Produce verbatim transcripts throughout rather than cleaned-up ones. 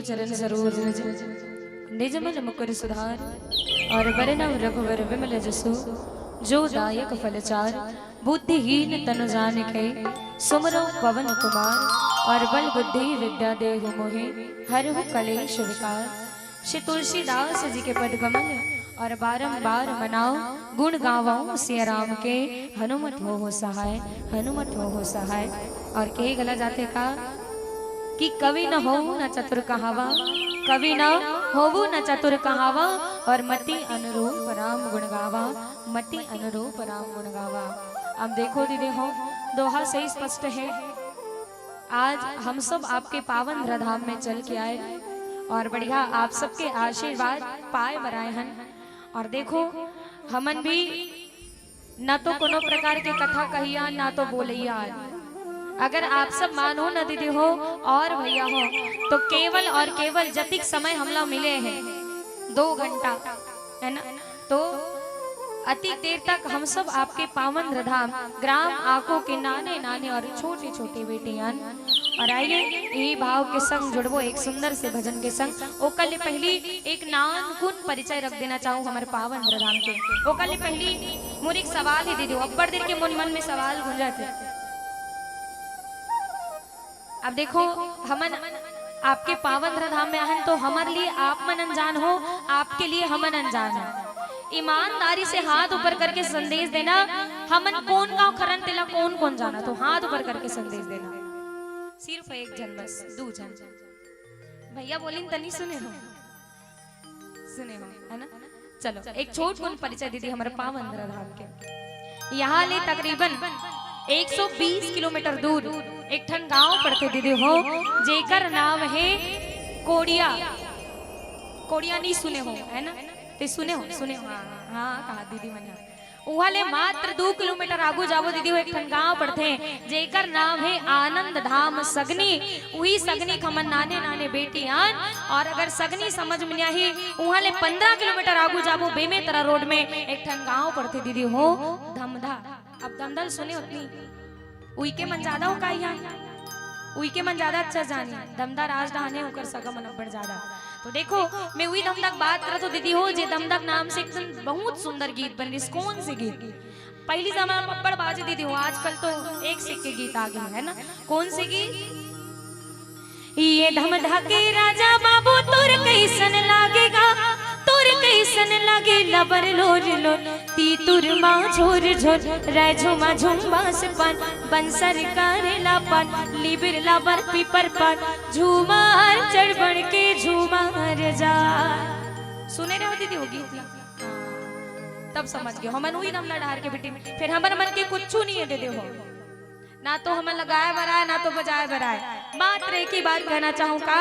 चरण सरोज रज निजमन मुकुर सुधार। और बरनउँ रघुवर विमल जसु जो दायक फल चार। बुद्धिहीन तनु जानिके सुमिरउँ पवन कुमार। और बल बुद्धि विद्या देहु मोहे हरहु कलेश विकार। श्री तुलसीदास जी के पद कमल और बारंबार मनाओ गुण गावउँ सिया राम के। हनुमत होहु सहाय, हनुमत होहु सहाय। और कहे घला जाथे का कि कवि न होवु न चतुर कहावा, कवि न होवु न चतुर कहावा। और मति अनुरूप राम गुण गावा, मति अनुरूप राम गुण गावा। अब देखो दीदी हो, दोहा सही स्पष्ट है। आज हम सब आपके पावन हृदय धाम में चल के आए और बढ़िया आप सबके आशीर्वाद पाए बर आए हन। और देखो, हमन भी ना तो कोनो प्रकार के कथा कहिया, ना तो बोलैया। अगर आप सब मानो न दीदी हो और भैया हो, तो केवल और केवल जतिक समय हमला मिले हे, दो घंटा, है ना? तो अति देर तक हम सब आपके पावन हृदय धाम ग्राम आको के नाने नाने और छोटे छोटे बेटियन। और आइए, यही भाव के संग जुड़बो एक सुंदर से भजन के संग। ओकर ले पहली एक नानकुन परिचय रख देना चाहूँ हमर पावन हृदय धाम के। ओकर ले पहली मोर एक सवाल हे दीदी, अब्बड़ देर के मोर मन में सवाल गूंजत हे। अब देखो, हमन आपके पावन हृदय धाम में आहन, तो हमर लिए आप मन अनजान हो, आपके लिए हमन अनजान हो। ईमानदारी से हाथ ऊपर करके संदेश देना, हमन कोन गाँव खरन तेला कोन कोन जानत हो, हाथ ऊपर करके संदेश देना। सिर्फ एक झन बस, दू झन। भैया बोलिन तनी सुने हो, सुने हो, है ना? चलो, एक छोट कुन परिचय दीदी हमर पावन हृदय धाम के। यहाँ ले तकरीबन एक सौ बीस किलोमीटर दूर एक ठन गांव पड़थे दीदी हो, जेकर नाम हे कोड़िया। कोड़िया नहीं सुने हो, है ना? ते सुने हो, सुने हो, हाँ, हाँ, हाँ, कहा दीदी मन। उहाँ ले मात्र दू किलोमीटर आगू जाबो दीदी हो, एक ठन गांव पड़थे, जेकर नाम हे आनंद धाम सगनी। उही सगनी के हमन नाने नाने बेटी आन। और अगर सगनी समझ में नहीं आही, उहाँ ले पंद्रह किलोमीटर आगू जाबो, बेमेतरा रोड में एक ठन गांव पड़थे दीदी हो, धमधा। अब धमधा ल सुने होत नहीं, उइके मन ज्यादा हो का इहाँ? उइके मन ज्यादा अच्छा जानी। दमदा राज डहान हे, ओकर सगा मन अब्बड़ ज्यादा। तो देखो, मैं उही दमदा के बात करत हो दीदी हो, जे दमदा के नाम से एक ठन बहुत सुंदर गीत बन रहिस। कौन से गीत? पहली जमाना में अब्बड़ बाजे दीदी हो, आजकल तो एक से एक के गीत आ गए, है ना? कौन से गीत? ये धमधा के राजा बाबू तोर कैसन लागेगा, तोर कैसन लागे लबर लोर लोर, तीतुर मा झोर झोर, राय झुमा झुम बांस पान, बंसर कारेला पान, लिबिर लाबर पीपर पान, झूमर चढ़ बढ़ के झूमर जा। सुने रहो दीदी हो गीत ला? हाँ, तब समझ गयो। हमन उही दमदा डहार के बेटी, फिर हमर मन के कुछू नहीं हे दीदी हो। ना तो हमन लगाए बर आए, ना तो बजाए बर आए। मात्र एक ही बात कहना चाहूँ का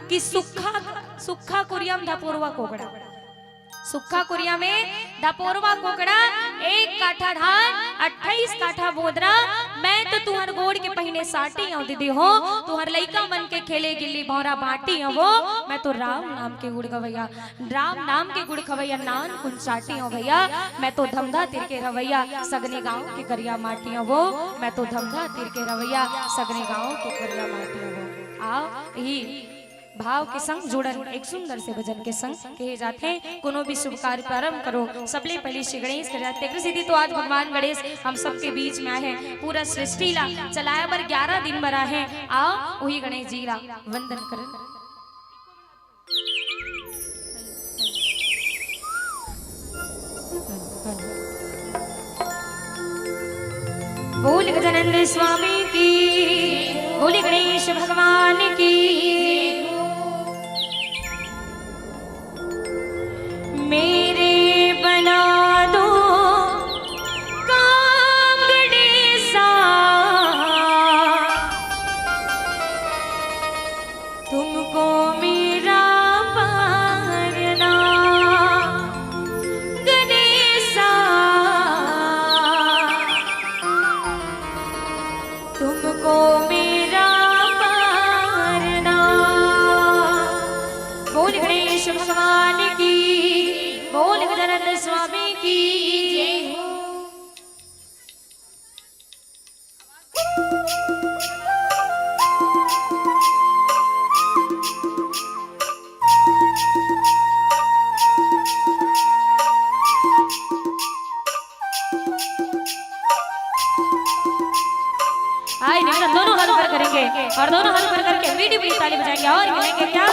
कि सुक्खा, सुक्खा कुरिया में धपोरवा कोकड़ा, सुक्खा कुरिया में धपोरवा कोकड़ा, एक काठा धान, अट्ठाईस काठा बोदरा। मैं तो तुहर गोड़ के पहिने साटी हूँ दीदी हो, तुहर लइका मन के खेले गिल्ली भौंरा बांटी हूँ वो। मैं तो राम नाम के गुण गवैया, राम नाम के गुण खवैया नानकुन चाटी हूँ भैया। मैं तो धमधा तीर के रवैया, सगने गांव के करिया माटी हूँ वो। मैं तो धमधा तीर के रवैया, सगने गांव के करिया माटी हूँ वो। आओ, यही भाव के संग जुड़न एक सुंदर से भजन के संग कहे जाथे। कोनो भी शुभ कार्य प्रारंभ करो, सबले पहले श्री गणेश करे जाथे। तेकर सेती तो आज भगवान गणेश हम सबके बीच में आए हे, पूरा सृष्टि ला चलाए बर ग्यारह दिन बर आए हे। आओ, वही गणेश जी ला वंदन करन। बोल गजानंद स्वामी की, बोल गणेश भगवान की। मेरे बना दो काम गणेशा, तुमको मेरा पारना गणेशा, तुमको मेरा पारना। बोल गणेश भगवान की, बोल गजानंद स्वामी की। दोनों हाथ ऊपर करेंगे और दोनों हाथ ऊपर करके मीठी मीठी ताली बजाएंगे और मिलेंगे क्या।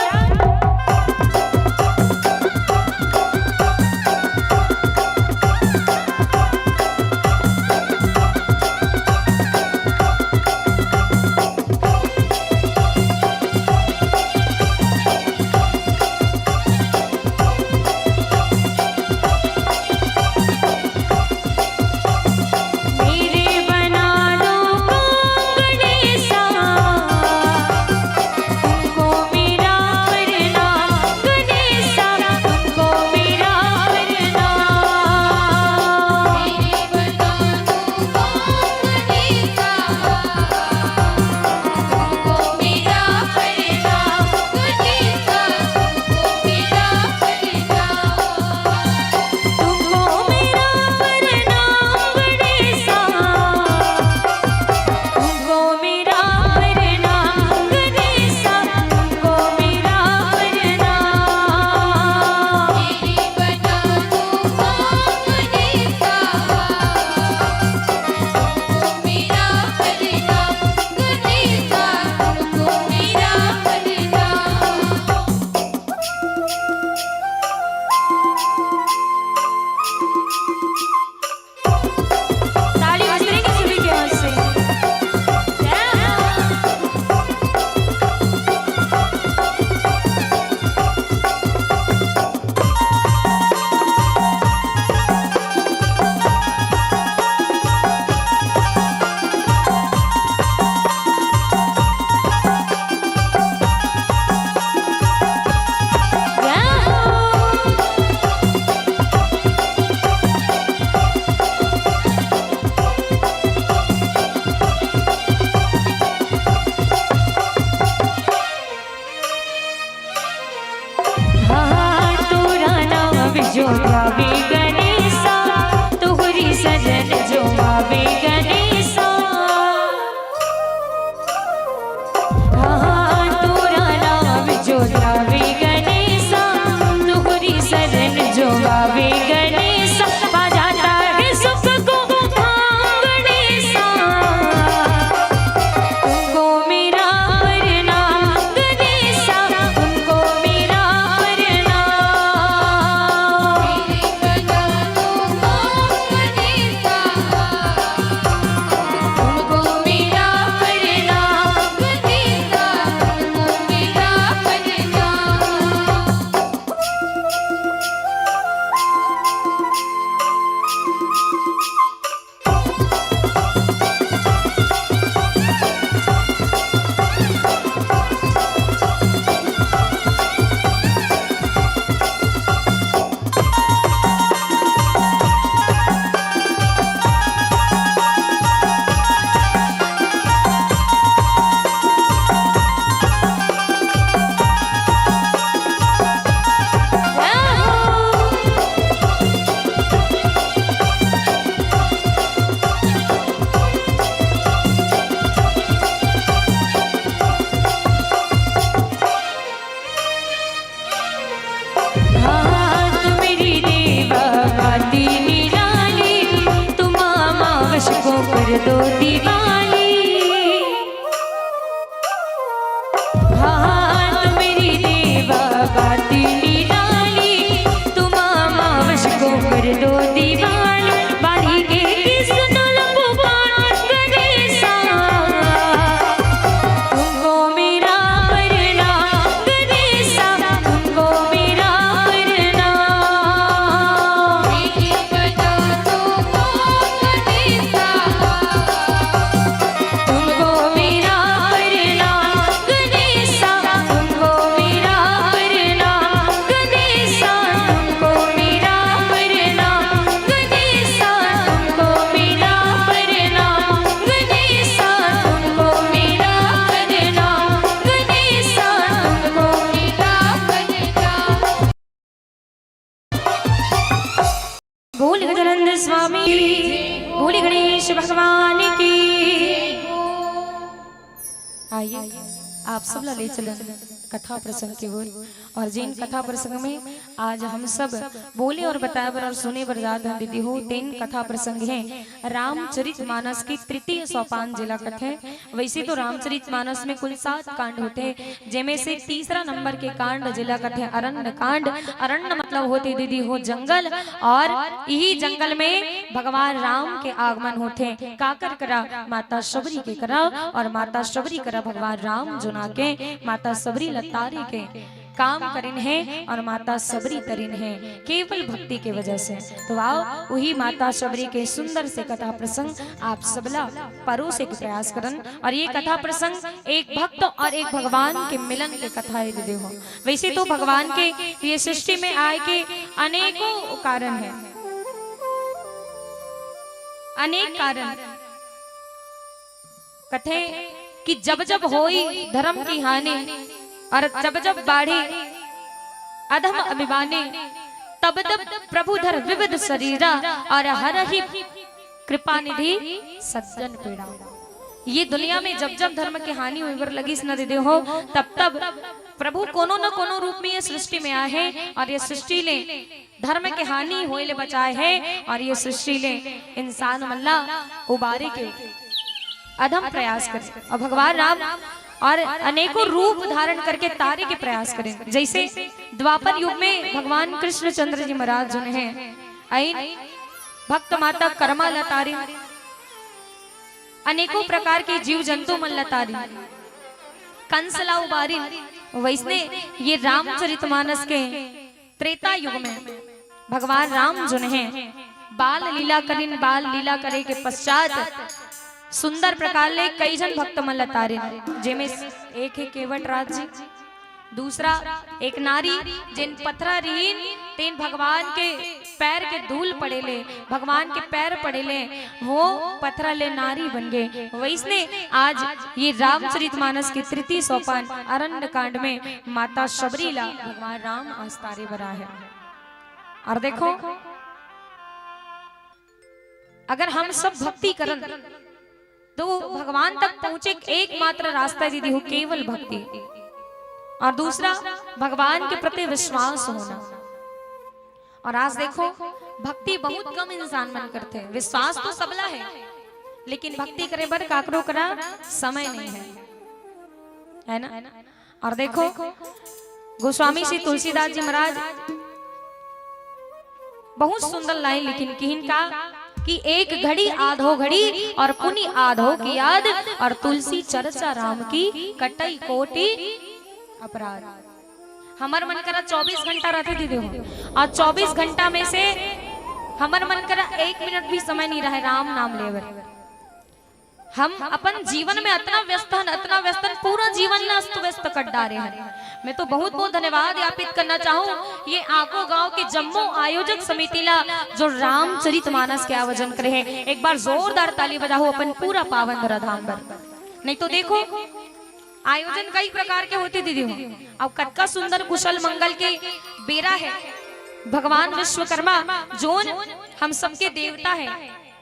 बोल गजानंद स्वामी, बोल गणेश भगवान की। आइए, आप सब ला ले चलन। कथा प्रसंग के ओर। और जिन कथा प्रसंग में आज हम सब बोले और बताए बर और सुने बर जात हन दीदी हो, तेन कथा प्रसंग हे रामचरित मानस के तृतीय सोपान जेला कथे। वैसे तो रामचरित मानस में कुल सात कांड होथे, जेमे से तीसरा नंबर के कांड जेला कथे अरण्य कांड। अरण्य मतलब होथे दीदी हो जंगल, और इही जंगल में भगवान राम के आगमन होथे। काकर करा? माता शबरी के करा। और माता शबरी करा भगवान राम जुना के माता शबरी ल तारे के काम करिन हे और माता शबरी तरिन हे केवल भक्ति के वजह से। तो आओ, वही माता शबरी के सुंदर से कथा प्रसंग आप सबला परोसे के प्रयास करन। और ये कथा प्रसंग एक भक्त और एक भगवान के मिलन के कथा हे दीदी हो। वैसे तो भगवान के ये सृष्टि में आए के अनेकों कारण हे, अनेक कारण। कथे कि जब जब होई धर्म की हानि और जब जब बाढ़ी अधम अभिमानी, तब तब प्रभु धर विविध शरीरा और हरहि कृपा निधि सज्जन पीड़ा। ये दुनिया में जब जब धर्म के हानि होय बर लगिस न दीदी हो, तब तब प्रभु कोनो न कोनो रूप में ये सृष्टि में आए हे और ये सृष्टि ले धर्म के हानि होय ले बचाए हे और ये सृष्टि ले इंसान मन ला उबारे के अधम प्रयास करे। और भगवान राम और अनेकों रूप धारण करके तारे के प्रयास करे। जैसे द्वापर युग में भगवान कृष्णचंद्र जी महाराज जुन हे, अइन भक्त माता कर्मा ल तारिन, अनेकों प्रकार के जीव जंतु मन ल तारिन, कंस ला उबारिन। वैसने ये रामचरित मानस के त्रेता युग में भगवान राम जुन हे बाल लीला करिन। बाल लीला करे के पश्चात सुंदर प्रकार ले कई झन भक्त मन ल तारिन, जेमे एक हे केवट राज जी, दूसरा एक नारी जेन पथरा रिहिन, तेन भगवान के पैर के धूल पड़े ले, भगवान के पैर पड़े ले, वो पथरा ले नारी बन गे। वैसने आज ये रामचरित मानस के तृतीय सोपान अरण्य कांड में माता शबरी ला भगवान राम आज तारे बर आए हे। और देखो, अगर हम सब भक्ति करन तो भगवान तक पहुंचे के एकमात्र रास्ता दीदी हो केवल भक्ति, और दूसरा भगवान के प्रति विश्वास होना। और आज देखो, भक्ति बहुत कम इंसान मन करथे, विश्वास तो सबला हे, लेकिन भक्ति करे बर काकरो करा समय नहीं हे, है ना? और देखो, गोस्वामी श्री तुलसीदास जी महाराज बहुत सुंदर लाइन लिखिन, किहिन का कि एक घड़ी आधो घड़ी और पुनि आधो की याद, और तुलसी चर्चा राम की कटई कोटि अपराध। हमर मन करा चौबीस घंटा रहिथे दीदी हो, और चौबीस घंटा में से हमर मन करा एक मिनट भी समय नहीं रहे राम नाम ले बर। हम अपन जीवन में अतना व्यस्त हन, अतना व्यस्त हन, पूरा जीवन ला अस्त व्यस्त कर डारे हन। मैं तो बहुत बहुत धन्यवाद ज्ञापित करना चाहूँ ये आको गांव के जम्मो आयोजक समिति ला, जो रामचरित मानस के आयोजन करे हे। एक बार जोरदार ताली बजाओ अपन पूरा पावन धरा धाम बर। नहीं तो देखो, आयोजन कई प्रकार के होथे दीदी हो, अउ कतका सुंदर कुशल मंगल के बेरा हे। भगवान विश्वकर्मा जोन हम सबके देवता हे,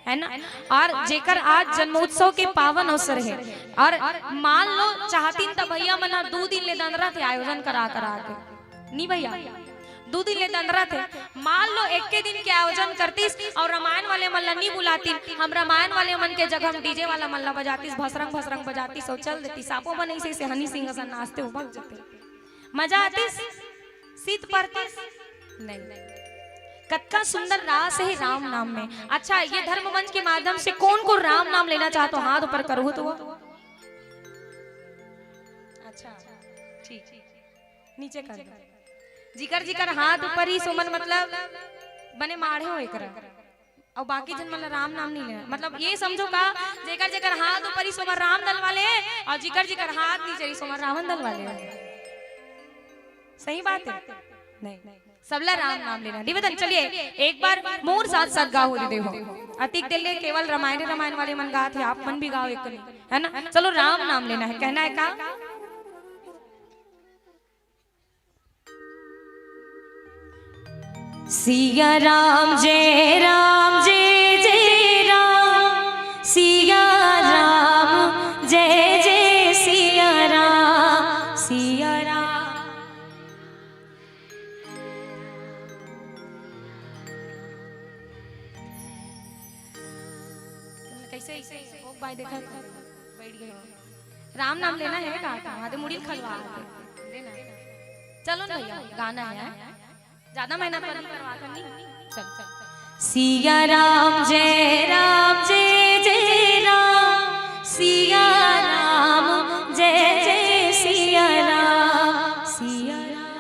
है ना? और जेकर आज जन्मोत्सव के पावन अवसर हे, और मान लो चाहतिन त भैया मन ह दू दिन ले दंदरथे आयोजन करा करा के, नी भैया, दू दिन ले दंदरथे। मान लो एके दिन के आयोजन करतिस और रामायण वाले मन ला नी बुलातिन, हम रामायण वाले मन के जगह हम डीजे वाला मन ला बजातिस, भसरंग भसरंग बजातिस और चल देतिस। आपो मन ऐसे ऐसे हनी सिंह असन नाचते हो, भाग जाते, मजा आतिस, सीत परतिस नहीं। कतका सुंदर रास हे राम नाम में। अच्छा, ये धर्म मंच के माध्यम से कौन को राम नाम लेना चाहत हो, हाथ ऊपर करो तो। अच्छा, ठीक, नीचे कर दो। जिकर जिकर हाथ ऊपर ही सुमन मतलब बने माढ़े हो एकरा। अउ बाकी झन मन ला राम नाम नहीं लेना, मतलब ये समझो का, जेकर जेकर हाथ ऊपर ही सोमर राम दल वाले हे, अउ जिकर जिकर हाथ नीचे ही सोमर रावण दल वाले हे। सही बात हे, नहीं, सबला राम नाम लेना। निवेदन, चलिए एक बार मोर साथ साथ गाओ दीदी हो। अतिक देर ले केवल रामायण रामायण वाले मन गात हे, आप मन भी गाओ एक कनी, है ना? चलो, राम नाम लेना हे, कहना हे का? सिया राम जय राम जय जय राम, सिया राम जय जय सिया राम, सिया राम। देखा, बैठ गए हो। राम नाम लेना है का? आधे मुड़ी खलवा आते। लेना। चलो ना भैया, गाना है। ज्यादा मेहनत वाली करवा कर नहीं। चल, चल। सिया राम जय राम जय जय राम, सिया राम जय जय सिया राम, सिया राम।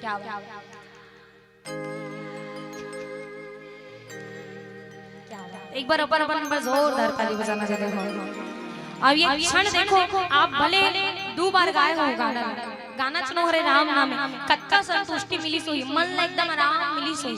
क्या बात। क्या बात। एक बार अपन, अपन, अपन जोरदार ताली बजाना चाहते हो। अब ये क्षण देखो, आप भले दो बार गाए हो गाना, गाना सुनो हरे राम नाम में, कतका संतुष्टि मिली सोई, मन ला एकदम आराम मिली सोई,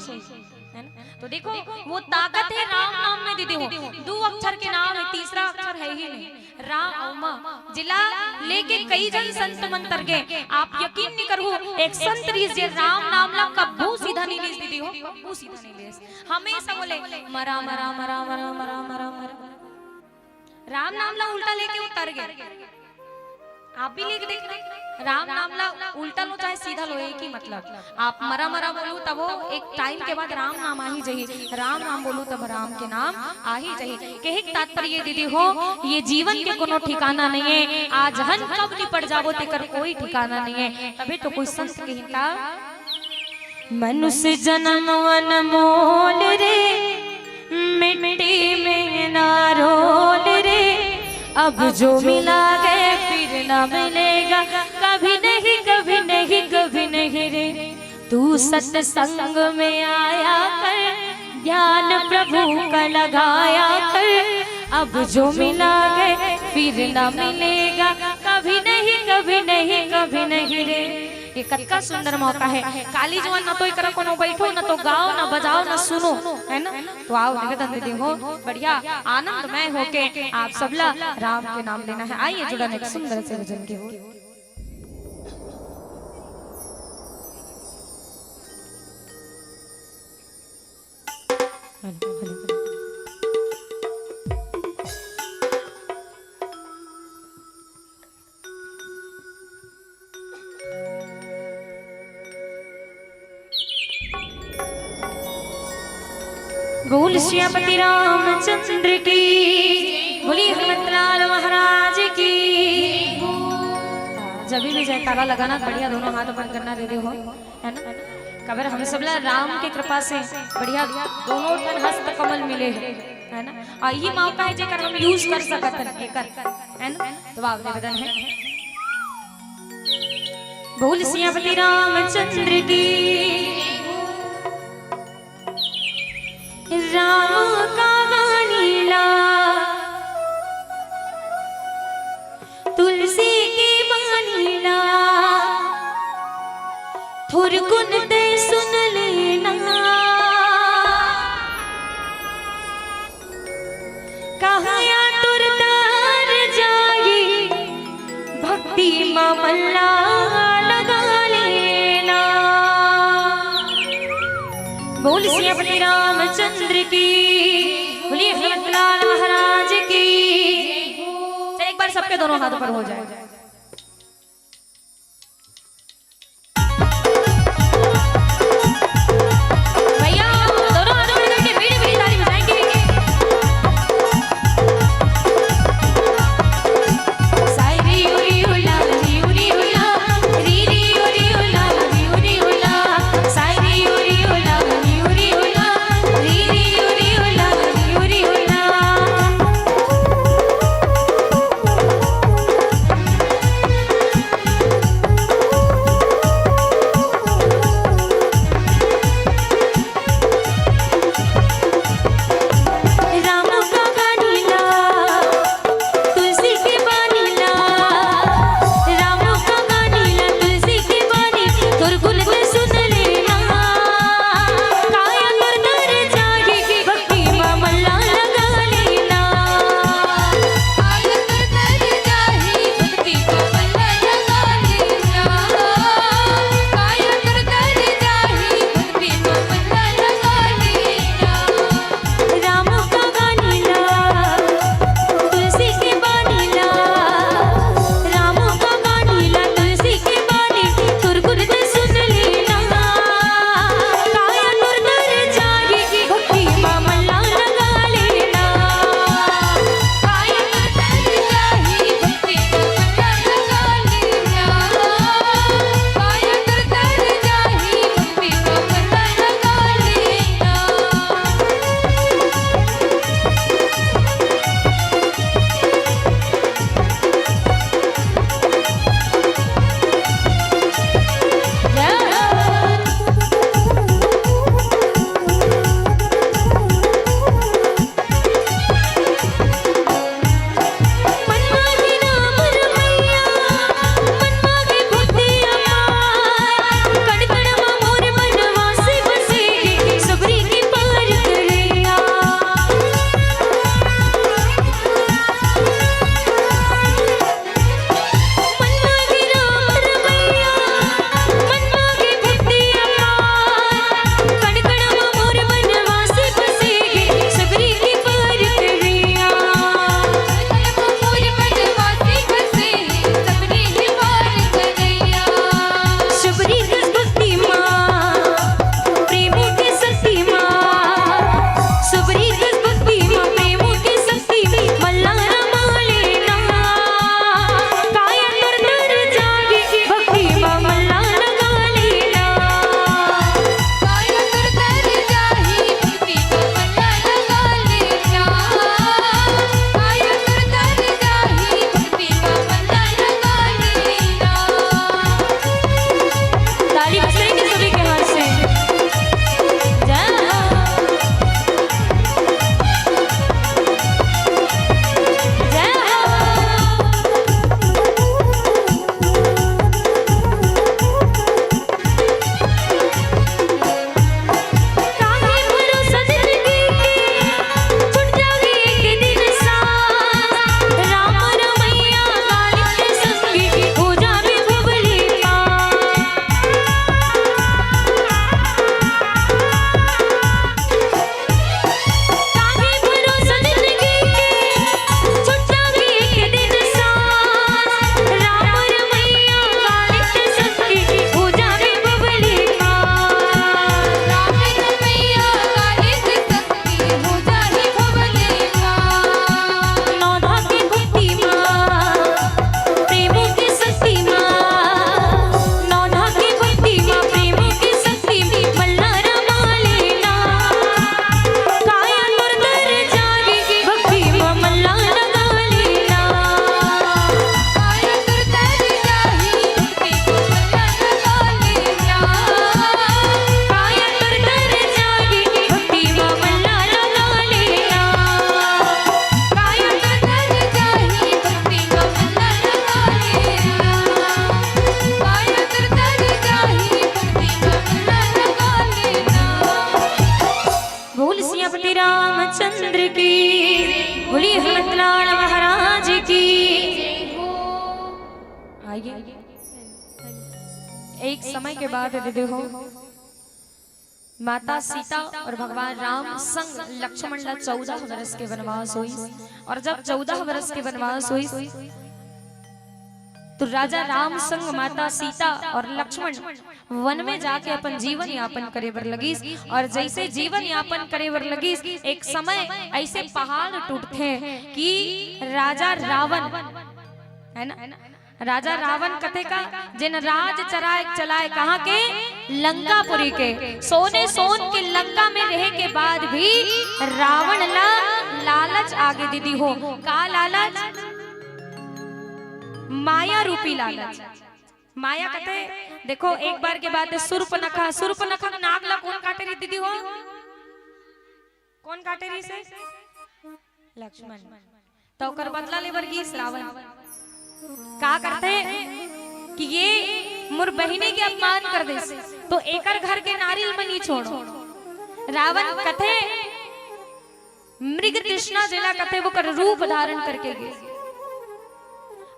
है ना? तो देखो, वो ताकत है राम नाम में दीदी हो। दो अक्षर के नाम है, तीसरा अक्षर है ही नहीं। राम, माँ, जिला लेके कई जन संत मंतर गे। आप यकीन नहीं करू, एक संत रीस जे राम नाम ला कब्बू सीधा नहीं लीस दीदी हो, कब्बू सीधा नहीं लीस। हमेशा बोले, "मरा, मरा, मरा, मरा, मरा, मरा, मरा।" राम नाम ला उल्टा लेके उतर गए। आप भी लिख दे, राम नाम ला उल्टा लो चाहे सीधा लो, एक ही मतलब। आप मरा मरा बोलू तब वो एक टाइम के बाद राम नाम आ ही जाही, राम नाम बोलू तब राम के नाम आ ही जाही। कहे के तात्पर्य ये दीदी हो, ये जीवन के कोनो ठिकाना नहीं है, आज हन कब निपट जाबो तेकर कोई ठिकाना नहीं है। तभी तो कोई संत कहिन का, मनुष्य जन्म अनमोल रे, मिट्टी में ना रोल रे। अब जो मिला गए फिर ना मिलेगा, कभी नहीं, कभी नहीं, कभी नहीं रे। तू सत्संग में आया कर, ध्यान प्रभु का लगाया कर। अब जो मिला गए फिर ना मिलेगा, कभी नहीं, कभी नहीं, कभी नहीं रे। ये कतका सुंदर मौका है। काली जुआन न तो एकरा कोनो बैठो, न तो गाओ, न बजाओ, न सुनो, है ना? तो आओ निवेदन दीदी हो, बढ़िया आनंदमय होके आप सबला राम के नाम लेना है। आइए जुड़न एक सुंदर से भजन के। बोल सियापति रामचंद्र की, बोली हनुमंतलाल महाराज की। जब भी जयकारा लगाना, बढ़िया दोनों हाथ ऊपर करना दीदी हो, है ना? काबर हमें सबला राम के कृपा से बढ़िया दोनों ठन हस्त कमल मिले है, है ना? और ये मौका है जेकर हम use कर सकत हन एकर, है ना? तो आप निवेदन है, बोल सियापति रामचंद्र की। राम का गानी ला, तुलसी की बानी ला, थुरकुन ते सुन लेना। कहाँ या तुरतार जाई, भक्ति मा मन ला लगा लेना। बोल सियापति रामचंद्र की, बोलिए हनुमंतलाल महाराज की। चल, एक बार सबके दोनों हाथ ऊपर हो जाए। भैया, दोनों हाथ ऊपर करके मीठी मीठी ताली बजाएंगे। एक समय के बाद दीदी हो, माता सीता और भगवान राम संग लक्ष्मण ला चौदह वर्ष के वनवास होइस। और जब चौदह वर्ष के वनवास होइस, तो राजा राम संग माता सीता और लक्ष्मण वन में जाके अपन जीवन यापन करे बर लगिस। और जैसे जीवन यापन करे बर लगिस, एक समय ऐसे पहाड़ टूटथे कि राजा रावण, है ना, राजा रावण कथे का, जेन राज चलाए चलाए कहाँ के? लंकापुरी के। सोने सोन के लंका में रहे के बाद भी रावण ला लालच आगे दीदी हो। का लालच? माया रूपी लालच। माया कथे, देखो, एक बार के बात है, सुर्पनखा, सुर्पनखा के नाक ला कोन काटे रहिस दीदी हो? कोन काटे रहिस हे? लक्ष्मण। तो ओकर बदला लेबर गिस रावण। का करथे कि ये मोर बहिनी के अपमान कर देस, तो एकर घर के नारी ल मैं नी छोड़ों। रावण कथे, मृग तृष्णा जेला कथे, ओकर रूप धारण करके गिस।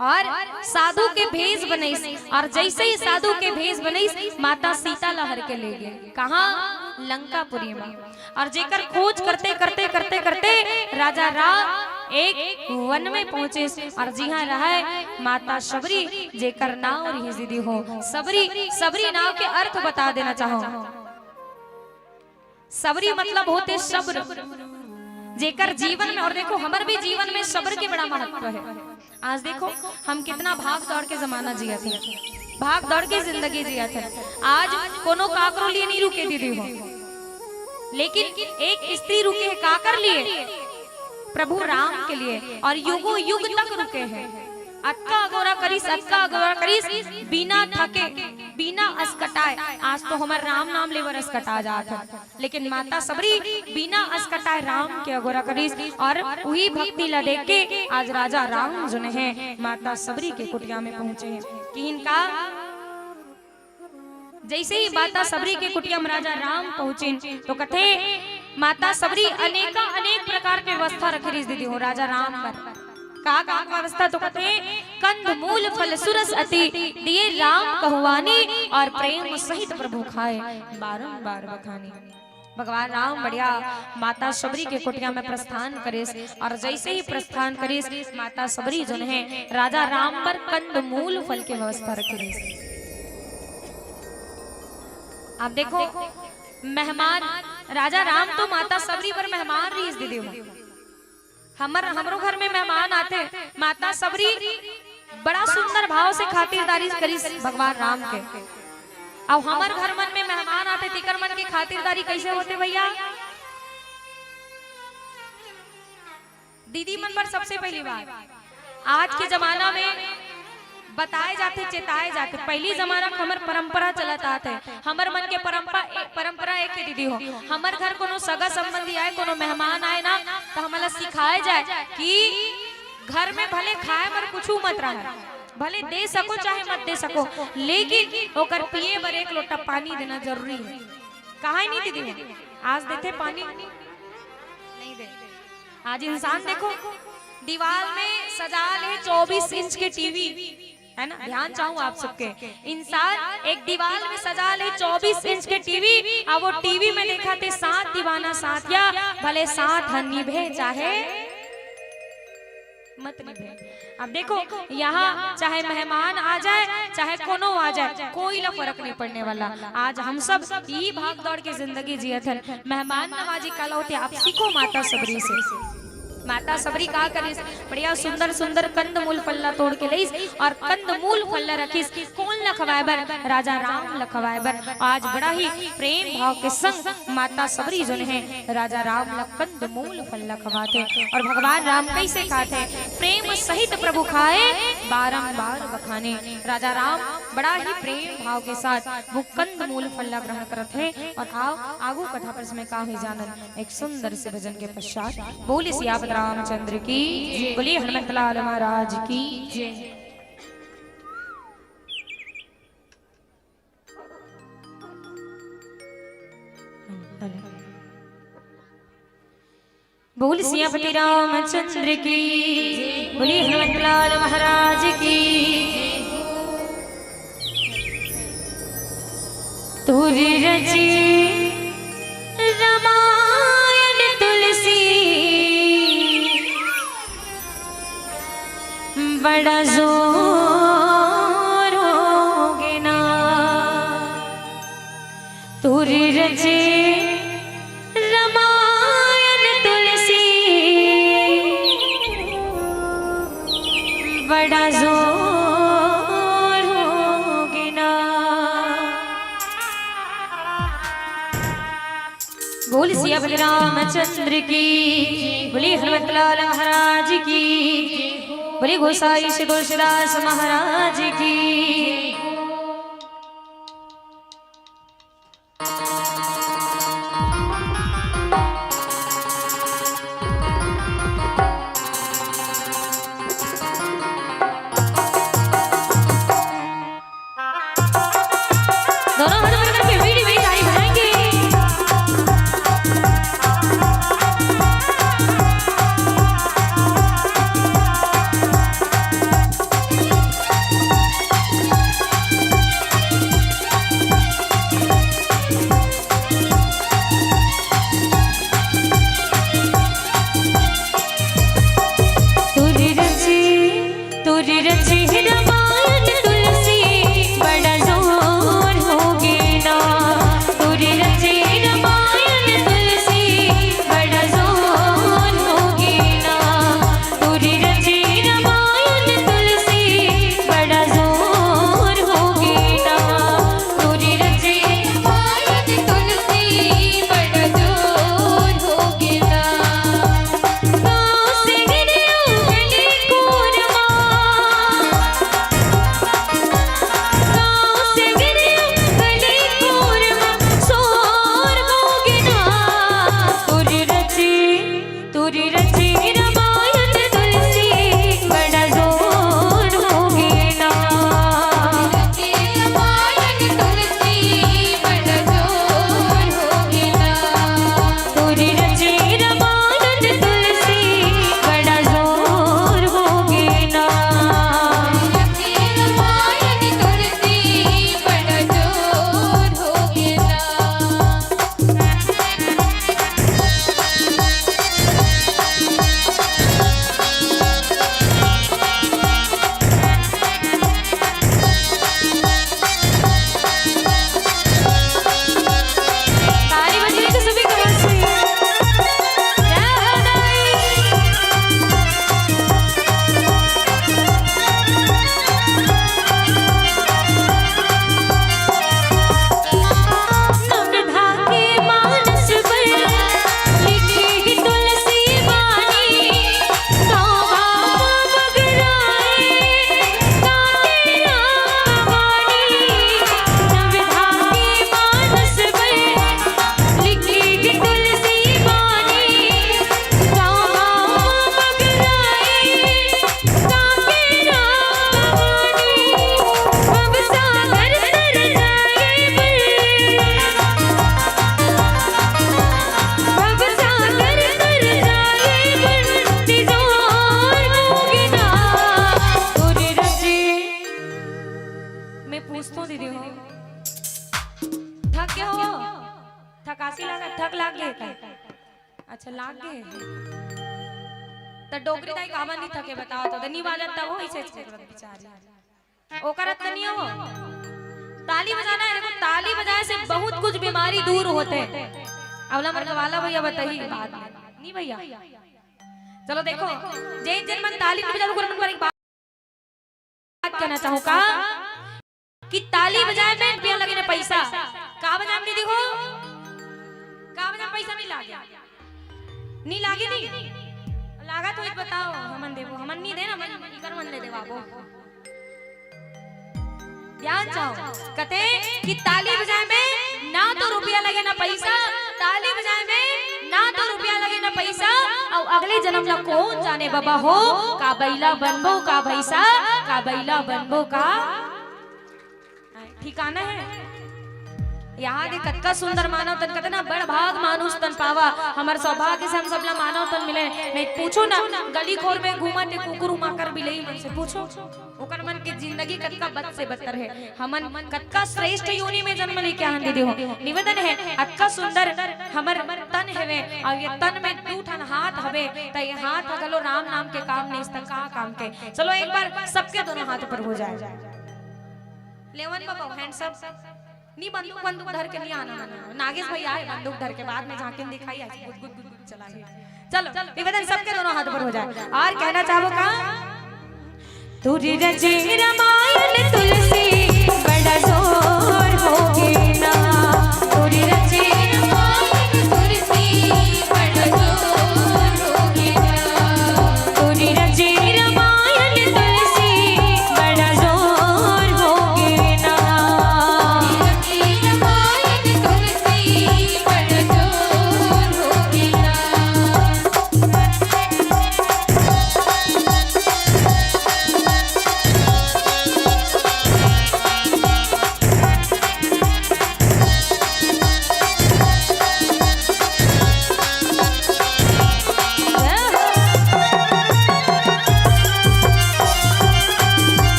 और साधु के भेष बनइस, और जैसे ही साधु के भेष बनइस, माता सीता ला हर के ले गे। कहाँ? लंकापुरी में। और जेकर खोज करते, करते, करते, करते राजा राम एक वन में पहुंचिस, और जिहाँ रहय माता शबरी, जेकर नाव रहिस दीदी हो सबरी। सबरी नाव के अर्थ बता देना चाहूँ। सबरी मतलब होथे सब्र। जेकर जीवन में, और देखो, हमर भी जीवन में सब्र के बड़ा महत्व है। आज देखो, हम कितना भाग दौड़ के जमाना जियत हन, भाग दौड़ के जिंदगी जियत हन। आज कोनो काकरो लिए नहीं रुके दीदी हो, लेकिन एक स्त्री रुके है काकर लिए? प्रभु राम के लिए। और युगों युग तक रुके हैं। अतका अगोरा करिस, अतका अगोरा करिस, बिना थके, बिना असकटाए। आज तो हमर राम नाम लेबर असकटा जात है, लेकिन माता सबरी बिना असकटाए राम के अगोरा करिस, और उही भक्ति ला देख के आज राजा राम जोन है माता सबरी के कुटिया में पहुंचे हैं। किहिन का, जैसे ही माता सबरी के कुटिया में राजा राम पहुंचिन, तो कथे, माता सबरी अनेका अनेक प्रकार के व्यवस्था रखे रहिस दीदी हो राजा राम बर। का का व्यवस्था? तो कथे, कंद मूल फल सुरस अति, दिए राम कहवानी, और प्रेम सहित प्रभु खाए, बारंबार बखानी। भगवान राम बढ़िया माता सबरी के कुटिया में प्रस्थान करिस, और जैसे ही प्रस्थान करिस, माता सबरी जोन है राजा राम बर कंद मूल फल के व्यवस्था रखे रहिस। आप देखो, मेहमान, राजा राम तो माता सबरी बर मेहमान रहिस दीदी हो। हमर, हमरो घर में मेहमान आथे, माता सबरी बड़ा सुंदर भाव से खातिरदारी करिस भगवान राम के। अब हमर घर मन में मेहमान आथे, तिकर मन के खातिरदारी कैसे होथे भैया? दीदी मन बर सबसे पहली बात, आज के जमाना में बताए जाथे, चेताए जाथे। पहली जमाना में हमर परंपरा चलत आत है, हमर मन के परंपरा, ए, परंपरा एक है दीदी हो, हमर घर कोनो सगा संबंधी आए, कोनो मेहमान आए ना, तो हमला सिखाए जाए कि घर में भले खाए बर कुछू मत रहे, भले दे सको चाहे मत दे सको, लेकिन ओकर पिए बर एक लोटा पानी देना जरूरी है। कहा नहीं दीदी हो? आज देथे पानी? नहीं दे। आज इंसान देखो, दीवाल में सजा ले चौबीस इंच के टीवी, है ना? ध्यान चाहूँ आप सबके, इंसान एक दीवाल में सजा ले चौबीस इंच के टीवी, अब वो टीवी में देखथे सात दीवाना साथिया, भले साथ ह निभे चाहे मत निभे। अब देखो, यहाँ चाहे मेहमान आ जाए, चाहे कोनो आ जाए, कोई ला फर्क नहीं पड़ने वाला। आज हम सब ई भाग दौड़ के जिंदगी जियत हन। मेहमान नवाजी काला होथे, आप सीखो माता सबरी से। माता सबरी का करिस? बढ़िया सुंदर सुंदर कंद मूल फल ला तोड़ के लइस और कंद मूल फल ला रखिस। कोन ला खवाए बर? राजा राम ला खवाए बर। आज बड़ा ही प्रेम भाव के संग माता सबरी जोन है, राजा राम ला कंद मूल फल ला खवाथे। और भगवान राम कैसे खाथे? प्रेम सहित प्रभु खाए, बारंबार बखाने। राजा राम बड़ा ही प्रेम भाव के साथ वो कंद मूल फल ला ग्रहण करत है। और आओ, आगू कथा पर समय का है जानन, एक सुंदर से भजन के पश्चात। बोले सियापत रामचंद्र की, बोले हनुमंत लाल महाराज की। बोल सियापति रामचंद्र की, बोली हनुमत लाल महाराज की। रची रमायन तुलसी, बड़ा जोर होगे ना। तुरी रची रमायन तुलसी, बड़ा जोर होगे ना। बोल सियापति रामचंद्र की, बोले हनुमत लाल महाराज की, बोले गोसाई श्री तुलसीदास महाराज की। दोनों हाथ ऊपर करके मीठी मीठी ताली बजाएंगे। तुरी रची, तुरी रची रमायन तुलसी, बड़ा जोर होगे ना। तुरी रची रमायन तुलसी, बड़ा जोर होगे ना। तुरी रची रमायन तुलसी, बड़ा जोर होगे ना। तुरी रची रमायन तुलसी, बड़ा जोर होगे ना। मैं पूछता हूँ दीदी हो, थक गए हो? थकासी लगा, थक लाग गए का? अच्छा, लाग गए। त डोकरी दाई काबर नहीं थके, बताओ तो। नहीं बाजत तब हो, इसे बेचारी। ओकर त नहीं हो। ताली बजाना है, देखो, ताली बजाए से बहुत कुछ बीमारी दूर होते। अवला मरकवाला भैया बताइए बात। नहीं भैया, चलो देखो, जे जन मन ताली नहीं बजाओ, ओकर मन पर एक बात कहना चाहूँ का कि ताली बजाए में रुपया लगे ना पैसा। का बजाए में दीदी हो? का बजाए में पैसा नहीं लागे? नहीं लागे नहीं? लागा तो एक बताओ, हमन देबो, हमन नहीं देना, हमन इकर मन ले देवाबो। ध्यान चाहो, कते कि ताली बजाए में ना तो रुपया लगे ना पैसा, ताली बजाए में ना तो रुपया लगे ना पैसा, अउ अगले जन्म ला कौन जाने बाबा हो, का बैला बनबो, का भैंसा, का बैला बनबो, का ठिकाना है। यहाँ दे कतका सुंदर मानव तन, कतना बड़ भाग मानुष तन पावा। हमर सौभाग्य से हम सबला मानव तन मिले। नहीं पूछो ना, गली खोर में घूमत हे कुकुर उमाकर बिलई मन से। पूछो, ओकर मन के जिंदगी कतका बद से बदतर हे। हमन कतका श्रेष्ठ योनि में जन्म लेके आहन दीदी हो। निवेदन हे, अतका सुंदर हमर तन हवे, अउ ये तन में दू ठन हाथ हवे, त ये हाथ ह घलो राम नाम के काम नहीं, त का काम के? चलो एक बार सबके दोनों हाथ ऊपर हो जाए। लेवन बाबू, hands up। नी बंदूक, बंदूक धर के नी आना, आना। नागेश भैया आए बंदूक धर के, बाद में झांकिन दिखाई, ऐसे गुद, गुद, गुद, गुद चला है। चलो, निवेदन सबके दोनों हाथ ऊपर हो जाए। और कहना चाहो का? तुरी रचे रामायण तुलसी, बड़ा जोर होगे ना। तुरी रचे रामायण तुलसी, बड़ा जोर होगे ना। तुरी रचे रामायण तुलसी, बड़ा जोर होगे ना।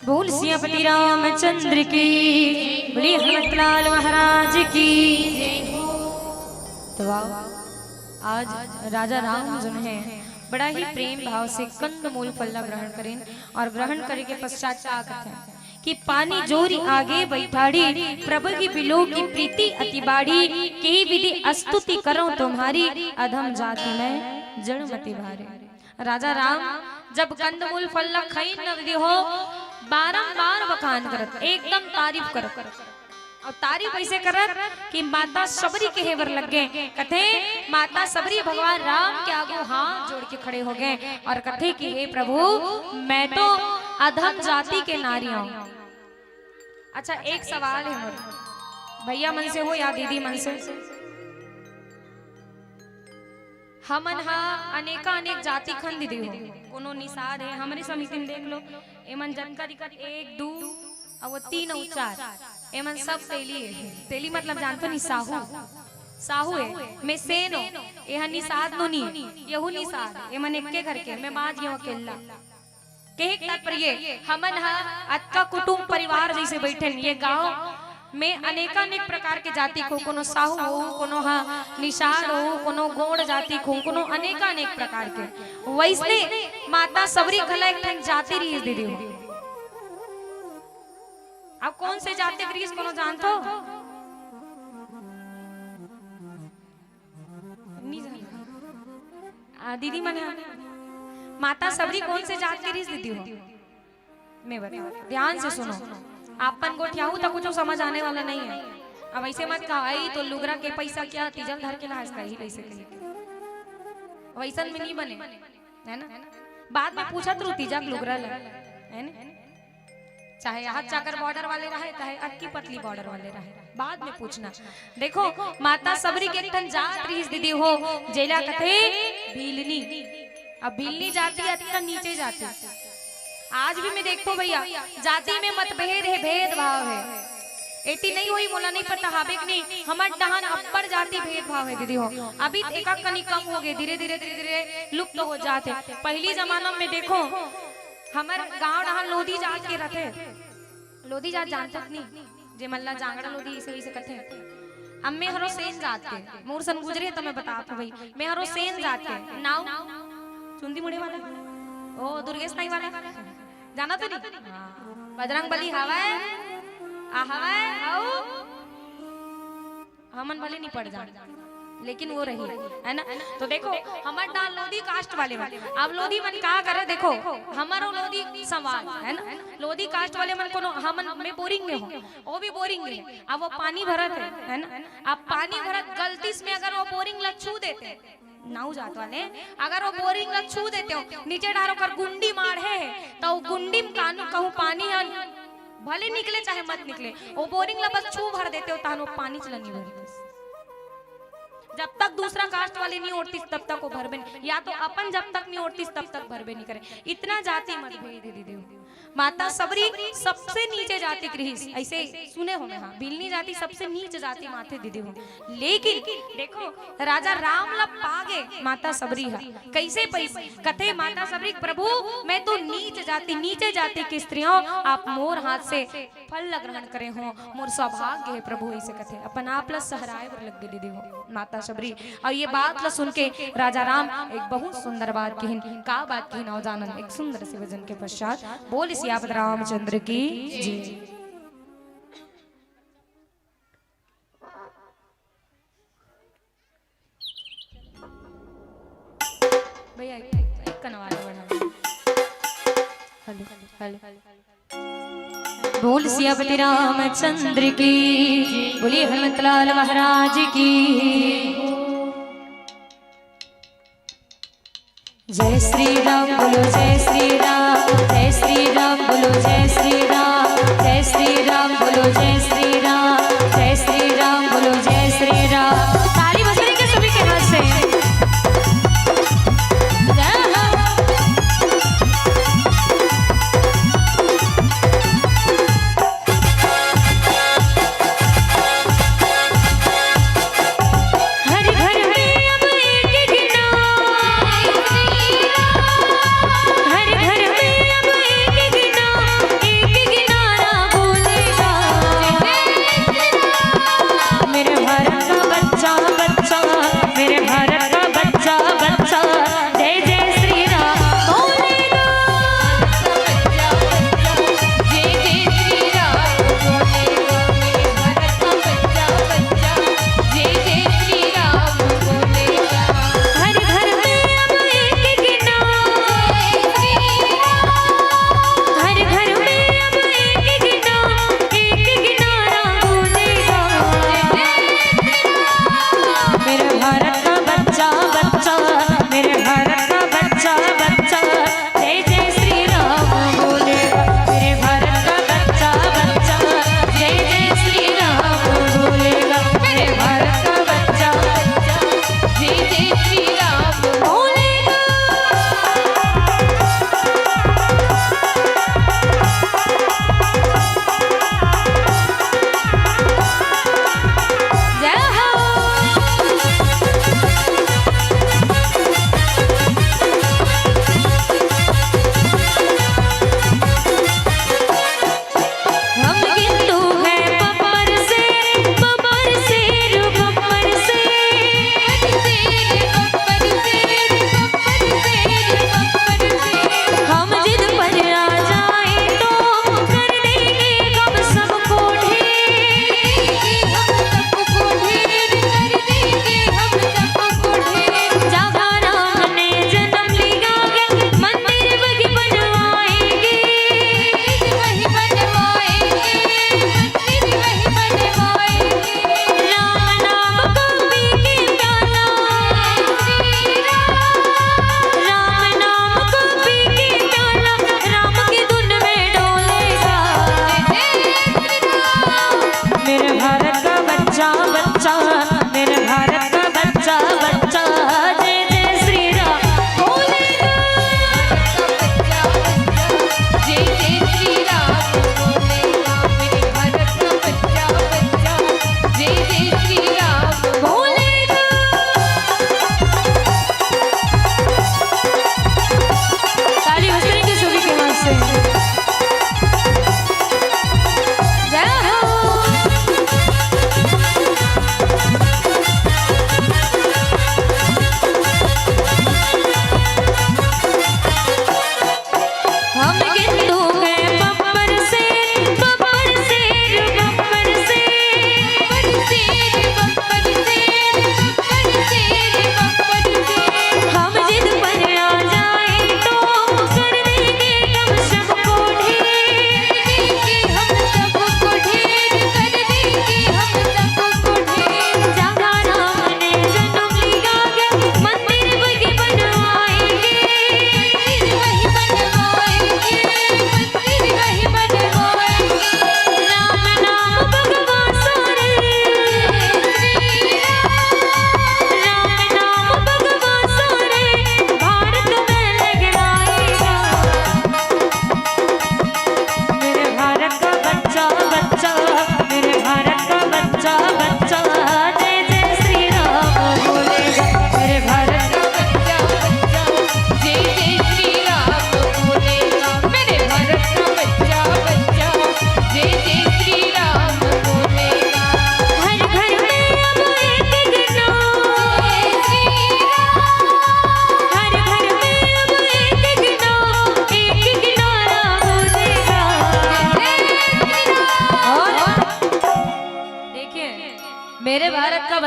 बोल सियापति रामचंद्र की, बोलिए हनुमतलाल महाराज की। तो आओ, आज राजा राम जो है, बड़ा ही प्रेम भाव से कंदमूल फल ला ग्रहण करें और ग्रहण करे के पश्चात का कथे कि पानी जोरी आगे बैठाड़ी, प्रभु की बिलो की प्रीति अति बाड़ी, के विधि स्तुति करो तुम्हारी, अधम जाति में जड़ मति भारी। राजा राम जब कंदमूल फल ला खइन न दीदी हो, बारंबार बखान करत, एकदम तारीफ करत। अउ तारीफ अइसे करत कि माता सबरी कहे बर लग गे। कथे, माता सबरी भगवान राम के आगू हाथ जोड़ के खड़े हो गे अउ कथे कि हे प्रभु, मैं तो अधम जाति के नारी हूँ। अच्छा, एक सवाल हे मोर भैया मन से हो या दीदी मन से, हमन ह अनेका अनेक जाति खन दीदी हो, कोनो निषाद हे, हमरे समिति में देख लो, एमन जतका दिखत एक, दू, अउ वो तीन अउ चार, एमन सब तेली हे। तेली मतलब जानथो नी, साहू, साहू हे। मैं सेन हो, एह निषाद नो नी, यहू निषाद, एमन एक्के घर के, मैं माझ गेंव अकेल्ला। कहे के तात्पर्य, हमन ह अतका कुटुम परिवार जइसे बइठेन, ये गांव में अनेकानेक प्रकार के जाति को, कोनो साहू हो, कोनो ह निषाद हो, कोनो गोंड़ जाति को, कोनो अनेकानेक प्रकार के। वइसने माता सबरी घला एक ठन जाति रिहिस दीदी हो। अब कोन से जाति के रिहिस, कोनो जानथो? नी जान। आ, दीदी मन ह, माता सबरी कोन से जात के रिहिस दीदी हो? मैं बता, ध्यान से सुनो, आपन गोठियाहू त कुछू समझ आने वाला नहीं है। अब अइसे मत कहा, "आई तो लुगरा के पैसा क्या तीजा ल धर के लास का ही," अइसे कही। वइसन में नहीं बने, है ना? बाद में पूछत रहू तीजा के लुगरा ला, है ना? चाहे हाथ चाकर बॉर्डर वाले रहे, चाहे अक्की पतली बॉर्डर वाले रहे, बाद में पूछना। देखो, माता सबरी के एक ठन जात रिहिस दीदी हो, जेला कथे भीलनी। अब भीलनी जाति अतका नीचे जाति, आज भी मैं देखथों भैया, जाति में मतभेद हे, भेदभाव हे। एती नइ होही, मोला नइ पता हावे कि नहीं, हमर डहन अब्बड़ जाति भेदभाव हे दीदी हो। अभी एका कनी कम होगे, धीरे धीरे धीरे धीरे लुप्त हो जात हे। पहिली जमाना में देखो, हमर गांव डहन लोधी जात के रथे, लोधी जात जानथव कि नहीं, जे मन ला जांगड़ा लोधी इसे इसे कथे। अब मैं हरो सेन जात के, मोर सन गुजरे त मैं बतात हूं भाई, मैं हरो सेन जात के नाव चुंदी मुड़े वाला, ओ दुर्गेश ताई वाला, जाना तो नहीं? हाँ। बजरंग बली हवय, आ हवय, अउ हमन भले नहीं पड़ जान, लेकिन वो रही, है ना? तो देखो, हमर डाल लोधी कास्ट वाले मन, अब लोधी मन का करे, देखो, हमरो लोधी संवाद, है ना? लोधी कास्ट वाले मन कोनो, हमन में बोरिंग में हो, वो भी बोरिंग में हे। अब वो पानी भरत हे, है ना? अब पानी भरत गलती से में अगर वो बोरिंग ला छू देते, नाऊ जात वाले, अगर वो बोरिंग ला छू देते हो, नीचे डारो कर गुंडी माढ़े हे, तो वो गुंडी में कानू कहूं पानी ह भले निकले चाहे मत निकले, वो बोरिंग ला बस छू भर देते हो, तहन वो पानी चला नहीं भरतीस। जब तक दूसरा कास्ट वाले नहीं ओढ़तीस, तब तक वो भरबे नहीं, या तो अपन जब तक नहीं ओढ़तीस, तब तक भरबे नहीं करे। इतना जाति मतभेद हे दीदी हो। माता सबरी सबसे नीचे जाति के रिहिस, ऐसे सुने हो मैं, हाँ, भीलनी जाति सबसे नीच जाति माथे दीदी हो। लेकिन देखो, राजा राम ला पागे माता सबरी हा, कैसे पैस कथे माता सबरी, "प्रभु, मैं तो नीच जाति, नीचे जाति की स्त्री हूं, आप मोर हाथ से फल ला ग्रहण करे हो, मोर सौभाग्य हे प्रभु," ऐसे कथे, अपन आप ला सहराए बर लग गे दीदी हो माता सबरी। अउ ये बात ला सुन के राजा राम एक बहुत सुंदर बात किहिन। का बात किहिन, आओ जानन एक सुंदर से भजन के पश्चात। बोल सियापत रामचंद्र की जय। भैया, एक, एक कनवा लो, बढ़ा लो। Hello, hello. बोल सियापति रामचंद्र की, बोलिए हनुमतलाल महाराज की। जय श्री राम बोलो, जय श्री राम, जय श्री राम बोलो, जय श्री राम, जय श्री राम बोलो, जय श्री राम, जय श्री राम बोलो, जय श्री राम। ताली बज रही क्या सभी के हाथ से? जय हो। हर घर में अब एक एक नाम, हर घर में अब एक एक नाम, एक एक नारा गूंजेगा।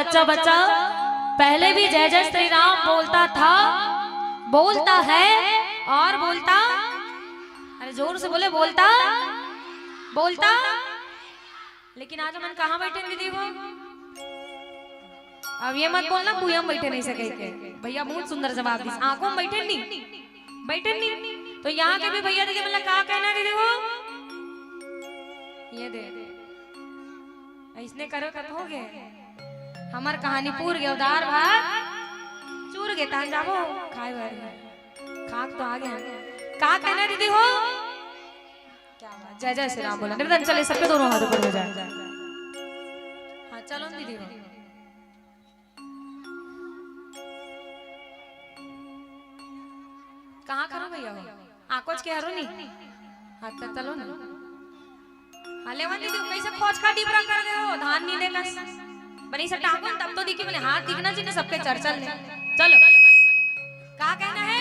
बच्चा बच्चा पहले भी जय जय श्री राम बोलता था, बोलता है और बोलता, अरे जोर से बोले, बोलता, बोलता। लेकिन आज हमन कहाँ बैठे दीदी हो? अब ये मत बोलना कुइया में बैठे नहीं सके के। भैया बहुत सुंदर जवाब दिस। आंखों में बैठे नहीं, बैठे नहीं। तो यहाँ के भी भैया दीदी मतलब का कहना दीदी हो? ये दे, ऐसने करो तब हो गए। हमर कहानी पूर गए, दार भात चूर गए, तान जाबो खाए बर। खाक तो आ गए। का कहना दीदी हो? क्या बात, जय जय श्री राम बोला। निवेदन चले सबके दोनों हाथ ऊपर हो जाए। हाँ चलो न दीदी हो। कहाँ करो भैया हो? आकोच के हरो नी? हाँ तो चलो ना। हाँ लेवन दीदी, कैसे खोज का डिबरा कर दे हो? धान नहीं देना। बनी से टांगो न, तब तो दिखी, मैंने हाथ दिखना चाहिए सबके चर्चल ने। चलो, का कहना है?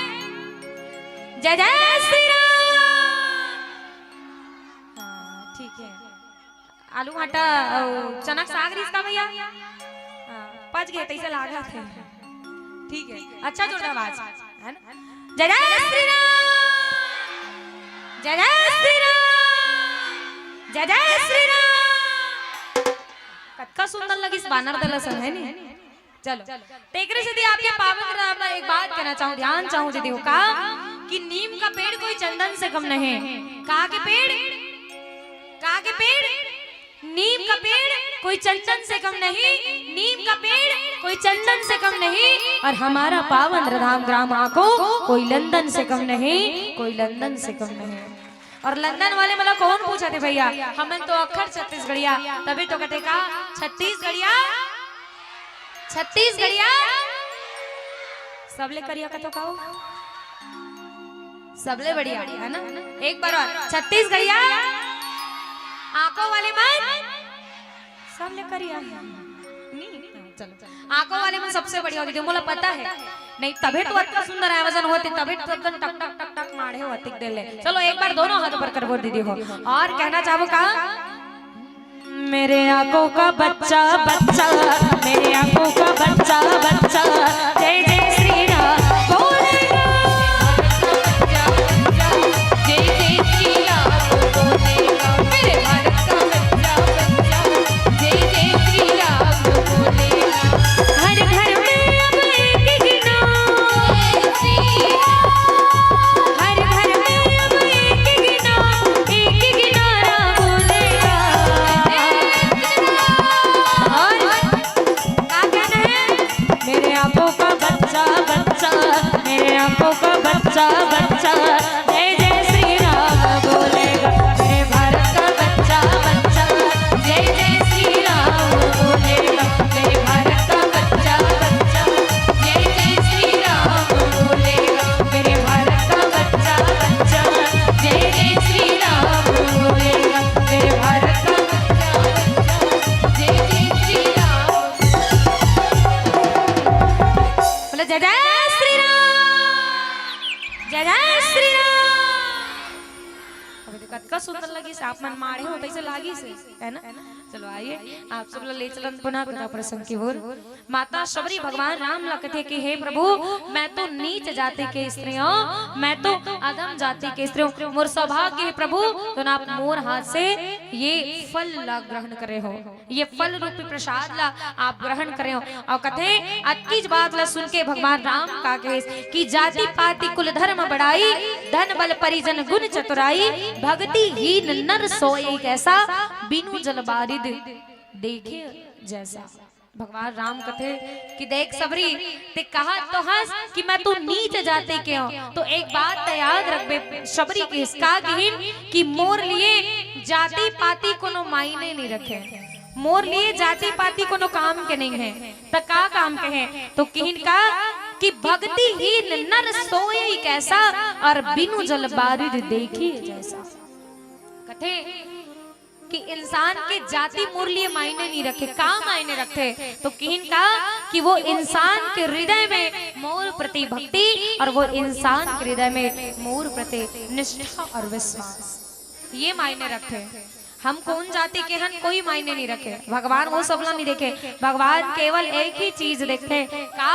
जय जय श्री राम। हाँ, ठीक है। आलू भाटा, अउ, चना के साग रिस का भैया? हाँ, पच गए, तैसे लागत है। ठीक है, अच्छा जोरदार आवाज, है ना? जय जय श्री राम, जय जय श्री राम, जय जय श्री राम। कतका सुंदर लगिस बानर दल असन, है नी? चलो, तेकरे सेती आपके पावन राम ला एक बात कहना चाहूँ, ध्यान चाहूँ दीदी हो का, कि नीम का पेड़ कोई चंदन से कम नहीं। का के पेड़? का के पेड़? नीम का पेड़ कोई चंदन से कम नहीं, नीम का पेड़ कोई चंदन से कम नहीं, और हमारा पावन धाम ग्राम आको कोई लंदन से कम नहीं, कोई लंदन से कम नहीं। और लंदन वाले मतलब कौन पूछा थे भैया, हमन तो अक्खर छत्तीसगढ़िया, तभी तो कहते का छत्तीसगढ़िया, छत्तीसगढ़िया। सबले करिया का तो का हो? सबले बढ़िया, है ना? एक बार और, छत्तीसगढ़िया। आंखों वाले मन सबले करिया। नहीं, चलो, आंखों वाले मन सबसे बढ़िया होती थी, मोला पता है। नहीं, तबे तो अतका सुंदर आवाजन होते, तबे तो एकदम टक टक टक टक मारे हो अतिक दे ले। चलो, एक बार दोनों हाथ ऊपर कर बोल दीदी हो। और कहना चाहबो का? मेरे आंखों का बच्चा बच्चा, मेरे आंखों का बच्चा बच्चा, जय जय श्री राम बोलेगा। जय जय श्री राम बोलेगा, मेरे भारत का बच्चा बच्चा, जय जय श्री राम बोलेगा। हर घर में अब एक एक नाम, हर घर में अब एक एक नाम, एक एक नारा बोलेगा। और का कहना है? मेरे आंखों का बच्चा बच्चा, मेरे आंखों का बच्चा बच्चा, जय जय श्री राम बोलेगा। मेरे भारत का बच्चा बच्चा, जय जय श्री राम बोलेगा। मेरे भारत का बच्चा बच्चा, जय जय श्री राम बोलेगा। मेरे भारत का बच्चा बच्चा, जय जय श्री राम बोलेगा। मेरे भारत का बच्चा बच्चा, जय जय श्री राम। बोले, जय जय श्री राम, जय जय श्री राम। अब देखो, कतका सुंदर लगिस, आप मन माड़े हो, तैसे लागिस, है ना? चलो आइए, आप सब ला ले चलन पुनः कथा प्रसंग की ओर। माता शबरी भगवान राम ला कथे कि हे प्रभु, मैं तो नीच जाति के स्त्री हूँ, मैं तो अधम जाति के स्त्री हूँ। मोर सौभाग्य हे प्रभु, तो ना आप मोर हाथ से ये फल ला ग्रहण करे हो, ये फल रूपी प्रसाद ला आप ग्रहण करे हो। और कथे अतकीच बात ला सुन के भगवान राम का कहे कि जाति पाति कुल धर्म बड़ाई, धन बल परिजन गुण चतुराई, भक्ति हीन नर सोए कैसा, बिनु जल बारिद देखे जैसा। भगवान राम कथे कि देख सबरी, ते कहा तो हस कि मैं तो नीच जाति के हूँ, तो एक बात त याद रखबे शबरी के, इसका किहिन कि मोर लिए जाति पाति कोनो मायने नहीं रखे, मोर लिए जाति पाति कोनो काम के नहीं है, त का काम के है? तो किहिन का कि भक्ति हीन नर सोए कैसा, और बिनु जल बारिद देखे जैसा। कथे कि इंसान के जाति मोर लिए मायने नहीं रखे, का मायने रखथे? तो किहिन का कि वो इंसान के हृदय में मोर प्रति भक्ति और वो इंसान के हृदय में मोर प्रति निष्ठा और विश्वास, ये मायने रखथे। हम कोन जाति के हन, कोई मायने नहीं रखे। भगवान वो सबला नहीं देखे। भगवान केवल एक ही चीज देखथे, का?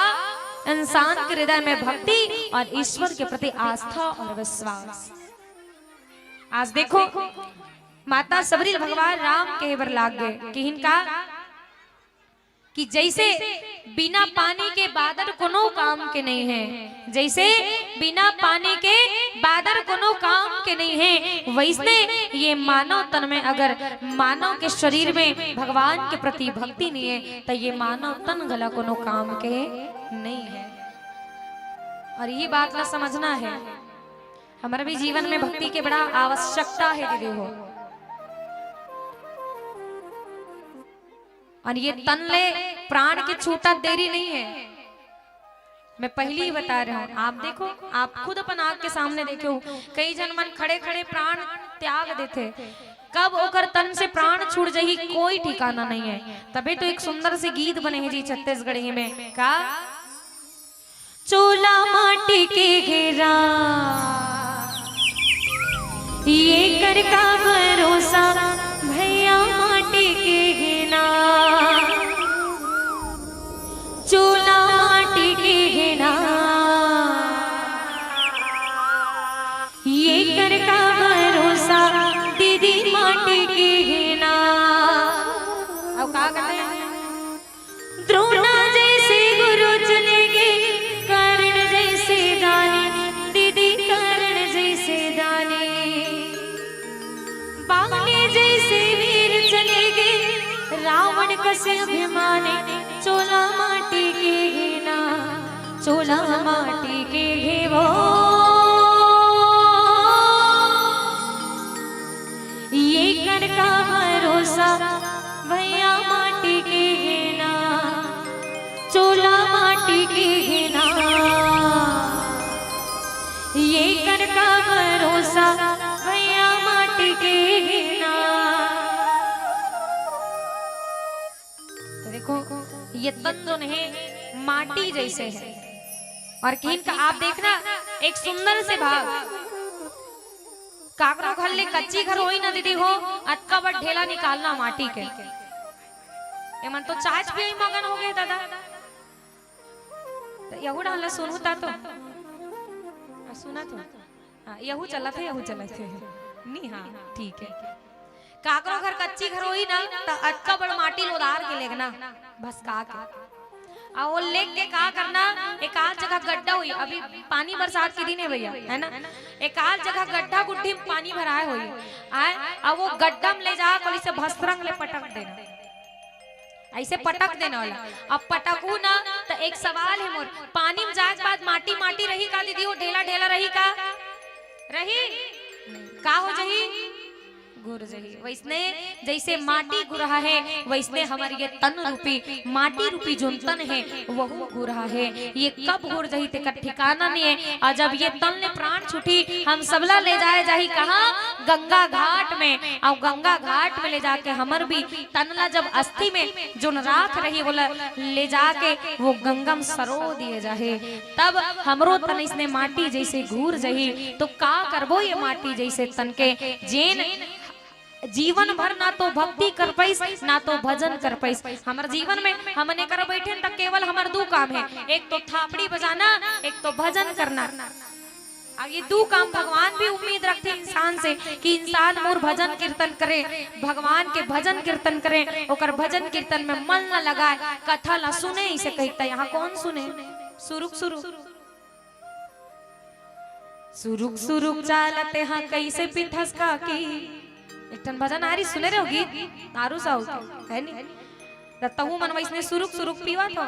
इंसान के हृदय में भक्ति और ईश्वर के प्रति आस्था और विश्वास। आज देखो, माता सबरी भगवान राम कहे बर लाग गे, किहिन का कि जैसे बिना पानी के बादर कोनो काम के नहीं है, जैसे बिना पानी के बादर कोनो काम के नहीं है, वैसने ये मानव तन में अगर मानव के शरीर में भगवान के प्रति भक्ति नहीं है, तो ये मानव तन घला कोनो काम के नहीं है। और ये बात ला समझना है, हमारा भी जीवन में भक्ति के बड़ा आवश्यकता है दीदी हो। और ये तन ले प्राण के छूटा देरी नहीं है। मैं पहली ही बता रहा हूँ, आप देखो, आप खुद अपन आँख के सामने देखे हो, कई झन मन खड़े खड़े प्राण त्याग देथे। कब ओकर तन से प्राण छूट जाही, कोई ठिकाना नहीं है। तबे तो एक सुंदर से गीत बने हे जी छत्तीसगढ़ी में, का? चोला माटी के घेरा, ये कर का भरोसा, भैया माटी के घेना। चोला माटी के घेना, ये कर का भरोसा, दीदी माटी के घेना। अब का कहते हैं? द्रोणा जैसे गुरु चले गे, कर्ण जैसे दानी, दीदी कर्ण जैसे दानी। बाली जैसे वीर चले गे, रावण कसे अभिमानी, चोला माटी के घेना, चोला माटी के घेवो। ये कर का भरोसा, भैया माटी के घेना, चोला माटी के घेना। ये कर का भरोसा, भैया माटी के घेना। तो देखो, ये तन जो है माटी जैसे है। और किहिन का आप देखना, एक सुंदर से भाग, काकरो घर ले कच्ची घर होई ना दीदी हो, अतका बड़ ढेला निकालना माटी के। ये मन तो चाय पिए मगन हो गए दादा। तो यहू डालना सुनू ता तो। आ, सुना तो। हाँ, यहू चलत हे, यहू चलत हे। नहीं, हाँ, ठीक है। काकरो घर कच्ची घर होई ना, त अतका बड़ माटी लोदार के लेगना, भसका के। आ वो लेग के का करना, एकाध जगह गड्ढा होई, अभी पानी बरसात के दिन है भैया, है ना? एकाध जगह गड्ढा गुड्ढी में पानी भराए होई, आय, अब वो गड्ढा में ले जा, कोली से भसरंग ले पटक देना। ऐसे पटक देना वाला। अब पटकू ना, तो एक सवाल है मोर, पानी में जाए के बाद माटी माटी रही का दीदी, वो ढेला ढेला रही का? रही? का हो जाही? गुर जाही। वैसने जैसे माटी गुरहा है, वैसने हमर ये तन रूपी, माटी रूपी जोन तन है, वहू गुरहा है। ये कब गुर जाही, तेकर ठिकाना नहीं है। और जब ये तन ले प्राण छूटी, हम सबला ले जाए जाही कहाँ? गंगा घाट में। और गंगा घाट में ले जाके हमर भी तन ला जब अस्थि में जोन राख रही, बोला ले जाके वो गंगम सरो दिए जाहे, तब हमरो तन इसने माटी जैसे घूर जही। तो का करबो ये माटी जैसे तन के, जेन जीवन भर ना तो भक्ति कर पाइस, ना तो भजन कर पाइस। हमर जीवन में हमन एकर बैठे त केवल हमर दू काम है, एक तो थापड़ी बजाना, एक तो भजन करना। अब ये दू काम भगवान भी उम्मीद रखथे इंसान से कि इंसान मोर भजन कीर्तन करे, भगवान के भजन कीर्तन करे, ओकर भजन कीर्तन में मन न लगाए, कथा ला सुने, इसे कहिता यहाँ कौन सुने? सुरुक सुरुक सुरुक सुरुक चालत हाँ कैसे पिथस काकी। एक ठन भजन आरी सुने रहो गीत, आरू साहू के, है नी? त तहू मन वैसने सुरुक सुरुक पीवा तो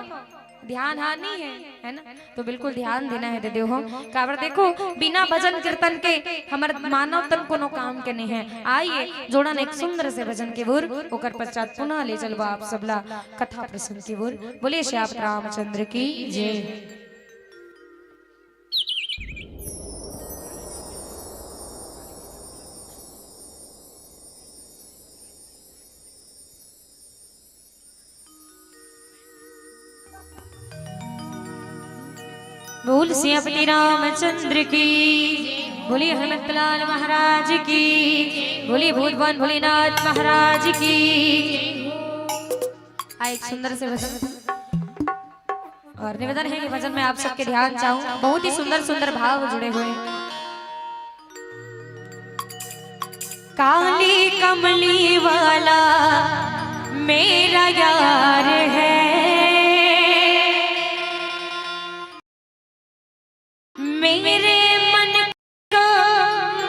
ध्यान हाँ नहीं है, है ना? तो बिल्कुल ध्यान देना है दीदी हो। काबर देखो, बिना भजन कीर्तन के हमर मानव तन कोनो काम के नहीं है। आइए, जोड़न एक सुंदर से भजन के ओर, ओकर पश्चात पुनः ले चलबा आप सबला कथा प्रसंग के ओर। बोले श्री आप रामचंद्र की जय। बोल सियापति रामचंद्र की। बोलिए हनुमंतलाल महाराज की, बोलिए भूतवान भोलेनाथ महाराज की। आ, एक सुंदर से भजन और निवेदन है कि भजन में आप सबके ध्यान चाहूं, बहुत ही सुंदर सुंदर भाव जुड़े हुए हैं। काली कमली वाला मेरा यार है, मेरे मन का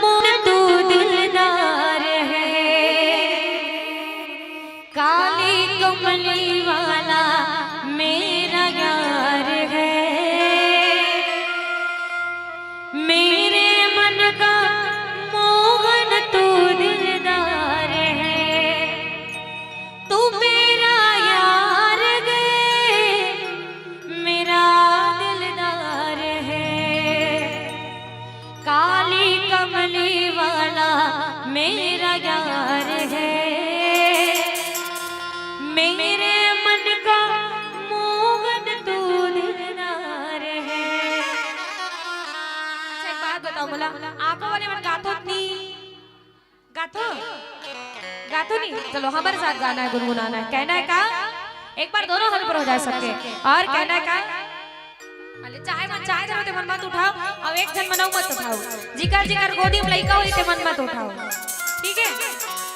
मोहन तू दिलदार है। काली कमली वाला मेरा यार है, मेरे मन का मोहन तू दिलदार है। तू मेरा यार गे, मेरा दिलदार है। काली कमली वाला मेरा यार है, मेरे मन का मोहन तू दिलदार है। अच्छा, एक बात बताओ, बोला आंखों वाले मन गाथो नहीं? गाथो? गाथो नहीं? चलो, हमारे साथ गाना है, गुनगुनाना है। कहना है का? एक बार दोनों हाथ ऊपर हो जाए सबके। और कहना है का? अरे, चाहे मन, चाहे जरूरत मन मत उठाओ, अब एक झन मन अउ मत उठाओ। जिकर जिकर गोदी में लइका होई ते मन मत उठाओ, ठीक है?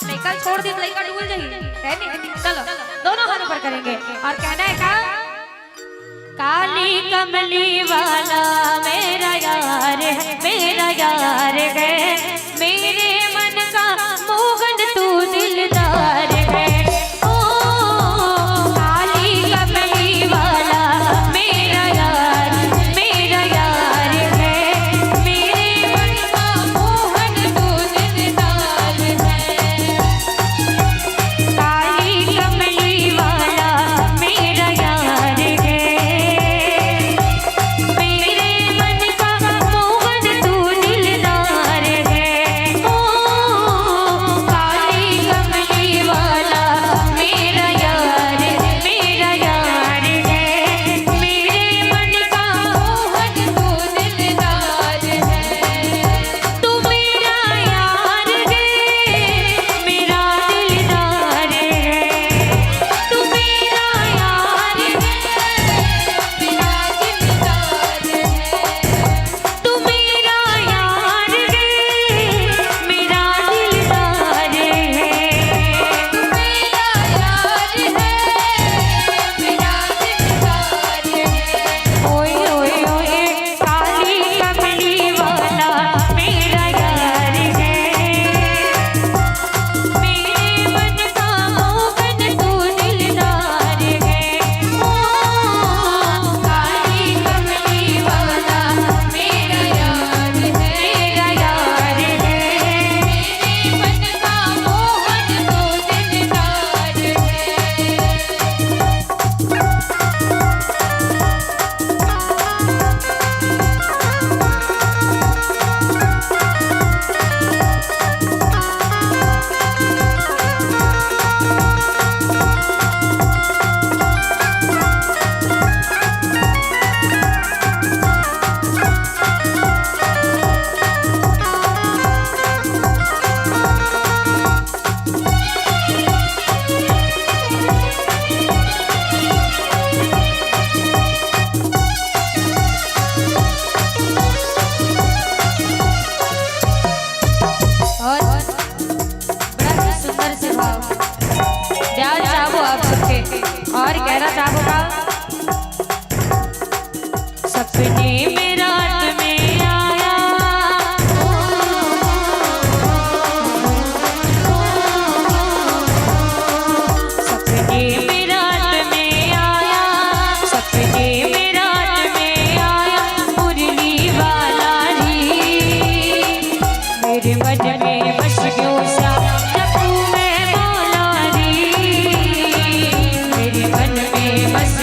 लइका छोड़ दी, लइका डूल जाई, है नहीं? चलो, दोनों हाथ ऊपर करेंगे और कहना है का? काली कमली वाला मेरा यार है, मेरा यार है, मेरे मन का मोहन तू दिलदार है। ओ काली कमली वाला मेरा यार, मेरा यार है, मेरे मन का मोहन तू दिलदार है। काली कमली वाला मेरा यार है, मेरे मन का मोहन तू दिलदार है। ओ काली कमली वाला मेरा यार, मेरा यार है, मेरे मन का मोहन तू दिलदार है। तू मेरा यार रे, मेरा दिलदार है। तू मेरा यार रे, मेरा दिलदार है। तू मेरा यार रे, मेरा दिलदार है। तू मेरा यार है, मेरा दिलदार है। ओए, ओए, ओए, काली कमली वाला मेरा यार है, मेरे मन का मोहन तू दिलदार है। ओ, काली कमली वाला मेरा यार है, मेरा यार है, मेरे मन का मोहन तू दिलदार है। और बड़ा ही सुंदर से भाव। प्यार चाहबो आप सबके और कहना चाहबो का? सपने में रात में आया, सपने में रात में आया, सपने में रात में आया, मुरली वाला रे। मेरे मन में बस गयो सा जपू मैं माला रे, मेरे मन में बस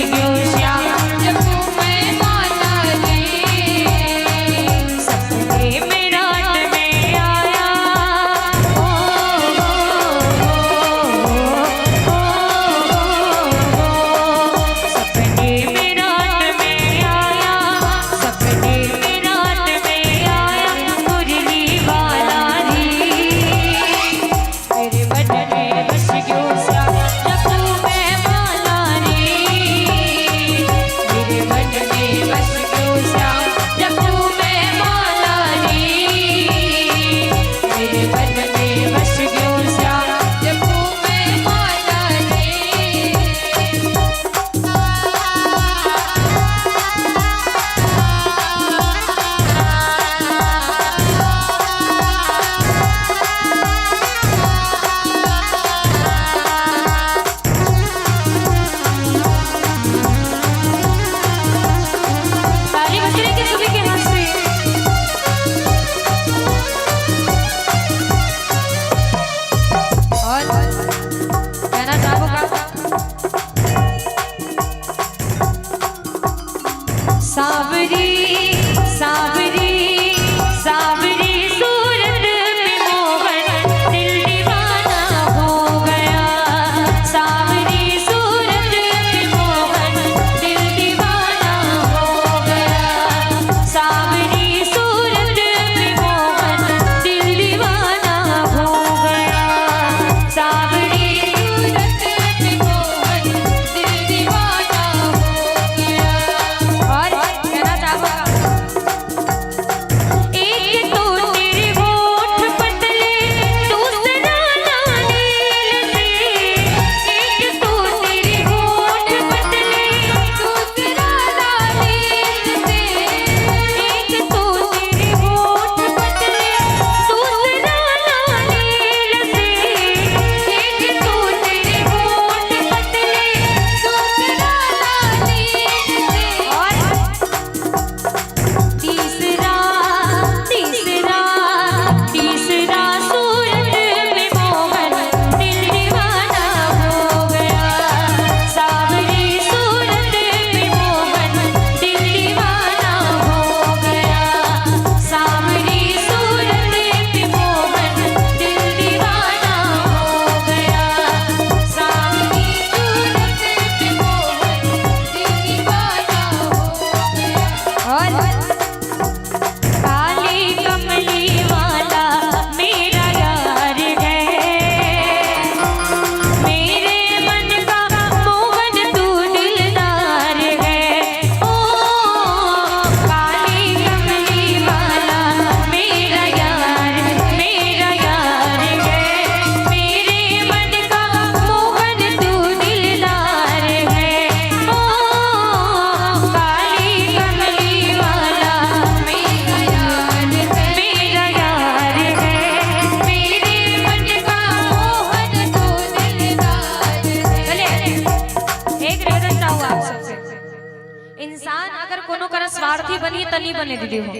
स्वार्थी बनी त नी बने दीदी हो,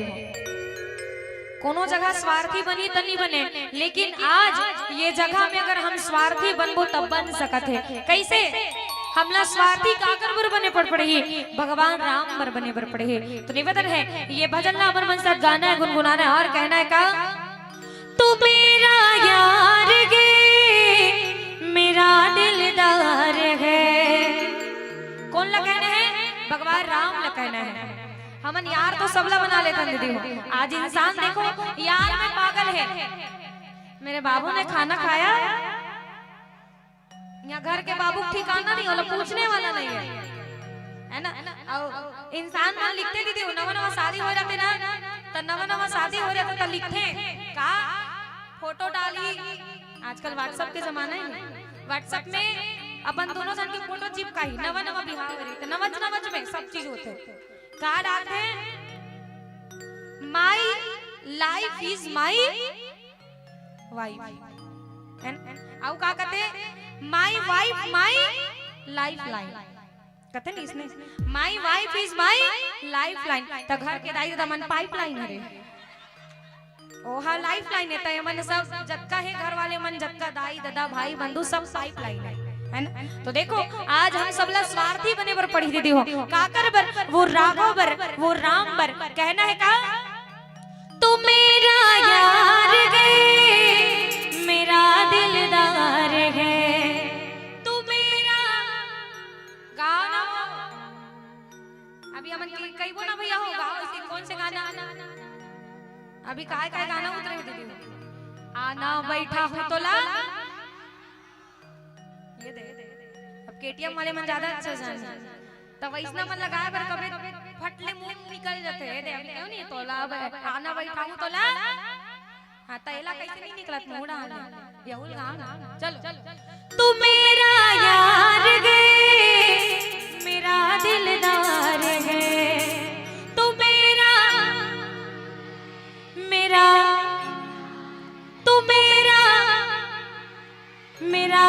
कोनो जगह स्वार्थी बनी त नी बने, लेकिन आज ये जगह में अगर हम स्वार्थी बनबो तब बन सकत हे। कैसे? हमला स्वार्थी काकर बर बने पड़ पड़ही? भगवान राम बर बने बर पड़ही। तो निवेदन है, ये भजन ला अपन मन साथ गाना है, गुनगुनाना है और कहना है का, तू मेरा यार गे, मेरा दिलदार है। कोन ला कहना है? भगवान राम ला कहना है। हमन यार तो सबला बना लेथन दीदी हो। आज इंसान देखो, यार में पागल है। मेरे बाबू ने खाना खाया, यहाँ घर के बाबू ठिकाना नहीं, ओला पूछने वाला नहीं है, है ना? अउ इंसान मन लिखथे दीदी, नवा नवा शादी हो जाथे ना, त नवा नवा शादी हो जाथे त लिखथे का, फोटो डाली। आजकल WhatsApp के जमाना है ना, WhatsApp में अपन दोनों जन के फोटो चिपकाही। नवा नवा बिहाव रही त नवज नवज में सब चीज होथे। का डालथे? My life is my wife। है ना? अउ का कहथे? My wife, my lifeline। कहथे नहीं इसने, My wife is my lifeline। त घर के दाई ददा मन pipeline हरे, ओहा lifeline है। त ये मन सब जतका हे घर वाले मन, जतका दाई ददा भाई बंधु, सब pipeline है, है ना? तो देखो, आज हम सबला स्वार्थी बने बर पड़ी दीदी हो। काकर बर? वो राघव बर, वो राम बर। कहना है का, तू मेरा यार गे, मेरा दिलदार है, तू मेरा। गाओ ना। अभी हमन के कहिबो ना भैया हो, गाओ इसे। कौन से गाना? अभी काय काय गाना उतरे हो दीदी? आना बैठा हूँ तोला। ये दे। अब KTM वाले मन ज्यादा अच्छा जाने। त वैसना मन लगाए बर कबे फट ले मुंह निकल जाथे। ये दे, अभी क्यों नहीं तोला, अब आना बैठा हूँ तोला। हाँ, त एला कैसे नहीं निकलत मुंह डाल। यहुल गाँव ना। चलो। तू मेरा यार गे, मेरा दिलदार है। तू मेरा, मेरा, तू मेरा, मेरा।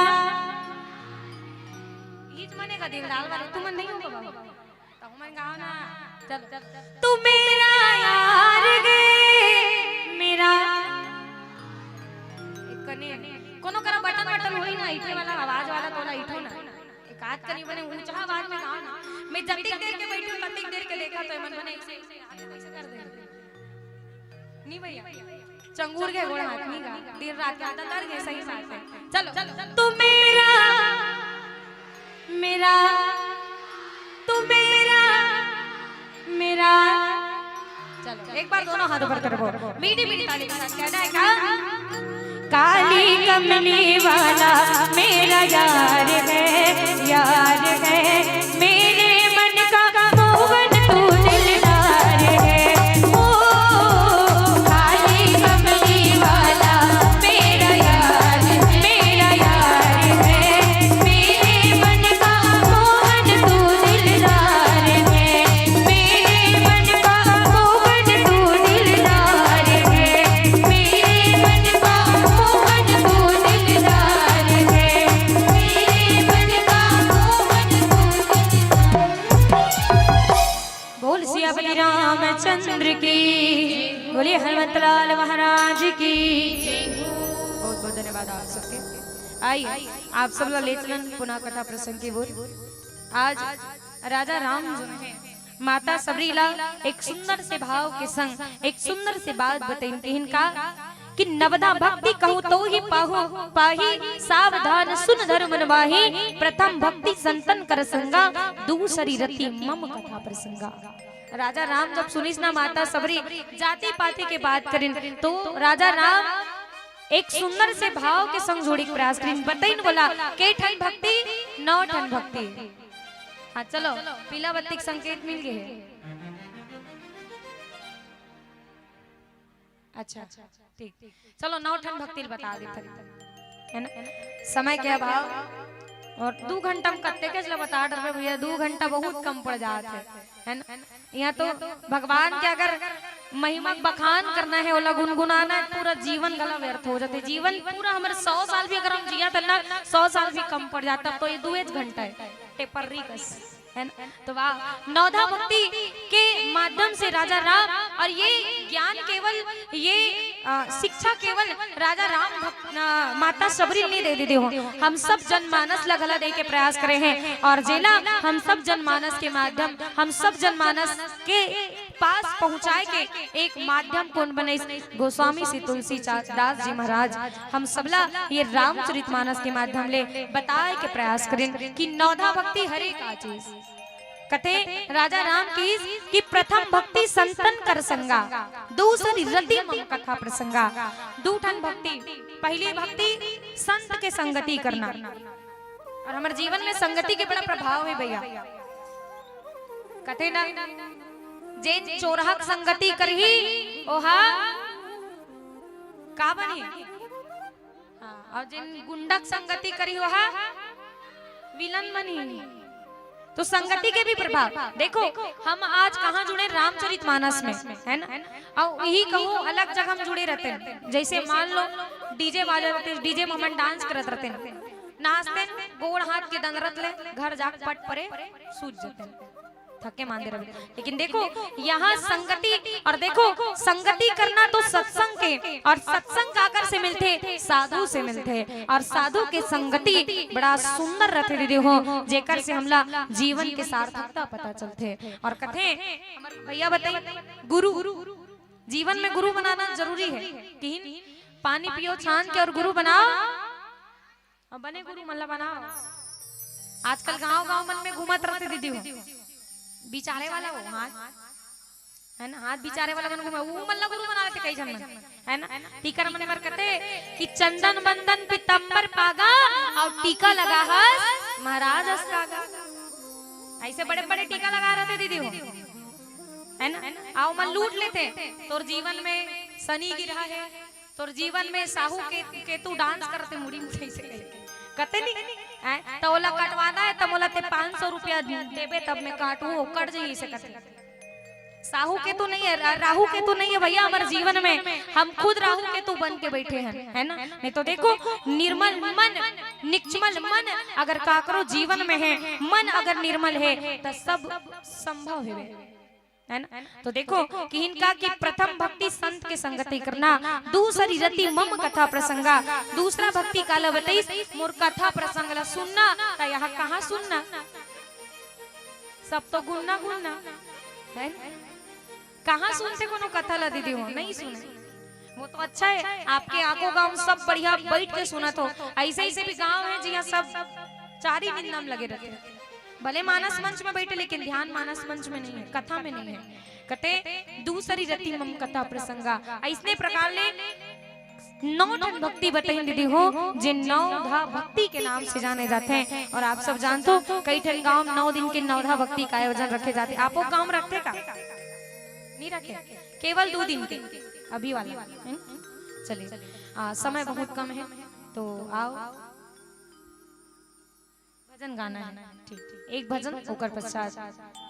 ईज मने का दिलदार वाले, तुमन नहीं हो बाबा। त हमन गाओ ना। चलो। तू मेरा यार गे, मेरा। एक कने कोनो करा बटन वटन होई ना, इठे वाला आवाज वाला तोला इठो ना। एक आध कनी बने ऊंचा आवाज में गाओ ना। मैं जतिक देर के बैठी हूँ, ततिक देर के देखा तो मन बने ऐसे, ऐसे हाथ ऐसे कर दे। नहीं भैया, चंगुर के गोड़ हाथ नहीं गा, दिन रात के आदत लग गए, सही बात है। चलो, तू मेरा, मेरा, तू मेरा, मेरा। चलो, एक बार दोनों हाथ ऊपर करबो, मीठी मीठी ताली के साथ कहना है का? काली कमली वाला मेरा यार है, यार है, मेरे मन का मोहन तू दिलदार है। ओ, काली कमली वाला मेरा यार, मेरा यार है, मेरे मन का मोहन तू दिलदार है, मेरे मन का मोहन तू दिलदार है, मेरे मन का मोहन तू दिलदार है, मेरे मन का मोहन तू दिलदार। बोल सियापति रामचंद्र की, बोलिए हनुमंतलाल महाराज की। बहुत बहुत धन्यवाद आप सबके। आइए, आप सब ला ले चलन पुनः कथा प्रसंग की ओर। आज राजा राम जो है, माता सबरी ला एक सुंदर से भाव के संग एक सुंदर से बात बतइन, किहिन का कि नवधा भक्ति कहूँ तो ही पाहु पाही, सावधान सुन धर्म नवाही, प्रथम भक्ति संतन कर संगा, दूसरी रति मम कथा प्रसंगा। राजा राम जब सुनिस ना माता सबरी जाति पाति के बात करिन, तो राजा राम एक सुंदर से भाव के संग जोड़ी के प्रयास करिन, बतइन बोला के ठन भक्ति, नौ ठन भक्ति। हाँ चलो, पीला बत्ती के संकेत मिल गए है। अच्छा, ठीक, चलो नौ ठन भक्ति ल बता देथन, है ना? समय के अभाव, और दू घंटा में कत्ते के ल बता डरबे भैया, दू घंटा बहुत कम पड़ जात है, है ना? यहाँ तो भगवान के अगर महिमा के बखान करना है, ओला गुनगुनाना है, पूरा जीवन घला व्यर्थ हो जाते। जीवन पूरा हमारे सौ साल भी अगर हम जिया त ना, सौ साल भी कम पड़ जाता। तो ये दुए घंटा है, टेपर्री कस। है ना? तो वाह, नवधा भक्ति के माध्यम से राजा राम, और ये ज्ञान केवल, ये अ, शिक्षा केवल राजा राम भक्त, अ, माता शबरी नहीं दे दे हो। हम सब जनमानस ला घला दे के प्रयास करे हैं, और जेला हम सब जनमानस के माध्यम, हम सब जनमानस के पास पहुंचाए के एक माध्यम कौन बने? गोस्वामी श्री तुलसी चा-, दास जी महाराज हम सबला ये रामचरित मानस के माध्यम ले बताए के प्रयास करें कि नवधा भक्ति हरे का चीज। कथे राजा राम की कि प्रथम भक्ति संतन कर संगा, दूसरी रति मम कथा प्रसंगा। दू ठन भक्ति, पहली भक्ति संत के संगति करना, और हमारे जीवन में संगति के बड़ा प्रभाव है भैया। कथे ना, जेन चोरहक संगति करही ओहा का बनही? हाँ, और जेन गुंडक संगति करही ओहा विलन बनही। तो संगति के भी प्रभाव देखो, हम आज कहाँ जुड़े? रामचरित मानस में, है ना? और यही कहूँ, अलग जगह हम जुड़े रहते हैं। जैसे मान लो डीजे बाजा रहते, डीजे में हमन डांस करत रहते हैं, नाचते हैं, गोड़ हाथ के दंदरत ले घर जाके पट परे सूझ जाते हैं, थके मांदे रहे। लेकिन देखो, यहाँ संगति, और देखो, संगति करना तो सत्संग के, और सत्संग काकर से मिलथे? साधु से मिलथे। और साधु के संगति बड़ा सुंदर रथे दीदी हो, जेकर से हमला जीवन के सार्थकता पता चलथे। और कथे हमर भैया बताई, गुरु, जीवन में गुरु बनाना जरूरी है। किहिन, पानी पियो छान के और गुरु बनाओ। अब बने गुरु मन ला बनाओ। आजकल गांव गांव मन में घूमत रहते दीदी हो, बिचारे वाला हो, हाथ, है ना? हाथ बिचारे वाला मन घूमे, वो मन ला गुरु बना लेते कई झन मन, है ना? टीकर मन बर कथे कि चंदन बंदन पीतंबर पागा, और टीका लगा हस महाराज अस कागा। ऐसे बड़े बड़े टीका लगा रहते दीदी हो, है ना? आओ मन लूट लेते, तोर जीवन में शनि गिरा है, तोर जीवन में साहू के, केतु डांस करते मुड़ी में, ऐसे कहे। कते नहीं? हैं? तो ओला कटवाना है, त मोला ते पाँच सौ रुपया देबे, तब मैं काटू, वो कट जाइए, ऐसे कते। साहू केतु नहीं है, रा-, राहु केतु नहीं है भैया हमारे जीवन में, हम खुद राहु केतु बन के बैठे हैं, है ना? नहीं तो देखो, निर्मल मन, निक्ष्मल मन अगर काकरो जीवन में है, मन अगर निर्मल है, तो सब संभव है। है ना? तो देखो कि इनका कि प्रथम भक्ति संत के संगति करना, दूसरी रति मम कथा प्रसंगा। दूसरा भक्ति काला बताइस, मोर कथा प्रसंग ला सुनना। त यहाँ कहाँ सुनना? सब तो गुनना गुनना है ना? कहाँ सुनते कोनो कथा ला दीदी हो? नहीं सुने। वो तो अच्छा है, आपके आको गांव सब बढ़िया बैठ के सुनत हो। ऐसे ऐसे भी गांव है जिहाँ सब चारी निंदा में लगे रहते हैं। भले मानस मंच में बैठे, लेकिन ध्यान मानस मंच में नहीं है, कथा में नहीं है। कते दूसरी रति मम कथा प्रसंगा। ऐसने प्रकार ले नौ ठन भक्ति बताइन दीदी हो, जे नवधा भक्ति के नाम से जाने जाते हैं। और आप सब जानते हो, कई ठन गांव में नौ दिन के नवधा भक्ति का आयोजन रखे जाते। आपो गांव में रखते का? नहीं रखे, केवल दो दिन के। अभी वाला, है ना? चलिए, आ, समय बहुत कम है, तो आओ। भजन गाना है, ठीक, ठीक। एक भजन, ओकर पश्चात,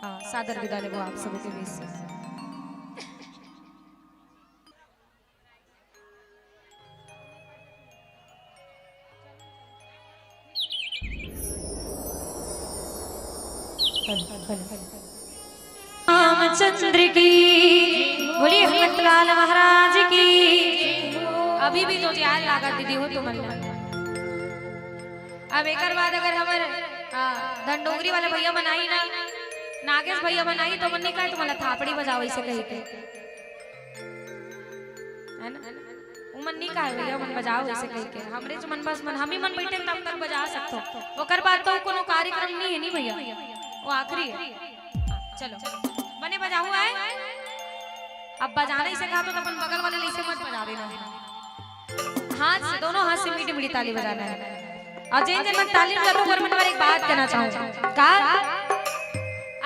हाँ, सादर विदा लेबो आप सबके बीच से। रामचंद्र की, बोलिए हनुमंतलाल महाराज की। अभी भी तो ध्यान लागत दीदी हो तुमन ला। अब एकर बाद अगर हमर, आ, धनडोंगरी वाले भैया मन आही ना, नागेश भैया मन आही, तो मन नहीं कहे तुम्हारा थापड़ी बजाओ, ऐसे कही के, है ना? उमन नहीं कहे भैया, मन बजाओ ऐसे कही के। हमरे जो मन बस मन, हम ही मन बैठे तब तक बजा सकते हो। ओकर बाद तो कोनो कार्यक्रम नहीं है, नहीं भैया, वो आखिरी है। चलो, बने बजाओ आए। अब बजाना ही सिखा तो अपन बगल वाले ले इसे मत बजा देना। हाथ से, दोनों हाथ से मीठी मीठी ताली बजाना है। और जेन जेन मन ताली बजा रहे हो, ओकर मन बर एक बात कहना चाहूँ। का?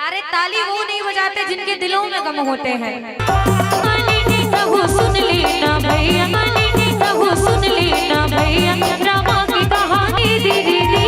अरे, ताली वो नहीं बजाते जिनके दिलों में गम होते हैं। सुन लेना भैया, सुन लेना भैया, रामा की कहानी धीरे धीरे।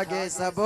आगे सबो।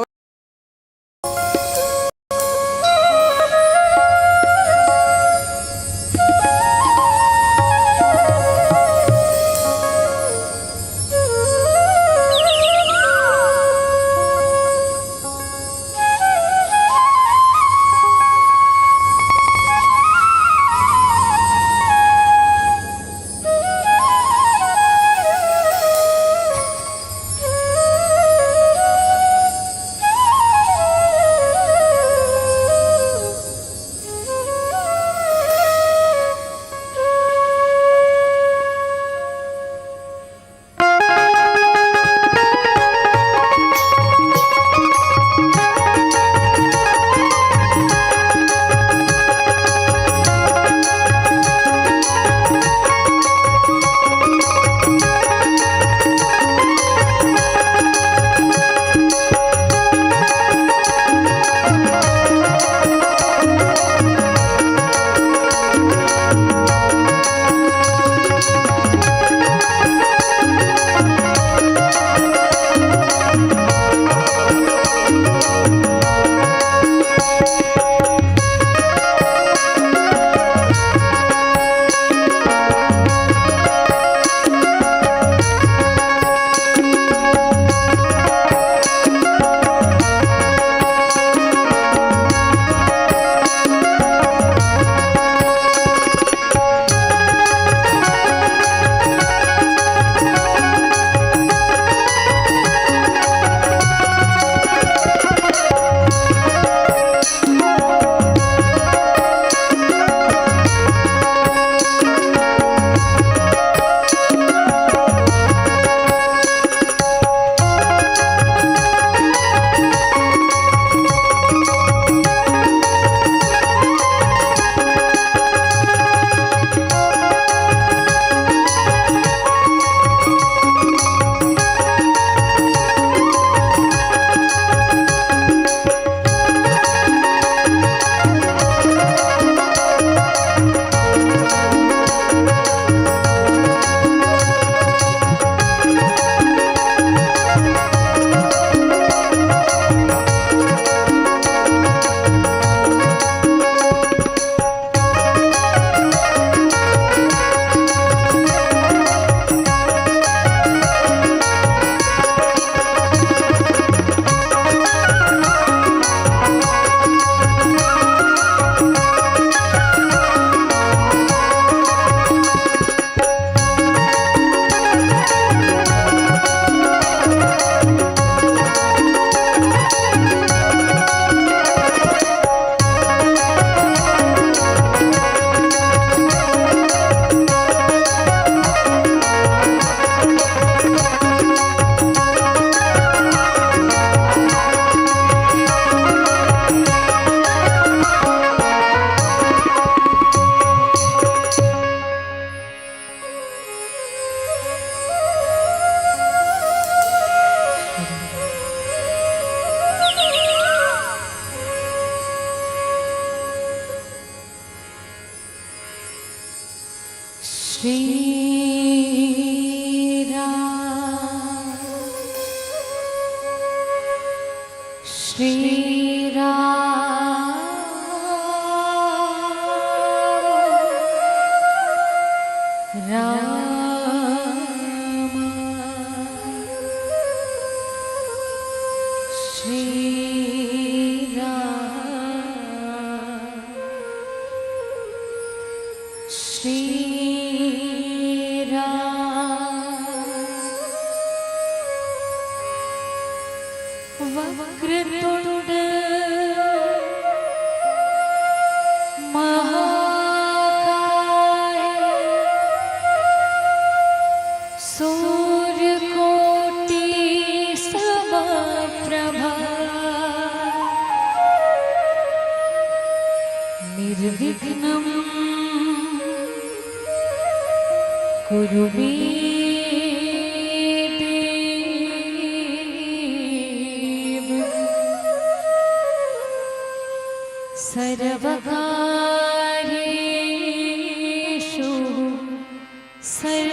श्री राम, श्री राम, राम, श्री राम। श्री राम। वक्रतुंड महाकाय सूर्यकोटि समप्रभा। निर्विघ्नं कुरु मे देव। सर्वकार्येषु सर्वदा।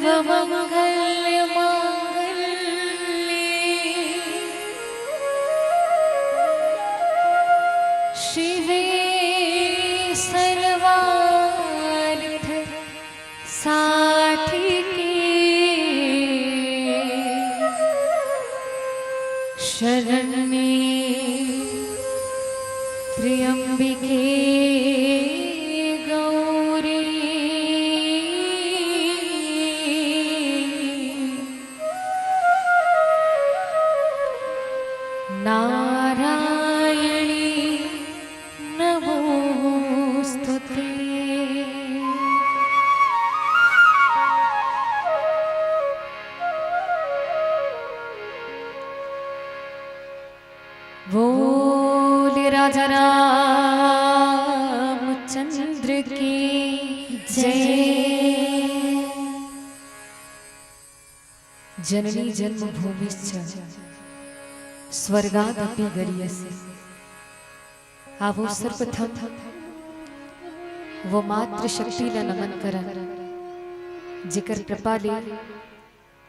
सर्वमंगल मांगल्ये शिवे सर्वार्थ साधिके शरण्ये त्र्यंबिके गौरी नारायणी नमोस्तुते। बोल राजा रामचंद्र की जय। जननी जन्मभूमिश्च स्वर्गादपि गरीयसी। आवो सर्वप्रथम वो मातृशक्ति ला नमन करन, जेकर कृपा ले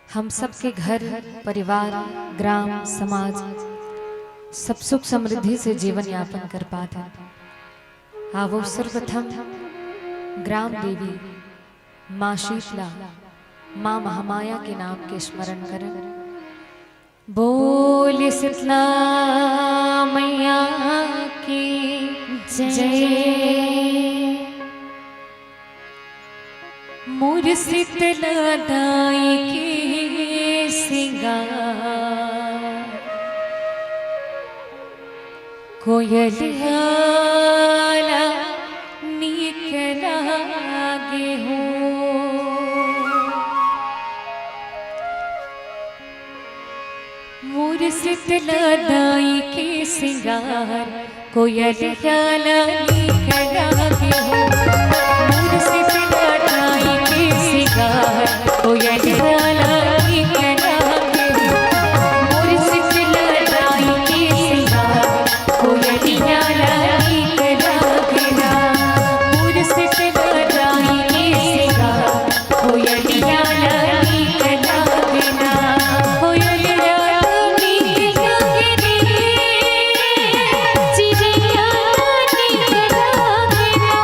हम सबके घर, परिवार, ग्राम, समाज सब सुख समृद्धि से जीवन यापन कर पात हन। आवो सर्वप्रथम ग्राम देवी माँ शीतला, माँ महामाया के नाम के स्मरण करन। बोल शीतला मैया की जय। मोर शीतला दाई के सिंगार, कोयलिया ला नीक लागे हो। मोर शीतला दाई के सिंगार, कोयलिया ला नीक लागे हो। मोर शीतला दाई के सिंगार, कोयलिया ला नीक लागे हो। मोर शीतला दाई के सिंगार, कोयलिया ला नीक लागे ना। मोर शीतला दाई के सिंगार, कोयलिया ला नीक लागे ना। कोयलिया ला नीक लागे रे, चिड़िया ला नीक लागे ना।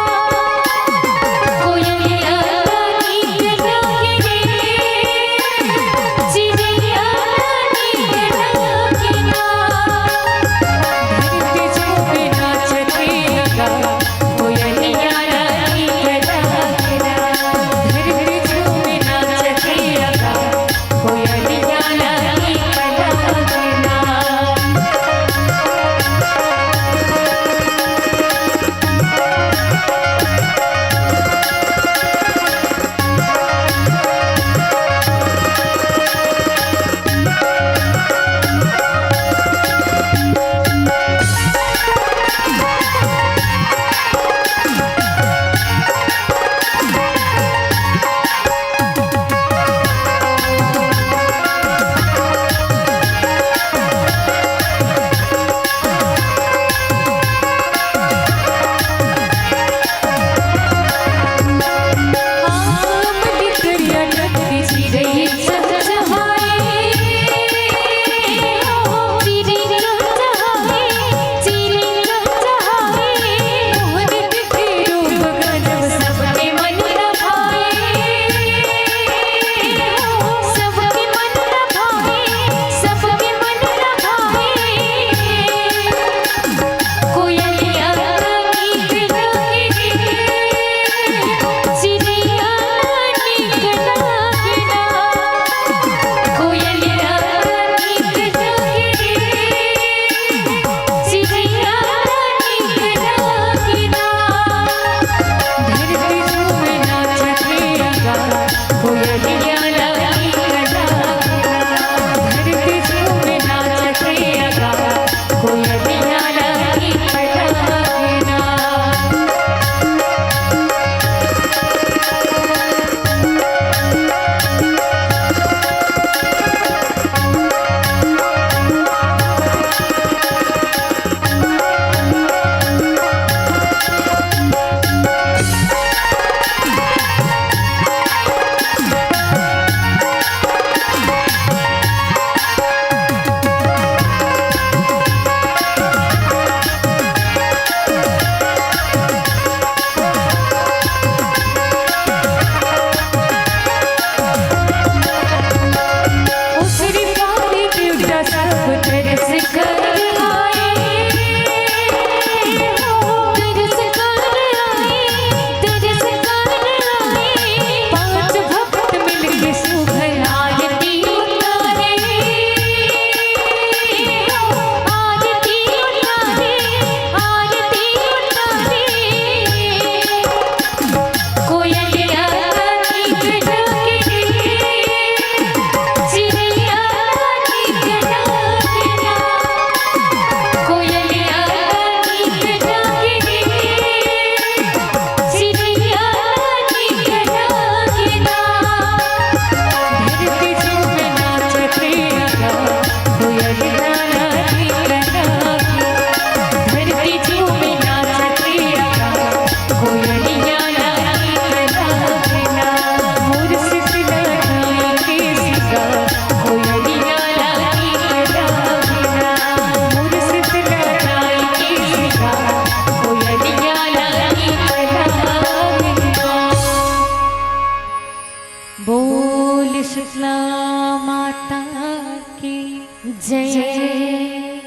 जय।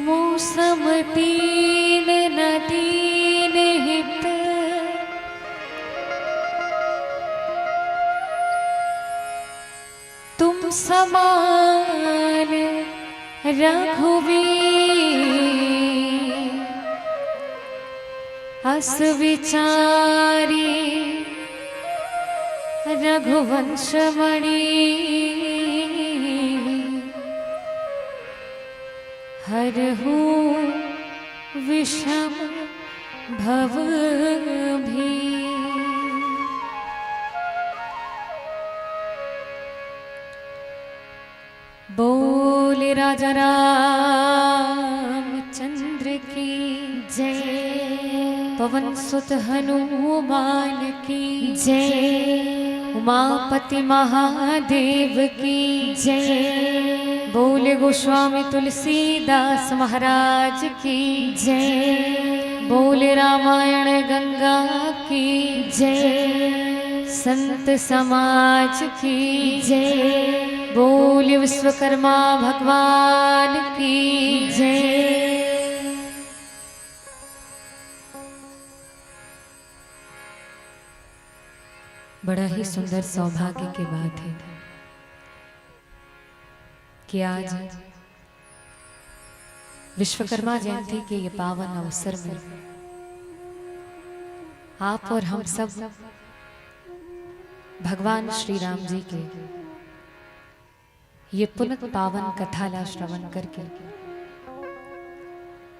मौसम तीन न तीन हित, तुम समान रघुवीर। अस विचारी रघुवंश मणि, हरहु विषम भव भीर। बोल राजा रामचंद्र की जय। पवन सुत हनुमान की जय। उमापति महादेव की जय। बोल गोस्वामी तुलसीदास महाराज की जय। बोल रामायण गंगा की जय। संत समाज की जय। बोल विश्वकर्मा भगवान की जय। बड़ा ही सुंदर सौभाग्य की बात है कि आज विश्वकर्मा जयंती के ये पावन अवसर में आप और हम सब भगवान श्री राम जी के ये पुनित पावन कथा ला श्रवण करके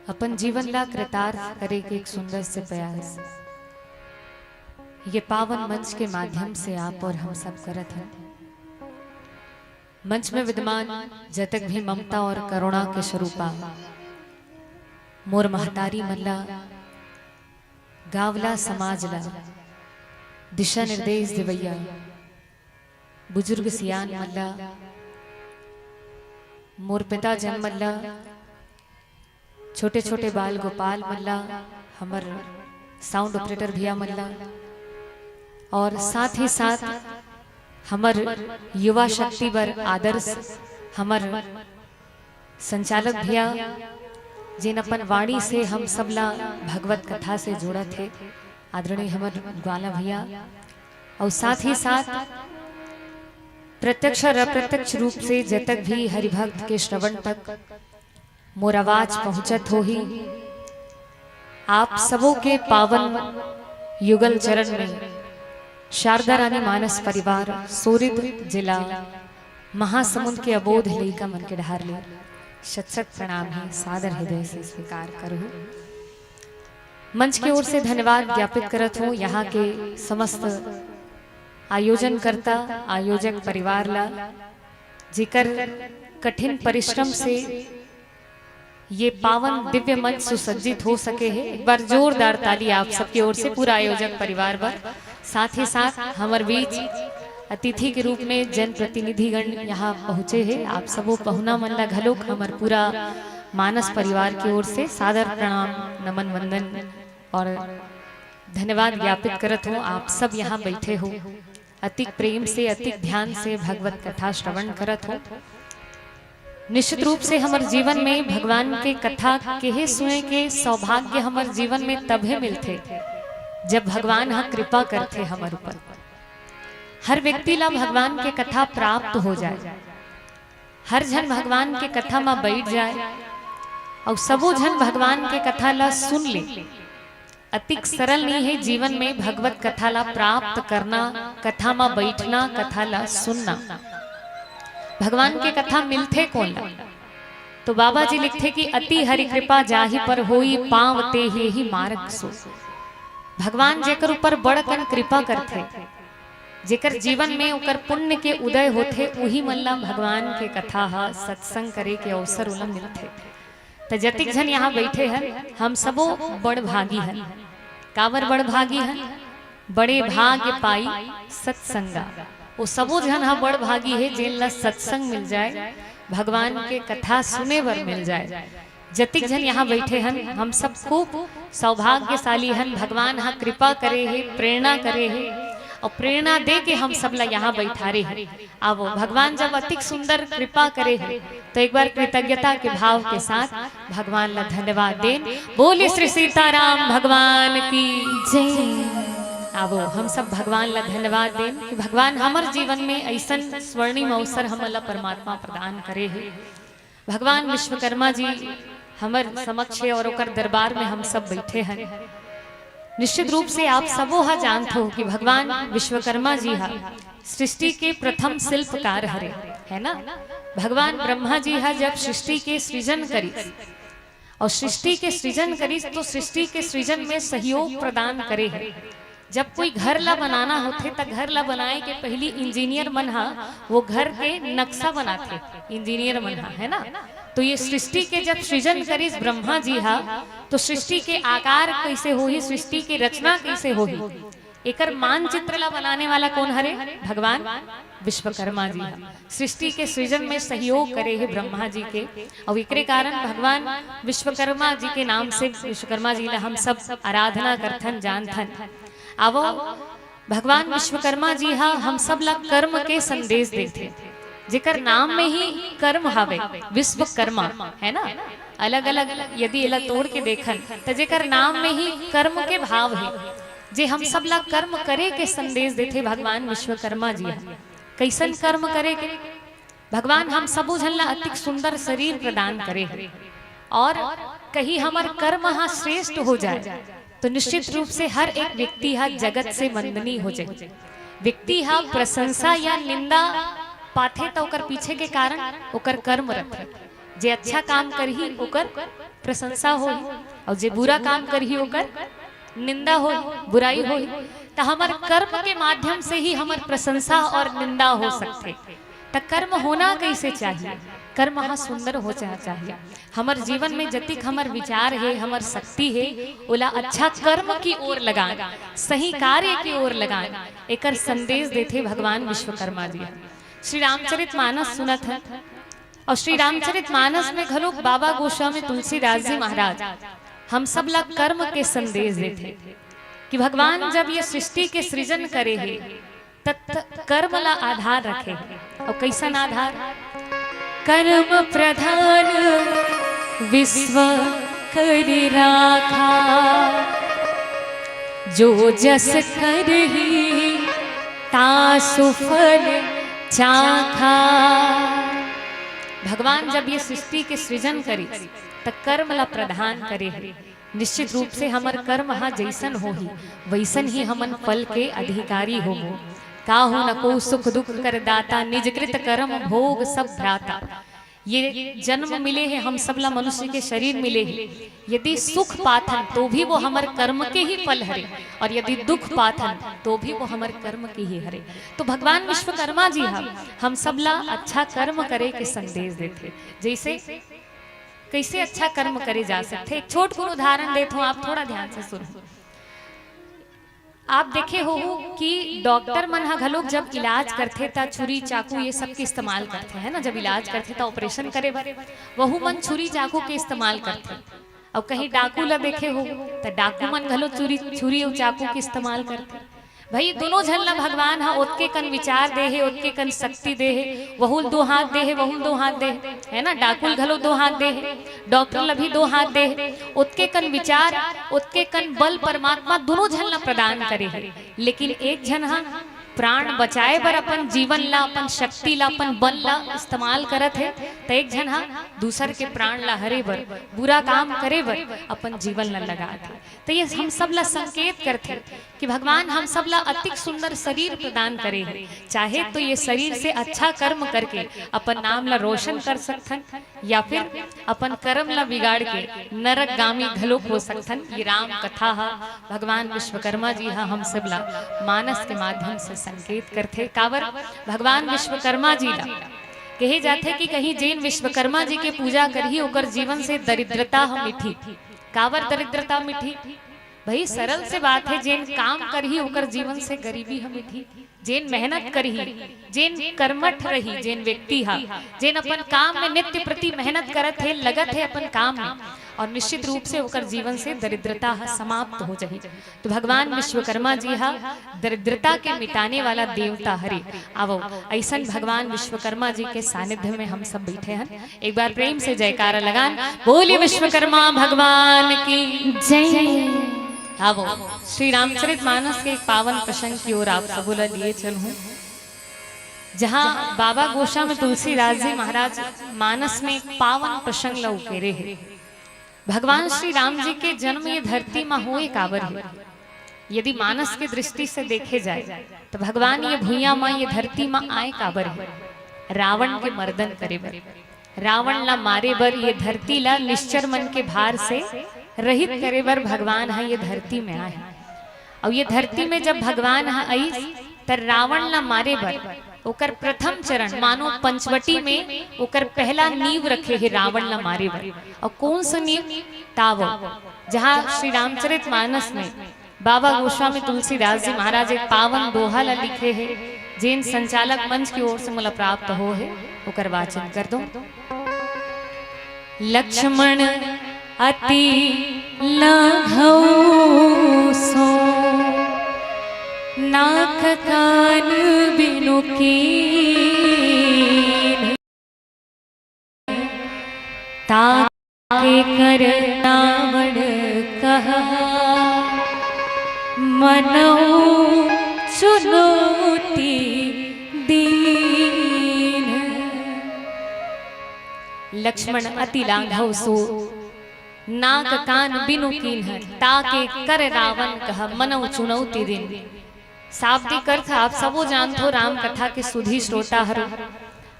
अपन जीवन ला कृतार्थ करे के एक सुंदर से प्रयास ये पावन मंच के माध्यम से आप और हम सब करत हन। मंच में विद्यमान जतक भी ममता और करुणा के स्वरूपा मोर महतारी मन ला, गांव ला, समाज ला दिशा निर्देश देवैया बुजुर्ग सियान मन ला, मोर पिता जन मन ला, छोटे छोटे बाल गोपाल मन ला, हमर साउंड ऑपरेटर भैया मन ला, और साथ ही साथ हमर युवा शक्ति बर आदर्श हमर संचालक भैया, जेन अपन वाणी से हम सब ला भगवत कथा से जोड़त हे, आदरणीय हमर ग्वाला भैया, और साथ ही साथ प्रत्यक्ष और अप्रत्यक्ष रूप से जतक भी हरिभक्त के श्रवण तक मोर आवाज पहुंचत होही, आप सबो के पावन युगल चरण में शारदा रानी मानस परिवार सोरिद, जिला महासमुंद के अबोध लइका मन के डहार ले शत शत प्रणाम हे, सादर हृदय से स्वीकार करहु। मंच के ओर से धन्यवाद ज्ञापित करत हूँ यहाँ के समस्त आयोजनकर्ता, आयोजक परिवार ला, जेकर कठिन परिश्रम से ये पावन दिव्य मंच सुसज्जित हो सके हे। एक बार जोरदार ताली आप सबके ओर से पूरा आयोजक परिवार बर। साथ ही साथ हमर बीच अतिथि के रूप में जनप्रतिनिधिगण यहाँ पहुँचे हे। आप सबो पहुना मन ला घलोक हमर पूरा मानस परिवार के ओर से सादर प्रणाम, नमन, वंदन और धन्यवाद ज्ञापित करत हूँ। आप सब यहाँ बैठे हो, अतिक प्रेम से, अतिक ध्यान से भगवत कथा श्रवण करत हो। निश्चित रूप से हमर जीवन में भगवान के कथा केहे सुने के सौभाग्य हमर जीवन में तभे मिलथे, जब भगवान ह कृपा करथे हमर ऊपर। हर व्यक्ति ला भगवान के कथा प्राप्त हो जाए, हर झन भगवान के कथा म बैठ जाए, अउ सबो झन भगवान के कथा ला सुन ले। अतिक सरल नहीं है जीवन में भगवत कथा ला प्राप्त करना, कथा म बैठना, कथा ला सुनना। भगवान के कथा मिलथे कोन ला? तो बाबा जी लिखथे कि अति हरि कृपा जाहि पर होई, पाँव ते ही मार्ग सोई। भगवान जेकर ऊपर बड़ कन कृपा करथे, जेकर जीवन में ओकर पुण्य के उदय होथे, उही मन ला भगवान के कथा ह, सत्संग करे के अवसर ओला मिलथे। त जतिक झन यहाँ बैठे हन, हम सबो बड़ भागी हन। काबर बड़ भागी हन? बड़े भाग्य पाई सत्संगा। वो सबो झन ह बड़ भागी हे, जेन ला सत्संग मिल जाए, भगवान के कथा सुने बर मिल जाए। जतिक झन यहाँ बैठे हन, हम सब खूब सौभाग्यशाली हन। भगवान ह कृपा करे हे, प्रेरणा करे हे, अउ प्रेरणा दे के हम सब ला यहाँ बैठारे हे। आवो, भगवान जब अतिक सुंदर कृपा करे हे, तो एक बार कृतज्ञता के भाव के साथ भगवान ला धन्यवाद देन। बोले श्री सीताराम भगवान की जय। आवो, हम सब भगवान ला धन्यवाद देन कि भगवान हमर जीवन में ऐसन स्वर्णिम अवसर हमन ला परमात्मा प्रदान करे हे। भगवान विश्वकर्मा जी हमर समक्ष हे और ओकर दरबार में हम सब बैठे हन। निश्चित रूप से आप सबो ह जानत हो कि भगवान विश्वकर्मा जी ह सृष्टि के प्रथम शिल्पकार हरे, है ना? भगवान ब्रह्मा जी ह जब सृष्टि के सृजन करिस, और सृष्टि के सृजन करिस तो सृष्टि के सृजन में सहयोग प्रदान करे हे। जब कोई घर ला बनाना होथे, त घर ला बनाए के पहिली इंजीनियर मन ह वो घर के नक्शा बनाथे, इंजीनियर मन ह, है ना? तो ये सृष्टि के जब सृजन करिस ब्रह्मा जी ह, तो सृष्टि के आकार कैसे होही, सृष्टि के रचना कैसे होही, एकर मानचित्र ला बनाने वाला कौन हरे? भगवान विश्वकर्मा जी ह। सृष्टि के सृजन में सहयोग करे हे ब्रह्मा जी के, और एकरे कारण भगवान विश्वकर्मा जी के नाम से विश्वकर्मा जी ला हम सब आराधना करथन, जानथन। आवो, भगवान विश्वकर्मा जी ह हम सब ला कर्म के संदेश देथे, जेकर नाम में ही कर्म हवे, विश्वकर्मा, है ना? अलग-अलग यदि एला तोड़ के देखन, त जेकर नाम में ही कर्म के भाव हे, जे हम सब ला कर्म करे के संदेश देथे भगवान विश्वकर्मा जी ह। कैसन कर्म करे के? भगवान हम सबो झन ला अतिक सुंदर शरीर प्रदान करे हे, और कहीं हमर कर्म ह श्रेष्ठ हो जाए, तो निश्चित रूप से हर एक व्यक्ति ह जगत से वंदनीय हो जाए। व्यक्ति ह प्रशंसा या निंदा पाथे, त ओकर पीछे के कारण ओकर कर्म रथे। जे अच्छा काम करही, ओकर प्रशंसा होही, और जे बुरा काम करही, ओकर निंदा होही, बुराई होही। त हमर कर्म के माध्यम से ही हमर प्रशंसा और निंदा हो सकथे। त कर्म होना कैसे चाहिए? कर्म ह सुंदर हो जा-, चाहिए। हमर जीवन में जतिक हमर विचार हे, हमर शक्ति हे, ओला अच्छा कर्म की ओर लगान, सही कार्य की ओर लगान, एकर संदेश देथे भगवान विश्वकर्मा जी। श्री रामचरित मानस सुनत हन, और श्री रामचरित मानस में घलो बाबा गोस्वामी तुलसीदास जी महाराज हम सब ला कर्म के संदेश देथे कि भगवान जब ये सृष्टि के सृजन करे हे, त कर्म ला आधार रखे हे। और कैसन आधार? कर्म प्रधान विश्व करि राखा, जो जस करही तासु फल चाखा। भगवान जब ये सृष्टि के सृजन करिस, त कर्म ला प्रधान करे हे। निश्चित रूप से हमर कर्म ह जैसन होही, वैसन ही हमन फल के अधिकारी होबो। काहू न को सुख दुख कर दाता, निज कृत कर्म भोग सब भ्राता। ये जन्म मिले हे, हम सब ला मनुष्य के शरीर मिले हे। यदि सुख पाथन, तो भी वो हमर कर्म के ही फल हरे, और यदि दुख पाथन, तो भी वो हमर कर्म के ही हरे। तो भगवान विश्वकर्मा जी ह हम सब ला अच्छा कर्म करे के संदेश देथे। जैसे, कैसे अच्छा कर्म करे जा सकथे, एक छोट कुन उदाहरण देत हूँ, आप थोड़ा ध्यान से सुनो। आप देखे होहू कि डॉक्टर मन ह घलोक जब इलाज करथे, त छुरी, चाकू, ये सब के इस्तेमाल करथे, है ना? जब इलाज करथे, त ऑपरेशन करे बर वहू मन छुरी, चाकू के इस्तेमाल करथे। अउ कहीं डाकू ला देखे होहू, त डाकू मन घलो छुरी, छुरी अउ चाकू के इस्तेमाल करथे। भाई, दोनों झन ला भगवान ह ओतके कन विचार दे हे, ओतके कन शक्ति दे हे, वहू ल दो हाथ दे हे, वहू ल दो हाथ दे हे, है ना? डाकू ल घलो दो हाथ दे हे, डॉक्टर ला भी दो हाथ दे हे। ओतके कन विचार, ओतके कन बल परमात्मा दोनों झन ला प्रदान करे हे। लेकिन एक झन ह प्राण बचाए बर अपन जीवन ला, अपन शक्ति ला, अपन बल ला इस्तेमाल करत हे, त एक झन ह दूसर के प्राण ला हरे बर, बुरा काम करे बर अपन जीवन ला लगात हे। त ये हम सब ला संकेत करथे कि भगवान हम सब ला अतिक सुंदर शरीर प्रदान करे हे, चाहे तो ये शरीर से अच्छा कर्म करके अपन नाम ला रोशन कर सकथन, या फिर अपन कर्म ला बिगाड़ के नरकगामी घलोक हो सकथन। ये राम कथा ह, भगवान विश्वकर्मा जी ह हम सब ला मानस के माध्यम से संकेत करथे। काबर? भगवान विश्वकर्मा जी ला कहे जाथे कि कहीं जेन विश्वकर्मा जी के पूजा करही, ओकर जीवन से दरिद्रता ह मिटही। काबर दरिद्रता मिटही? भाई, सरल से बात हे, जेन काम करही ओकर जीवन से गरीबी ह मिटही। जेन मेहनत करही, जेन कर्मठ रही, जेन व्यक्ति हा, जेन अपन काम में नित्य प्रति मेहनत करत हे, लगत हे अपन काम में, और निश्चित रूप से ओकर जीवन से दरिद्रता हा समाप्त हो जाही। तो भगवान विश्वकर्मा जी हा दरिद्रता के मिटाने वाला देवता हरे। आवो, ऐसन भगवान विश्वकर्मा जी के सानिध्य में हम सब बैठे हन। एक बार प्रेम से जयकारा लगान, बोलिए विश्वकर्मा भगवान की। जय। आवो, श्री रामचरित मानस के एक पावन प्रसंग की ओर आप सबो ला लिए चलूं, जहां बाबा गोस्वामी तुलसीदास जी महाराज मानस में एक पावन प्रसंग ला उकेरे हे। भगवान श्री राम जी के जन्म ये धरती मा होए काबर हे? यदि मानस के दृष्टि से देखे जाए, तो भगवान ये भुइयां मा, ये धरती मा आए काबर हे? रावण के मर्दन करे बर, रावण ला मारे बर, ये धरती ला निश्चर मन के भार से रहित करे बर भगवान ह ये धरती में आए। अउ ये धरती में जब भगवान ह आइस, त रावण ला मारे बर ओकर प्रथम चरण, मानो पंचवटी में ओकर पहला नींव रखे हे रावण ला मारे बर। अउ कौन सा नींव? तावो, जहाँ श्री रामचरित मानस में बाबा गोस्वामी तुलसीदास जी महाराज एक पावन दोहा ला लिखे हे, जेन संचालक मंच की ओर से मोला प्राप्त हो हे, ओकर वाचन कर दो। लक्ष्मण अति लाघव सो, नाक कान बिनु कीन्ह। ताके कर रावण कहा, मनौ चुनौती दीन्ह। लक्ष्मण अति लाघव सो, नाक कान बिनु कीन्ह, ताके कर रावण कहा, मनौ चुनौती दीन्ह। शाब्दिक अर्थ आप सबो जानथो, राम कथा के सुधी श्रोता हरो।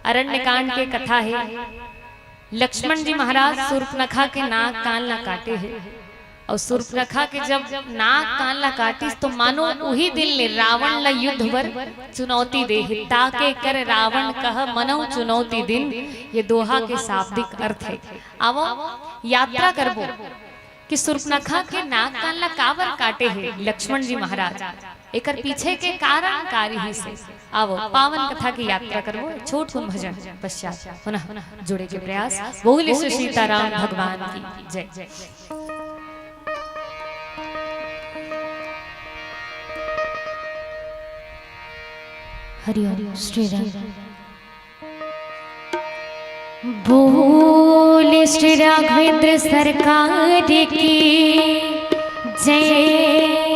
अरण्य कांड के कथा हे, लक्ष्मण जी महाराज सूर्पनखा के नाक कान ला काटे हे, अउ सूर्पनखा के जब नाक कान ला काटिस, तो मानो उही दिन ले रावण ला युद्ध बर चुनौती दे हे। ताके कर रावण कहा, मनौ चुनौती दीन्ह, ये दोहा के शाब्दिक अर्थ हे। आवो, यात्रा करबो कि सूर्पनखा के नाक कान ला काबर काटे हे लक्ष्मण जी महाराज, एकर पीछे के कारण का रिहिस हे। आवो, पावन कथा की यात्रा करबो, छोट कुन भजन पश्चात पुनः जुड़े के प्रयास। बोले श्री सीताराम भगवान की जय। हरिओम श्री राम। बोले श्री राघवेंद्र सरकार की जय।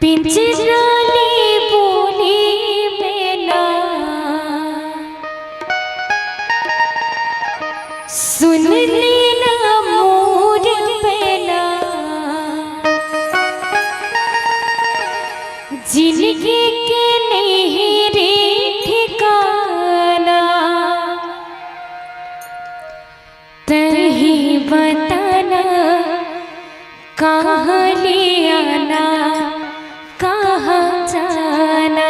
पिंजरा ले बोली मैना, सुन लेना मोर पैना। जिनगी के नहीं रे ठिकाना, तही बताना, कहाँ ले आना, कहाँ जाना।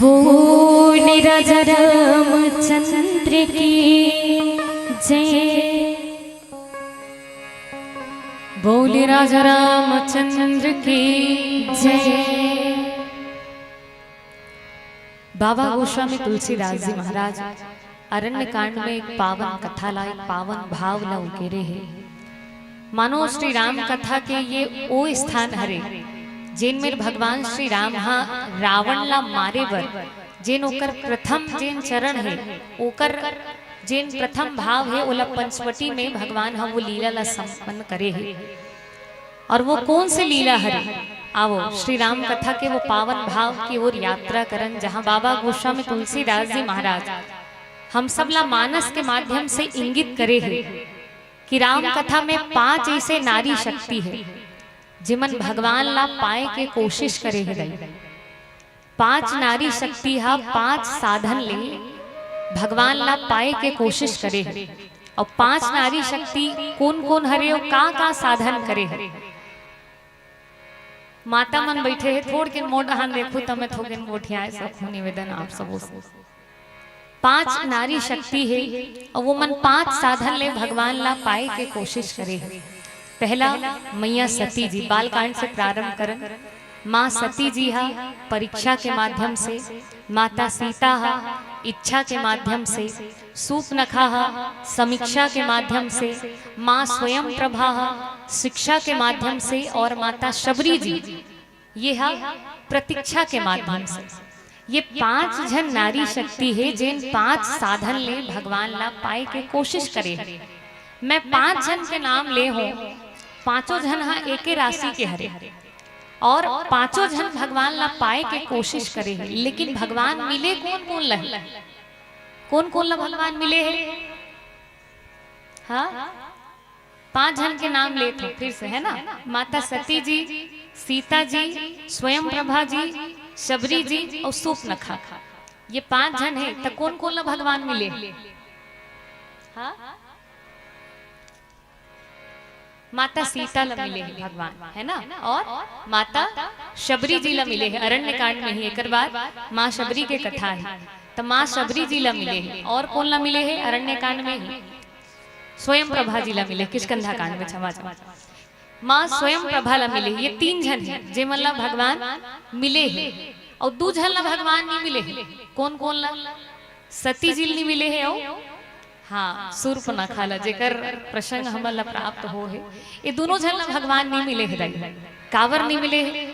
बोल राजा रामचंद्र की जय। बोल राजा रामचंद्र की जय। बाबा गोस्वामी तुलसीदास जी महाराज अरण्य कांड में एक पावन कथा ला, एक पावन भाव ला उकेरे हे। मानो श्री राम कथा के ये ओ स्थान हरे, जेन में भगवान श्री राम हा रावण ला मारे बर जेन ओकर प्रथम जेन चरण हे, ओकर जेन प्रथम भाव हे, ओला पंचवटी में भगवान हा वो लीला ला संपन्न करे हे। और वो कौन से लीला हरे? आवो, श्री राम कथा के वो पावन भाव की ओर यात्रा करन, जहाँ बाबा गोस्वामी तुलसीदास जी महाराज हम सब ला मानस के माध्यम से इंगित करे हे कि राम कथा में पांच ऐसे नारी शक्ति हे, जिमन भगवान ला पाए के कोशिश करे हे दाई। पांच नारी शक्ति हा पांच साधन ले भगवान ला पाए के कोशिश करे हे। और पांच नारी शक्ति कोन कोन हरे और का का साधन करे हे? माता मन बैठे हे, थोड़ के मोर डहान देखू त मैं थोकिन गोठियाए सकूं। निवेदन आप सबो से, पांच नारी शक्ति हे और वो मन पांच साधन ले भगवान ला पाए के कोशिश करे हे। पहला, मैया सती जी, बालकांड से प्रारंभ करन। माँ सती जी हा परीक्षा के माध्यम से, माता सीता हा इच्छा के माध्यम से, सूपनखा हा समीक्षा के माध्यम से, माँ स्वयं प्रभा हा शिक्षा के माध्यम से और माता शबरी जी ये हा प्रतीक्षा के माध्यम से। ये पांच झन नारी शक्ति हे, जेन पांच साधन ले भगवान ला पाए के कोशिश करे हे। मैं पांच झन के नाम ले हों, पांचों झन हा एके राशि के हरे और पांचों झन भगवान ला पाए के कोशिश करे हे, लेकिन भगवान मिले कोन कोन ला? कोन कोन ला भगवान मिले हे? हाँ, पांच झन के नाम लेत हों फिर से, है ना? माता सती जी, सीता जी, स्वयं प्रभा जी, शबरी जी और सूपनखा। ये पांच झन हे, त कोन कोन ला भगवान मिले? हाँ, माता सीता ला मिले हे भगवान, है ना? और माता शबरी जी ला मिले हे अरण्य कांड में ही। एकर बाद माँ शबरी के कथा हे, त माँ शबरी जी ला मिले हे। और कोन ला मिले हे अरण्य कांड में ही? स्वयं प्रभा जी ला मिले, किष्किंधा कांड में, क्षमा चाहूँ। माँ स्वयं प्रभा ला मिले, ये तीन झन हे जेमन ला भगवान मिले हे। और दू झन ला भगवान नहीं मिले हे। कोन कोन ला? सती जी ला नहीं मिले हे और हाँ, सूर्पनखा ला, जेकर प्रसंग हमन ला प्राप्त हो हे। ये दोनों झन ला भगवान नहीं मिले हे दाई। काबर नहीं मिले हे?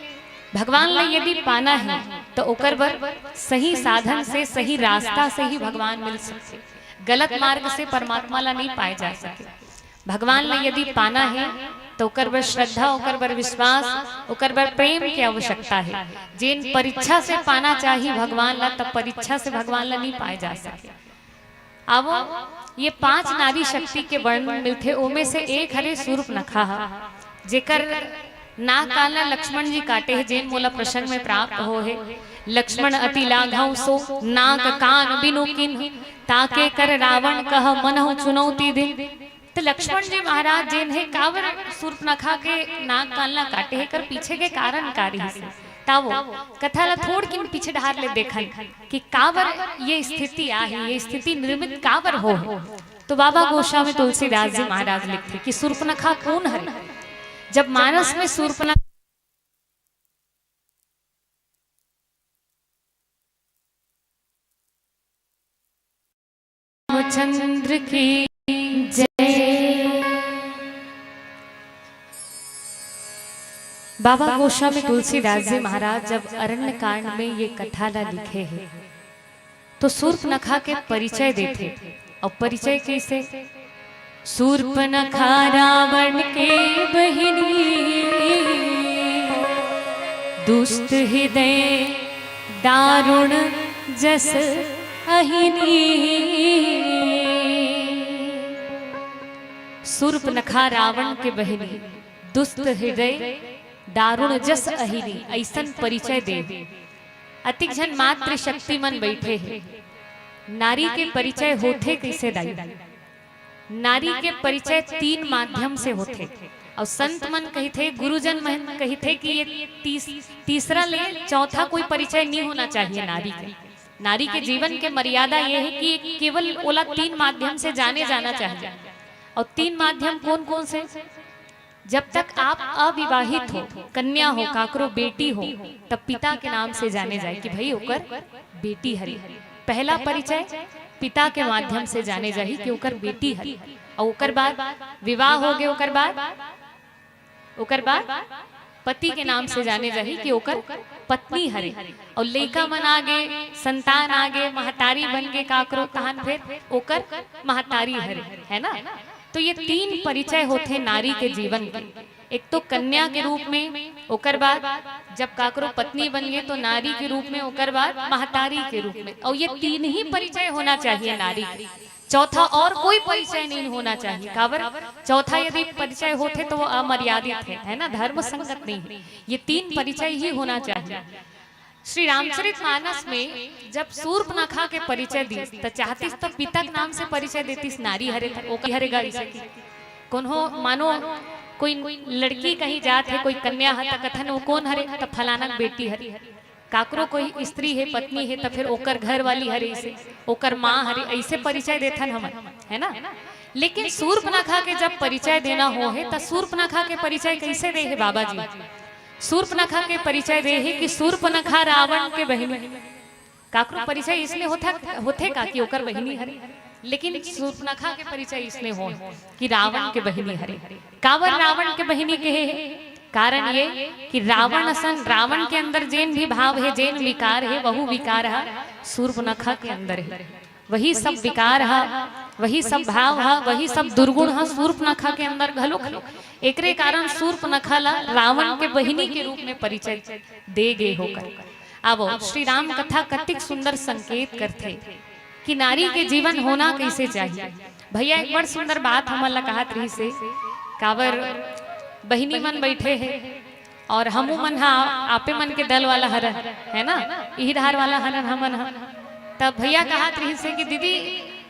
भगवान ला यदि पाना हे, तो ओकर बर सही साधन से, सही रास्ता से ही भगवान मिल सकथे। गलत मार्ग से परमात्मा ला नहीं पाए जा सके। भगवान ला यदि पाना हे, तो ओकर बर श्रद्धा, ओकर बर विश्वास, ओकर बर प्रेम के आवश्यकता हे। जेन परीक्षा से पाना चाही भगवान ला, तब परीक्षा से भगवान ला नहीं पाए जा सके। आवो, ये पांच नारी शक्ति के वर्णन मिलथे, ओमे से एक हरे सूर्पनखा हा, जेकर नाक कान ला लक्ष्मण जी काटे हे, जेन मोला प्रसंग में प्राप्त हो हे। लक्ष्मण अति लाघव सो, नाक कान बिनु किन्ह, ताके कर रावण कह मनहु चुनौती दिन। तो लक्ष्मण जी महाराज जेन हे, काबर सूर्पनखा के नाक कान ला काटे हे, कर पीछे के कारण का रहिस हे? तावो कथा ला थोड़ किन पीछे डहार ले देखन कि काबर ये स्थिति आही, ये स्थिति निर्मित काबर हो हे। तो बाबा गोस्वामी तुलसीदास जी महाराज लिखथे कि सूर्पनखा कोन हरे? जब मानस में सूर्पनखा रामचंद्र की जय। बाबा गोस्वामी तुलसीदास जी महाराज जब अरण्य कांड में ये कथा ला लिखे हे, तो सूर्पनखा के परिचय देथे। और परिचय कैसे? सूर्पनखा रावण के बहिनी, दुष्ट हृदय दारुण जस अहिनी। सूर्पनखा रावण के बहिनी, दुष्ट हृदय दारुण जस अहिनी, ऐसन परिचय दे। अतिक झन मातृशक्ति मन बैठे हे। नारी के परिचय होथे कैसे दाई? नारी के परिचय तीन माध्यम से होथे। अउ संत मन कहिथे, गुरुजन मन कहिथे कि ये तीस, तीसरा ले चौथा कोई परिचय नहीं होना चाहिए नारी के। नारी के जीवन के मर्यादा ये है कि केवल ओला तीन माध्यम से जाने जाना चाहिए। और तीन माध्यम कौन कौन से? जब तक आप अविवाहित हो, कन्या हो, काकरो बेटी हो, तब पिता के नाम से जाने जाए कि भाई ओकर बेटी हरे। पहला परिचय पिता के माध्यम से जाने जाही कि ओकर बेटी हरे। और ओकर बाद विवाह हो गए, ओकर बाद ओकर बाद पति के नाम से जाने जाही कि ओकर पत्नी हरे। और लइका मन आ गे, संतान आ गे, महतारी बन गे काकरो, तहन फिर ओकर महतारी हरे, है ना? तो ये तीन परिचय होथे नारी के जीवन के। एक तो कन्या के रूप में, ओकर बाद जब काकरो पत्नी बन गे तो नारी के रूप में, ओकर बाद महतारी के रूप में। और ये तीन ही परिचय होना चाहिए नारी के। चौथा और कोई परिचय नहीं होना चाहिए। काबर? चौथा यदि परिचय होथे तो वो अमर्यादित है, है ना, धर्म संगत नहीं है। ये तीन परिचय ही होना चाहिए। श्री रामचरित मानस में जब सूर्पनखा के परिचय दिस, त चाहतिस त पिता के नाम से परिचय देतिस, नारी हरे त ओकर हरे गा, जैसे कि कोनो मानो कोई लड़की कहीं जात है, कोई कन्या है, त कथन वो कौन हरे? त फलाना के बेटी हरे। काकरो कोई स्त्री है, पत्नी है, त फिर ओकर घर वाली हरे, इसे ओकर माँ हरे, ऐसे परिचय देथन हमन, है ना? लेकिन सूर्पनखा के जब परिचय देना हो है, त सूर्पनखा के परिचय कैसे दे है बाबा जी? सूर्पनखा के परिचय दे है कि सूर्पनखा रावण के बहिनी। काकरो परिचय इसने होथा, होथे का कि ओकर बहिनी हरे? लेकिन सूर्पनखा के परिचय इसने हो कि रावण के बहिनी हरे। काबर रावण के बहिनी कहे है? कारण ये कि रावण असन, रावण के अंदर जेन भी भाव है, जेन विकार है, वहू विकार ह सूर्पनखा के अंदर है। वही सब विकार ह, वही सब भाव ह, वही सब दुर्गुण ह सूर्पनखा के अंदर घलोक हे। एकरे कारण सूर्पनखा ला रावण के बहिनी के रूप में परिचय दे गे होकर। अब श्री राम कथा कतिक सुंदर संकेत करथे कि नारी के जीवन होना कैसे चाहिए। भैया एक बड़ सुंदर बात हमन ला कहत रहिस हे, काबर बहिनी मन बैठे हे और हमू मन हा आपे मन के दल वाला हरन, है ना, इही डहार वाला हरन हमन हा। तब भैया कहत रहिस हे कि दीदी,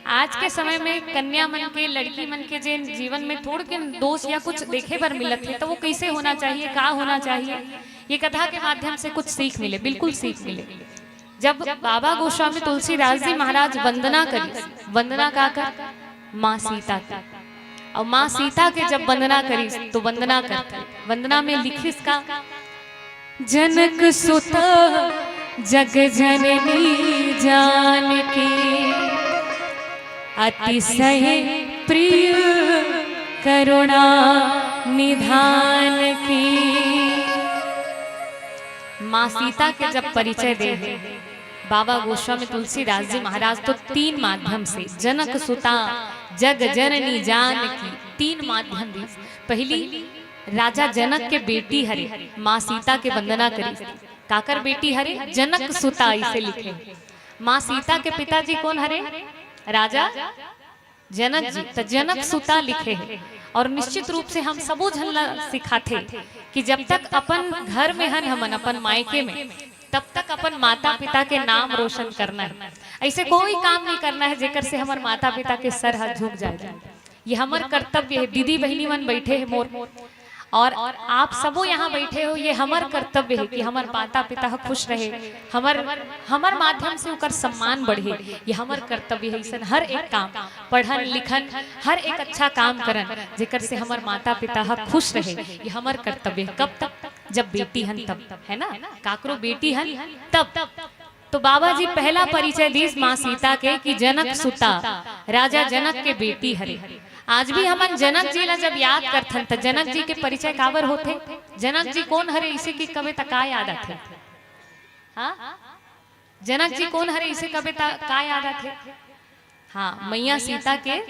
आज के समय में कन्या मन के, लड़की मन के जेन जीवन में थोड़ के दोष या कुछ देखे बर मिलत हे, तो वो कैसे होना चाहिए, का होना चाहिए, ये कथा के माध्यम से कुछ सीख मिले, बिल्कुल सीख मिले। जब बाबा गोस्वामी तुलसीदास जी महाराज वंदना करिस, वंदना का कर? माँ सीता के। और माँ सीता के जब वंदना करिस तो वंदना करथे, वंदना में लिखिस का? जनक सुता जग जननी जानकी, अतिशय प्रिय करुणा निधान की। माँ सीता के जब परिचय दे हे बाबा गोस्वामी तुलसीदास जी महाराज, तो तीन माध्यम से, जनक सुता जग जननी जानकी, तीन माध्यम दिस। पहली, राजा जनक के बेटी हरे, माँ सीता के वंदना करिस। काकर बेटी हरे? जनक सुता, इसे लिखे। माँ सीता के पिताजी कौन हरे? राजा जनक जी। त जनक सुता लिखे हे। और निश्चित रूप से हम सबो झन ला सिखाथे कि जब तक अपन घर में हन हमन, अपन मायके में, तब तक अपन माता पिता के नाम रोशन करना है। ऐसे कोई काम नहीं करना है जेकर से हमर माता पिता के सर ह झुक जाए। ये हमर कर्तव्य है। दीदी बहिनी मन बैठे हैं मोर, और आप सबो यहाँ बैठे हो, ये हमर कर्तव्य है कि हमर माता पिता ह खुश रहे, हमर, हमर माध्यम से ओकर सम्मान बढ़े। ये हमर कर्तव्य है। ऐसन हर एक काम, पढ़न लिखन, हर एक अच्छा काम करन, जेकर से हमर माता पिता ह खुश रहे, ये हमर कर्तव्य है। कब तक? जब बेटी हन तब, है ना, काकरो बेटी हन तब। तो बाबा जी पहला परिचय दिस माँ सीता के कि जनक सुता, राजा जनक के बेटी हरे। आज भी हमन जनक जी ला जब याद करथन, त जनक जी के परिचय काबर होथे? जनक जी कौन हरे, इसे कि कबे त का याद आथे? हाँ, जनक जी कौन हरे, इसे कबे त का याद आथे? हाँ, मैया सीता के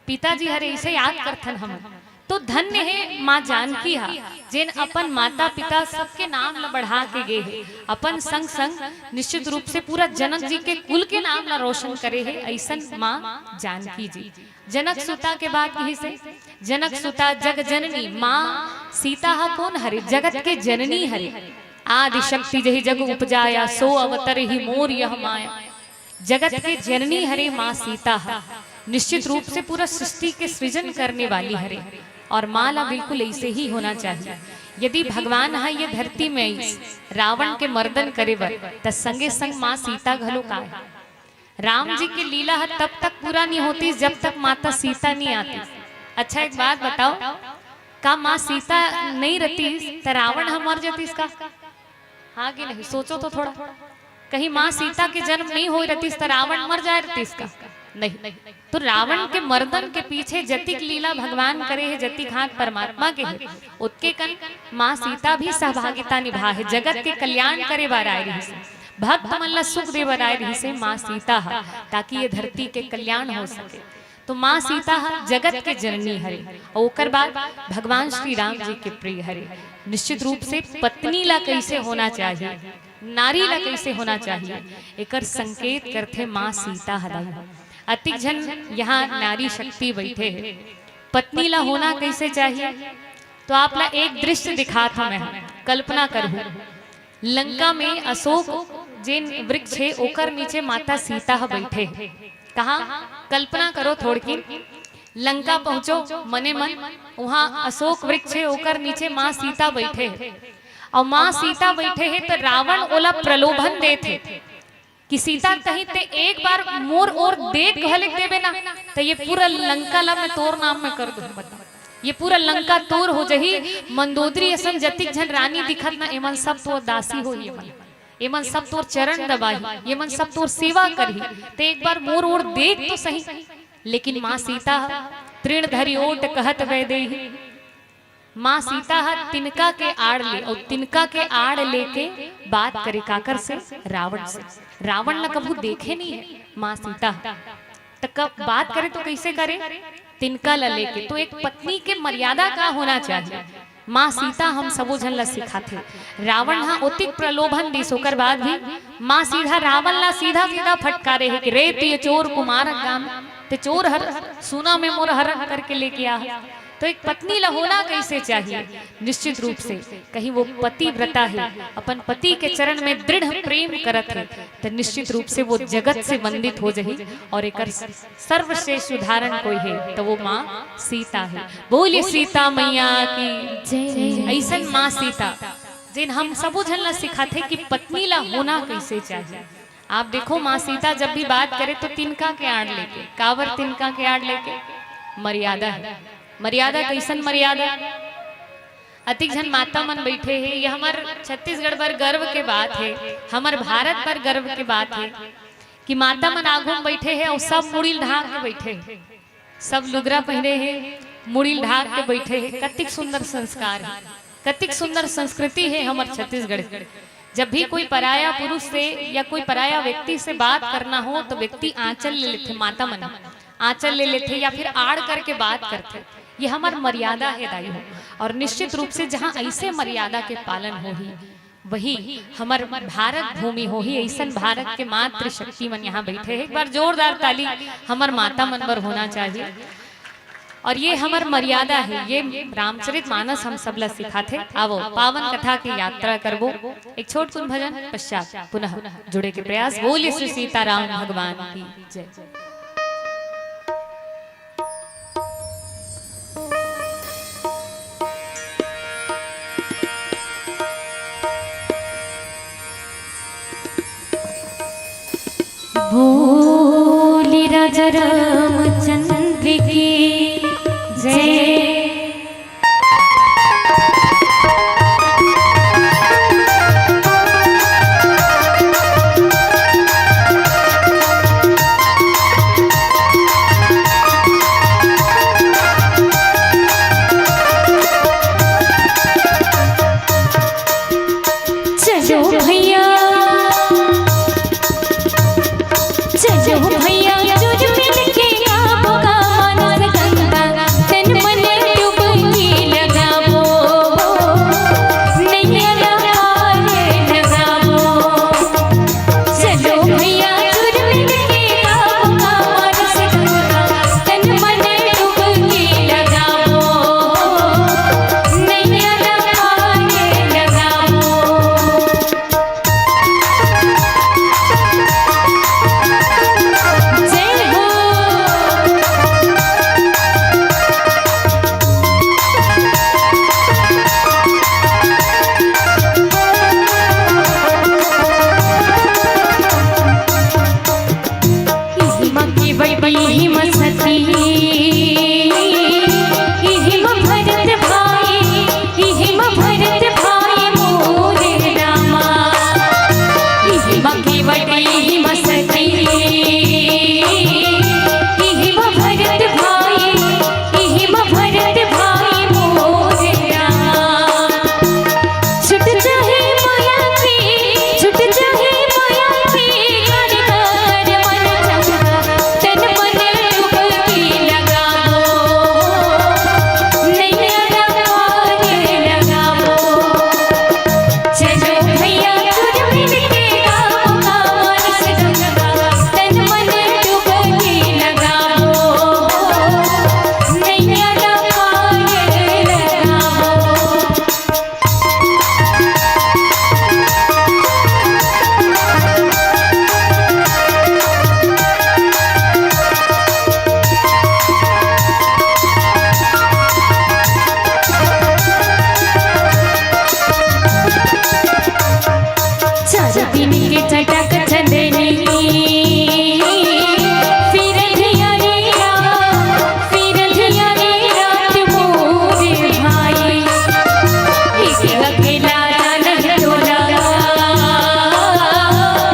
पिताजी हरे, इसे याद करथन हमन। तो धन्य हे माँ जानकी हा, जेन अपन माता पिता सबके नाम ला बढ़ा के गे हे, अपन संग संग निश्चित रूप से पूरा जनक जी के कुल के नाम ला रोशन करे हे, ऐसन माँ जानकी जी। जनक सुता के बात यही से, जनक सुता जग जननी, माँ सीता हा कौन हरे? जगत के जननी हरे। आदि शक्ति जही जग उपजाया, सो अवतरही मोर यह माया। जगत के जननी हरे माँ सीता ह, निश्चित रूप से पूरा सृष्टि के सृजन करने वाली हरे। और माँ ला बिल्कुल ऐसे ही होना चाहिए। यदि भगवान ह ये धरती में आइस रावण के मर्दन करे बर, त संगे संग माँ सीता घलो का हे? राम जी के लीला ह तब तक पूरा नहीं होती जब तक माता सीता नहीं आती। अच्छा, एक बात बताओ, का माँ सीता नहीं रहतीस त रावण ह मर जातीस का? हाँ कि नहीं? सोचो तो थोड़ा। कहीं माँ सीता के जन्म नहीं होय रहतीस त रावण मर जाय रहतीस का? नहीं। तो रावण के मर्दन के पीछे जतिक लीला भगवान करे हे, जतिक हाथ परमात्मा के हे, ओतके कन माँ सीता भी सहभागिता निभा हे। जगत के कल्याण करे बर आय रहिस, भक्त मन ला सुख दे बर आय रहिस हे माँ सीता ह, ताकि ये धरती के कल्याण हो सके। तो माँ सीता ह जगत के जननी हरे, अउ ओकर बाद भगवान श्री राम जी के प्रिय हरे। निश्चित रूप से पत्नी ला कैसे होना चाहिए, नारी ला कैसे होना चाहिए, एकर संकेत करथे माँ सीता ह दाई। अतिक झन यहाँ नारी शक्ति बैठे हे, पत्नी ला होना कैसे चाहिए? तो आप ला एक दृश्य दिखात हूँ मैं, कल्पना करहू। लंका में अशोक जेन वृक्ष हे, ओकर नीचे माता सीता ह बैठे हे। कहाँ? कल्पना करो थोड़किन, लंका पहुंचो मने मन, वहां अशोक वृक्ष हे, ओकर नीचे माँ सीता बैठे हे। अउ माँ सीता बैठे हे त रावण ओला प्रलोभन देत हे कि सीता, कहीं ते एक बार मोर ओर देख घलिक देबे ना, त ये पूरा लंका ला मैं तोर नाम में कर दूं। बता, ये पूरा लंका तोर हो जही। मंदोदरी असन जतिक झन रानी दिखत ना, एमन सब तोर दासी होही। एमन, एमन सब तोर चरण दबाही, एमन सब तोर सेवा करही। ते एक बार मोर ओर देख तो सही। लेकिन माँ सीता ह तृण धरि ओट कहत वैदेही। माँ सीता ह तिनका के आड़ ले, अउ तिनका के आड़ लेके बात करे काकर से? रावण से। रावण ला कभू देखे नहीं हे माँ सीता ह। त कब बात करे तो कैसे करे? तिनका ला लेके। तो एक पत्नी के मर्यादा का होना चाहिए, माँ सीता हम सबो झन ला सिखाथे। रावण ह ओतिक प्रलोभन दिस, ओकर बाद भी माँ सीधा रावण ला सीधा सीधा फटकारे हे कि रे तिय चोर कुमार गाम, ते चोर हर सुना में मोर हरण करके लेके आ। तो एक पत्नी ला होना कैसे चाहिए? निश्चित रूप से कहीं वो पतिव्रता हे, अपन पति के चरण में दृढ़ प्रेम करत हे, तो निश्चित रूप से वो जगत से वंदित हो जही। और एकर सर्वश्रेष्ठ उदाहरण कोई हे तो वो माँ सीता हे। बोलिए सीता मैया की जय। ऐसन माँ सीता जेन हम सबो झन ला सिखाथे कि पत्नी ला होना कैसे चाहिए। आप देखो, माँ सीता जब भी बात करे तो तिनका के आड़ लेके, काबर तिनका के आड़ लेके? मर्यादा हे। मर्यादा कैसन मर्यादा? अतिक झन माता मन बैठे हे, ये हमर छत्तीसगढ़ बर गर्व के बात हे, हमर भारत बर गर्व के बात हे कि माता मन आगू में बैठे हे अउ सब मुड़ी ल ढांक के बैठे हे, सब लुगरा पहिरे हे, मुड़ी ल ढांक के बैठे हे। कतिक सुंदर संस्कार हे, कतिक सुंदर संस्कृति हे हमर छत्तीसगढ़ के। जब भी कोई पराया पुरुष से या कोई पराया व्यक्ति से बात करना हो तो व्यक्ति आंचल ले लेथे, माता मन आंचल ले लेथे या फिर आड़ करके बात करथे। ये हमर मर्यादा हे दाई हो। और निश्चित रूप से जहाँ ऐसे मर्यादा के पालन होही, वही हमर भारत भूमि होही। ऐसन भारत के मातृशक्ति मन यहाँ बैठे हे। एक बार जोरदार ताली हमर माता मन बर होना चाहिए। और ये हमर मर्यादा हे, ये रामचरित मानस हम सब ला सिखाथे। आवो, पावन कथा की यात्रा करबो, एक छोट कुन भजन पश्चात पुनः जुड़े के प्रयास। बोलिए श्री सीताराम भगवान की जय। बोली राजा रामचंद्र की जय। चलो भैया, चलो भैया, जुड़ मिल के के चटक चंदनी, फिर धिया रे रात, फिर धिया रे रात मोर भाई। एक अकेला जानत टोला,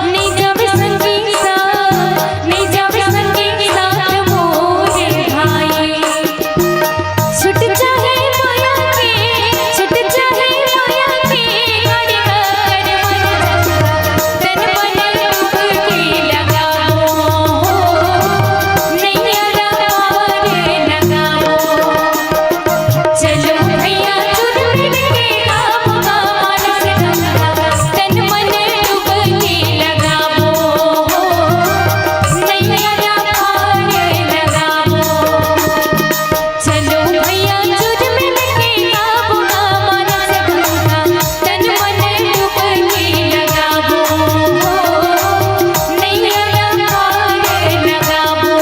निजम संगी साथ, निजम संगी साथ मोर भाई। छुट चाहे माया के, छुट चाहे माया के, अड़ कर मर जाऊंगा। तन मन डूब के लगाओ, नैया ला पार लगाओ। चलो भैया जुर्म के काम का मानस गंगा, तन मन डूब के लगाओ, नैया ला पार लगाओ। चलो भैया जुर्म के काम का मानस गंगा, तन मन डूब के लगाओ, नैया ला पार लगाओ।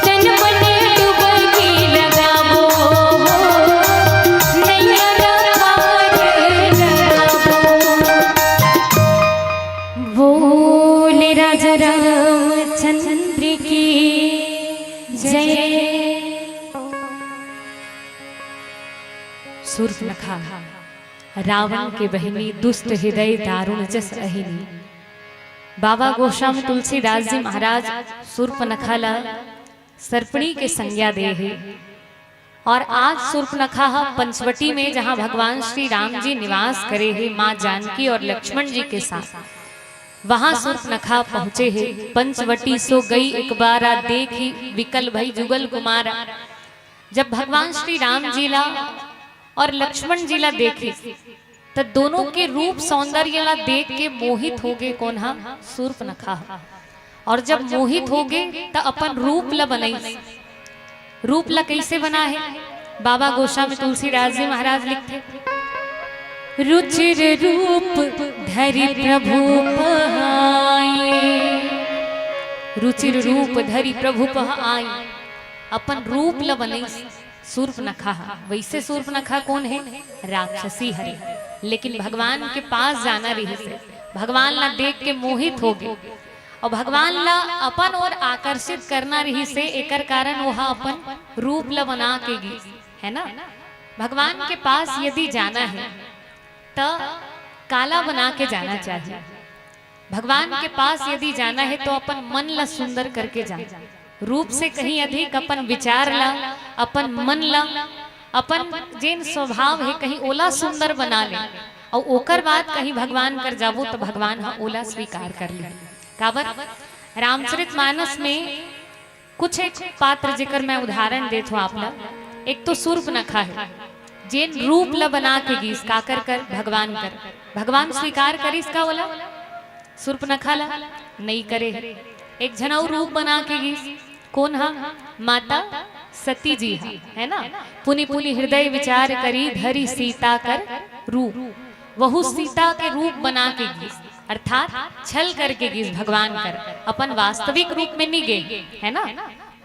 तन मन डुबकी लगाबो, नैया ला पार लगाबो। बोल राजा रामचंद्र की जय। सूर्पनखा, रावण के बहिनी, दुष्ट हृदय, दारुण जस अहिनी। बाबा गोस्वामी तुलसीदास जी महाराज सूर्पनखा ला सर्पणी के संज्ञा दे हे। और आज सूर्पनखा ह पंचवटी में, जहाँ भगवान श्री राम जी निवास करे हे माँ जानकी और लक्ष्मण जी के साथ, वहाँ सूर्पनखा पहुँचे हे। पंचवटी सो गई एक बारा, देखि विकल भई जुगल कुमारा। जब भगवान श्री राम जी ला और लक्ष्मण जी ला देखिस, त दोनों के रूप सौंदर्य ला देख के मोहित होगे। कोन हा? सूर्पनखा। और जब मोहित होगे, त अपन रूप ला बनइस। रूप ला कइसे बना हे? बाबा गोस्वामी तुलसीदास जी महाराज लिखथे, रुचिर रूप धरि प्रभु पहाई। रुचिर रूप धरि प्रभु पहाई। अपन रूप ला बनइस। सूर्पनखा ह। वैसे सूर्पनखा कोन हे? राक्षसी हरे। लेकिन भगवान के पास जाना रहिस हे, भगवान ला देख के मोहित होगे, और भगवान ला अपन ओर आकर्षित करना रहिस हे, एकर कारण ओहा अपन रूप ला बना के गीस, है ना? भगवान के पास यदि जाना हे, त काला बना के जाना चाहिए। भगवान के पास यदि जाना हे, तो अपन मन ला सुंदर करके जाना। रूप से कहीं अधिक अपन विचार ला, अपन मन ला, अपन जेन स्वभाव हे, कहीं ओला सुंदर बना ले, और ओकर बाद कहीं भगवान कर जाबो, तो भगवान ह ओला स्वीकार कर ले। काबर? रामचरित मानस में कुछ एक पात्र जेकर मैं उदाहरण देत हूँ आप ला। एक तो सूर्पनखा हे, जेन रूप ला बना के गीस, काकर कर? भगवान कर। भगवान स्वीकार करिस का ओला? सूर्पनखा ला? नई करे। एक झन अउ रूप बना के गीस। कोन हा? माता सती जी हा, है ना? पुनि पुनि हृदय विचार करी, धरी सीता कर रूप। वहू सीता के रूप बना के गीस, अर्थात छल करके गीस भगवान कर, अपन वास्तविक रूप में नी गे, है ना?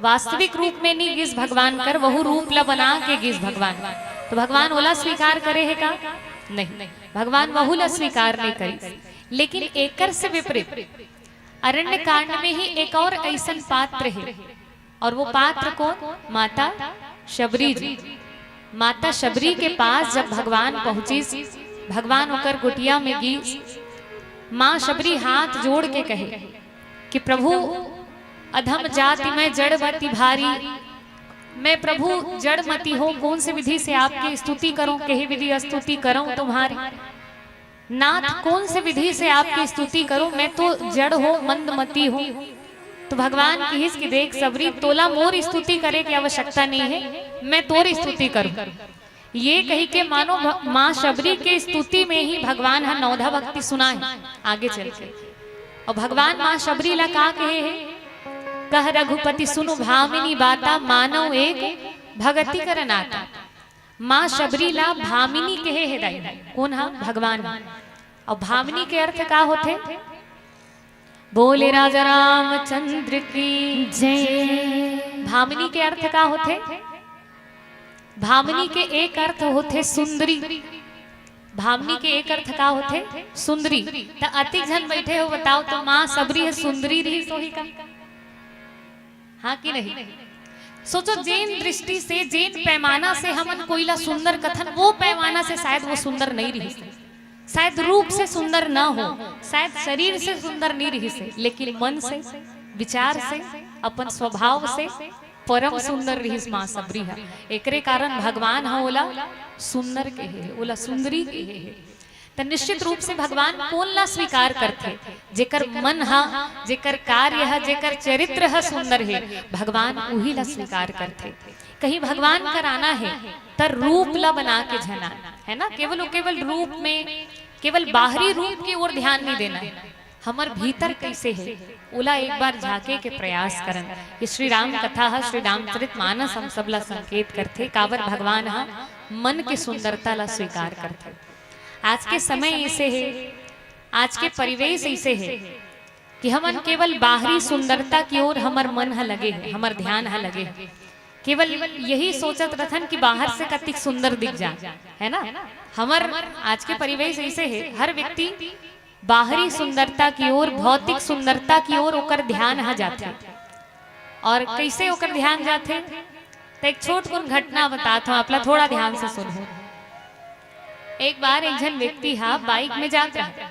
वास्तविक रूप में नी गीस भगवान कर, वहू रूप ला बना के गीस भगवान। तो भगवान ओला स्वीकार करे हे का? नहीं, भगवान वहू ला स्वीकार नहीं करिस। लेकिन एकर से विपरीत अरण्य कांड में ही एक और ऐसन पात्र हे, और वो पात्र कोन? माता शबरी जी। माता शबरी के पास जब भगवान पहुंचिस, भगवान ओकर गोटिया में गीस, माँ शबरी हाथ जोड़ के कहे कि प्रभु, अधम जाति मैं जड़मति भारी, मैं प्रभु जड़मति हूँ, कौन से विधि से आपकी स्तुति करूं, केहे विधि स्तुति करूं तुम्हारी। नाथ, कौन से विधि से आपकी स्तुति करूं, मैं तो जड़ हूं, मंदमती हूं। तो भगवान किहिस कि देख सबरी, तोला मोर स्तुति करे के आवश्यकता नहीं है, मैं तोर स्तुति करूं। ये कही के मानो भ-, माँ शबरी के स्तुति में ही भगवान ह नवधा भक्ति सुनाए आगे चल के। और भगवान माँ शबरी ला का कहे हे? कह रघुपति सुनु भामिनी बाता, मानव एक भगति कर नाता। माँ शबरी ला भामिनी कहे हे दाई। कोन हा? भगवान। और भामिनी के अर्थ का होथे? बोले राजा रामचंद्र की जय। भामिनी के अर्थ का होथे? भामिनी के एक अर्थ होथे सुंदरी। भामिनी के एक अर्थ का होथे? सुंदरी। त अतिक झन बैठे हो, बताओ तो माँ सबरी ह सुंदरी रहिस होही का? हाँ कि नहीं? सोचो, जेन दृष्टि से, जेन पैमाना से हमन कोई ला सुंदर कथन, वो पैमाना से शायद वो सुंदर नहीं रहिस। शायद रूप से सुंदर न हो, शायद शरीर से सुंदर नहीं रहिस हे, लेकिन मन से, विचार से, अपन स्वभाव से परम सुंदर रहिस माँ सबरी ह। एकरे कारण भगवान ह ओला सुंदर कहे हे, ओला सुंदरी कहे हे। त निश्चित रूप से भगवान कोन ला स्वीकार करथे? जेकर मन ह, जेकर कार्य ह, जेकर चरित्र ह सुंदर हे, भगवान उही ला स्वीकार करथे। कहीं भगवान कर आना हे, त रूप ला बना के झन आन, है ना? केवल, केवल रूप में, केवल बाहरी रूप की ओर ध्यान नहीं देना है। हमर भीतर कैसे हे, ओला एक बार झांके के प्रयास करन। ये श्री राम कथा ह, श्री रामचरित मानस हम सब ला संकेत करथे, काबर भगवान ह मन के सुंदरता ला स्वीकार करथे। आज के समय ऐसे हे, आज के परिवेश ऐसे हे कि हमन केवल बाहरी सुंदरता की ओर हमर मन ह लगे हे, हमर ध्यान ह लगे हे। केवल यही सोचत रथन कि बाहर से कतिक सुंदर दिख जा, है ना? हमर आज के परिवेश ऐसे हे, हर व्यक्ति बाहरी सुंदरता की ओर, भौतिक सुंदरता की ओर ओकर ध्यान ह जाथे। और कैसे ओकर ध्यान जाथे? त एक छोट कुन घटना बतात हूँ, आप ला थोड़ा ध्यान से सुनहू। एक बार एक झन व्यक्ति हा बाइक में जात रहे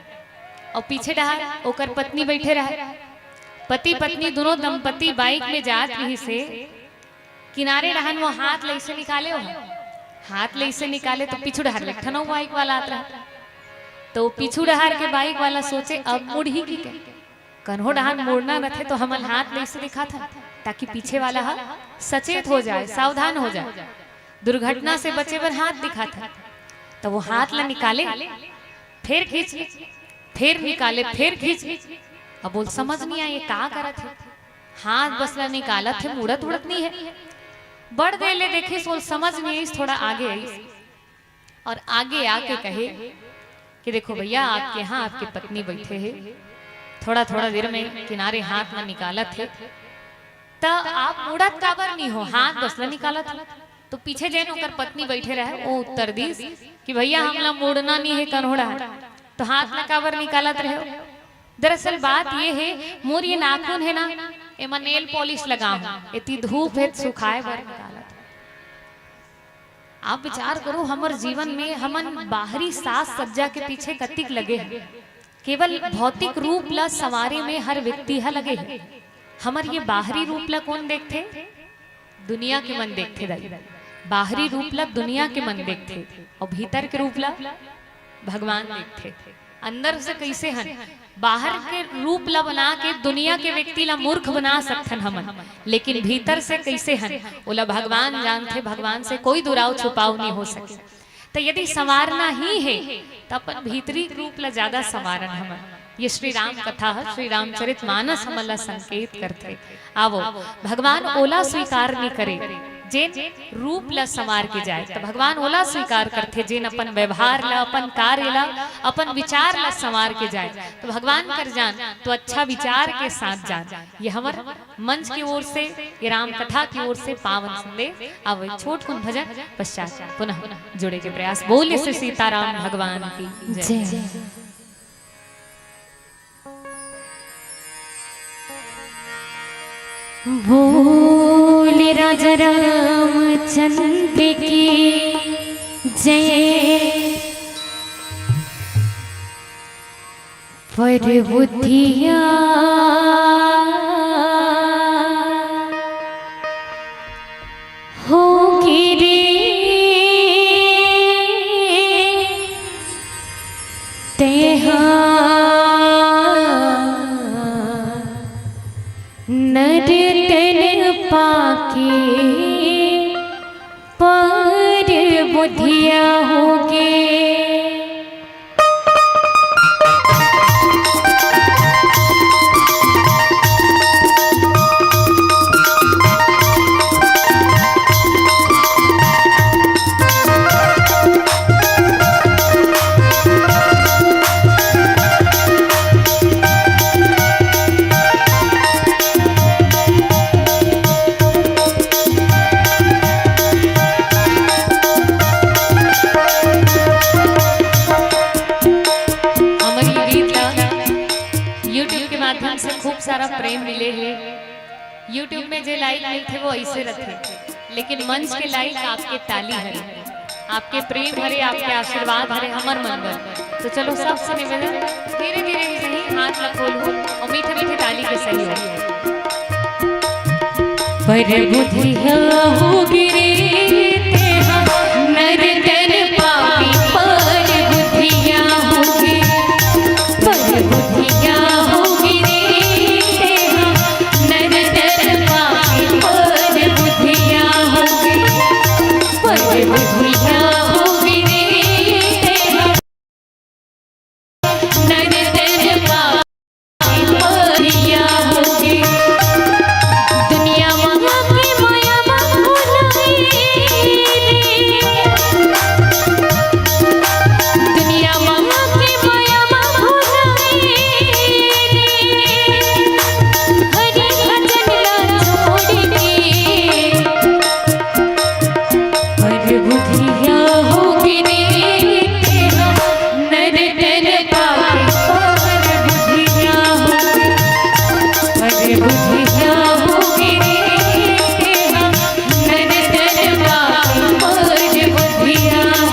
और पीछे डहार ओकर पत्नी बैठे रहे। पति पत्नी दोनों दंपति बाइक में जात रहिस हे। किनारे डहार वो हाथ लइसे निकाले हो, हाथ लइसे निकाले तो पीछू डहार ले एक ठन अउ बाइक वाला आत रहे। तो पीछू डहार के बाइक वाला सोचे, अब मुड़ही कि के कन्हो डहार मुड़ना रथे तो हमन हाथ लइसे दिखाथन, ताकि पीछे वाला ह सचेत हो जाए, सावधान हो जाए, दुर्घटना से बचे बर हाथ दिखाथन। त वो हाथ ला निकाले, फेर खींच, फेर निकाले, फेर खींच। अब ओला समझ नहीं आए, ये का करत हे? हाथ बस ला निकालत हे, मुड़त उड़त नहीं हे। बड़ देर ले देखिस, ओला समझ नहीं आइस, थोड़ा आगे आइस। और आगे आके कहे कि देखो भैया, आपके यहाँ आपकी पत्नी बैठे हे, थोड़ा थोड़ा देर में किनारे हाथ ला निकालत हे, त आप मुड़त काबर नहीं हो, हाथ बस ला निकालत हो। तो पीछे जेन ओकर पत्नी बैठे रहे, वो उत्तर दीस कि भैया, हमला मुड़ना नहीं हे कन्हो डहार, तो हाथ ला काबर निकालत रहे हो? दरअसल बात ये हे, मोर ये नाखून हे ना, एमा नेल पॉलिश लगा हूँ, एती धूप हे त सुखाए बर निकालत हूँ। आप विचार करो, हमर जीवन में हमन बाहरी साज सज्जा के पीछे कतिक लगे हैं। केवल भौतिक रूप ला संवारे में हर व्यक्ति ह लगे हे। हमर ये बाहरी रूप ला कोन देखथे? दुनिया के मन देखथे दाई। बाहरी रूप ला दुनिया के मन देखथे, और भीतर के रूप ला भगवान देखथे। अंदर से कैसे हन, बाहर के रूप ला बना के दुनिया के व्यक्ति ला मूर्ख बना सकथन हमन, लेकिन भीतर से कैसे हन, ओला भगवान जानथे। भगवान से कोई दुराव छुपाव नहीं हो सके। त यदि संवारना ही हे, त अपन भीतरी रूप ला ज्यादा संवारन हमन। ये श्री राम कथा ह, श्री रामचरित मानस हमन ला संकेत करथे। आवो, भगवान ओला स्वीकार नहीं करे, जेन रूप ला संवार के जाए, त भगवान ओला स्वीकार करथे, जेन अपन व्यवहार ला, अपन कार्य ला, अपन विचार ला संवार के जाए। तो भगवान कर जान, तो अच्छा विचार के साथ जान। ये हमर मंच की ओर से, ये राम कथा की ओर से पावन संदेश। अब छोट कुन भजन पश्चात पुनः जुड़े के प्रयास। बोलिए श्री सीताराम भगवान की जय। जय। बोल राजा रामचंद्र की जय। पर बुद्धिया हो गिरे तेहा नर तन पाके पर बुद्धिया होगे। मन से खूब सारा प्रेम मिले हे। YouTube में जे लाइक मिलथे वो ऐसे रथे, लेकिन मंच के लाइक आपके ताली हरे, आपके प्रेम हरे, आपके आशीर्वाद हरे हमर मन बर। तो चलो सबसे निवेदन, धीरे धीरे ही सही, हाथ ला खोलहू और मीठे मीठे ताली के सही हो। पर बुधिया हो गिरे तेहा नर तन पापी, पर बुधिया हो गिरे, पर बुधिया हो गिरे तेहा नर तन पापी, पर बुधिया हो गिरे, पर बुधिया हो गिरे तेहा नर तन पापी, पर बुधिया हो गिरे। दुनिया मा के माया मा भुलाए रे। दुनिया मा के माया मा भुलाए रे। हरि भजन ला छोड़ के। पर बुधिया हो गिरे तेहा नर तन पापी, पर बुधिया हो गिरे, पर बुधिया हो गिरे तेहा नर तन पापी, पर बुधिया हो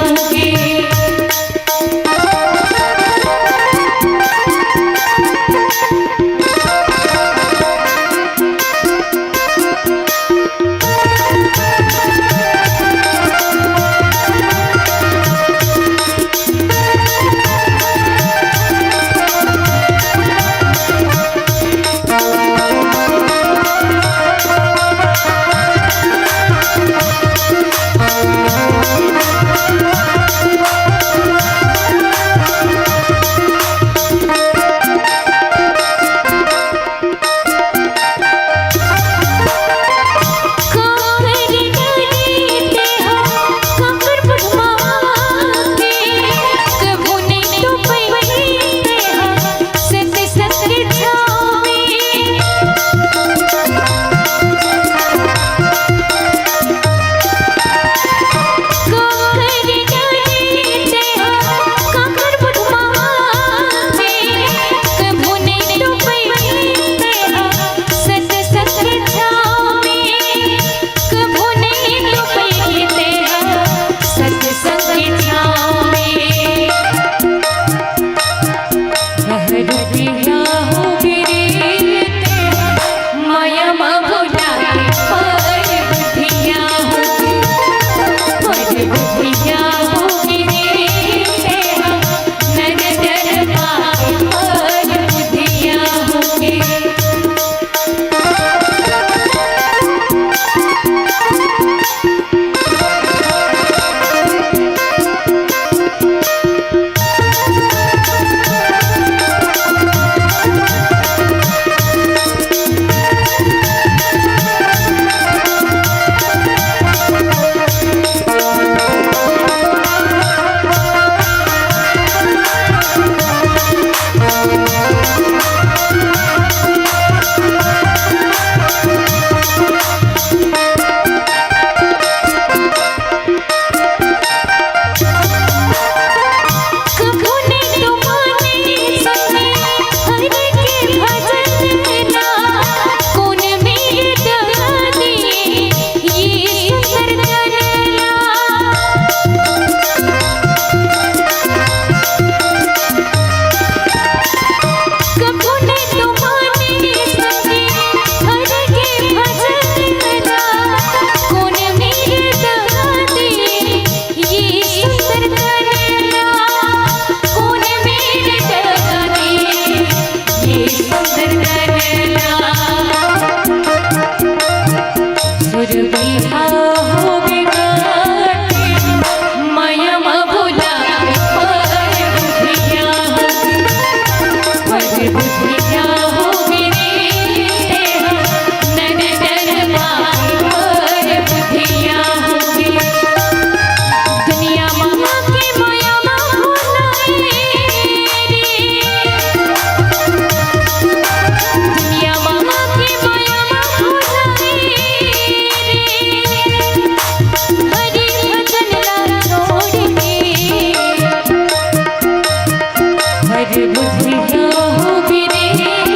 गिरे।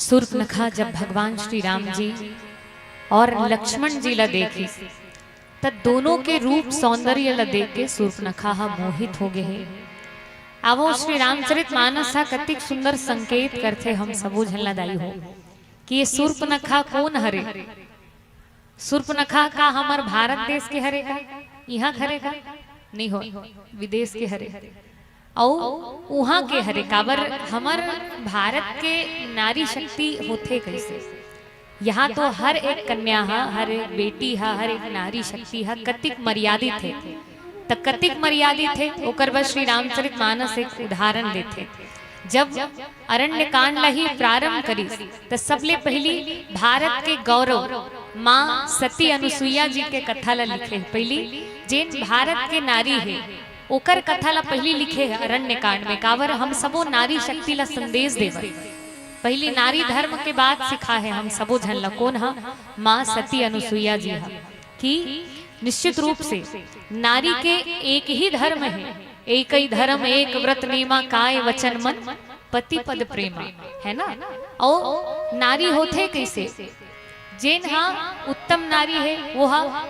सूर्पनखा जब भगवान श्री राम जी और लक्ष्मण जी ला देखिस, त दोनों के रूप सौंदर्य ला देख के सूर्पनखा ह मोहित हो गे हे। आवो, श्री रामचरित मानस ह कतिक सुंदर संकेत करथे हम सबो झन ला दाई हो कि ये सूर्पनखा कोन हरे। सूर्पनखा का हमर भारत देश के हरे का, इहाँ के हरे का, नहीं हो, विदेश के हरे। अउ उहाँ के हरे, काबर हमर भारत के नारी शक्ति होथे कइसे। यहाँ तो हर एक कन्या ह, हर एक बेटी ह, हर एक नारी शक्ति ह कतिक मर्यादित हे, त कतिक मर्यादित हे, ओकर बर श्री रामचरित मानस एक उदाहरण देथे। जब अरण्य कांड ला ही प्रारंभ करिस, त सबले पहिली भारत के गौरव माँ सती अनुसुईया जी के कथा ला लिखे। पहिली जेन भारत के नारी हे, ओकर कथा ला पहिली लिखे हे अरण्य कांड में। काबर हम सबो नारी शक्ति ला संदेश देवत, पहिली नारी धर्म के बात सिखा हे हम सबो झन ला। कोन ह? माँ सती अनुसुईया जी ह। कि निश्चित रूप से नारी के एक ही धर्म हे, एक ही धर्म एक व्रत नेमा, काय वचन मन पति पद प्रेमा, है ना? अउ नारी होथे कइसे? जेन हा उत्तम नारी हे, वो हा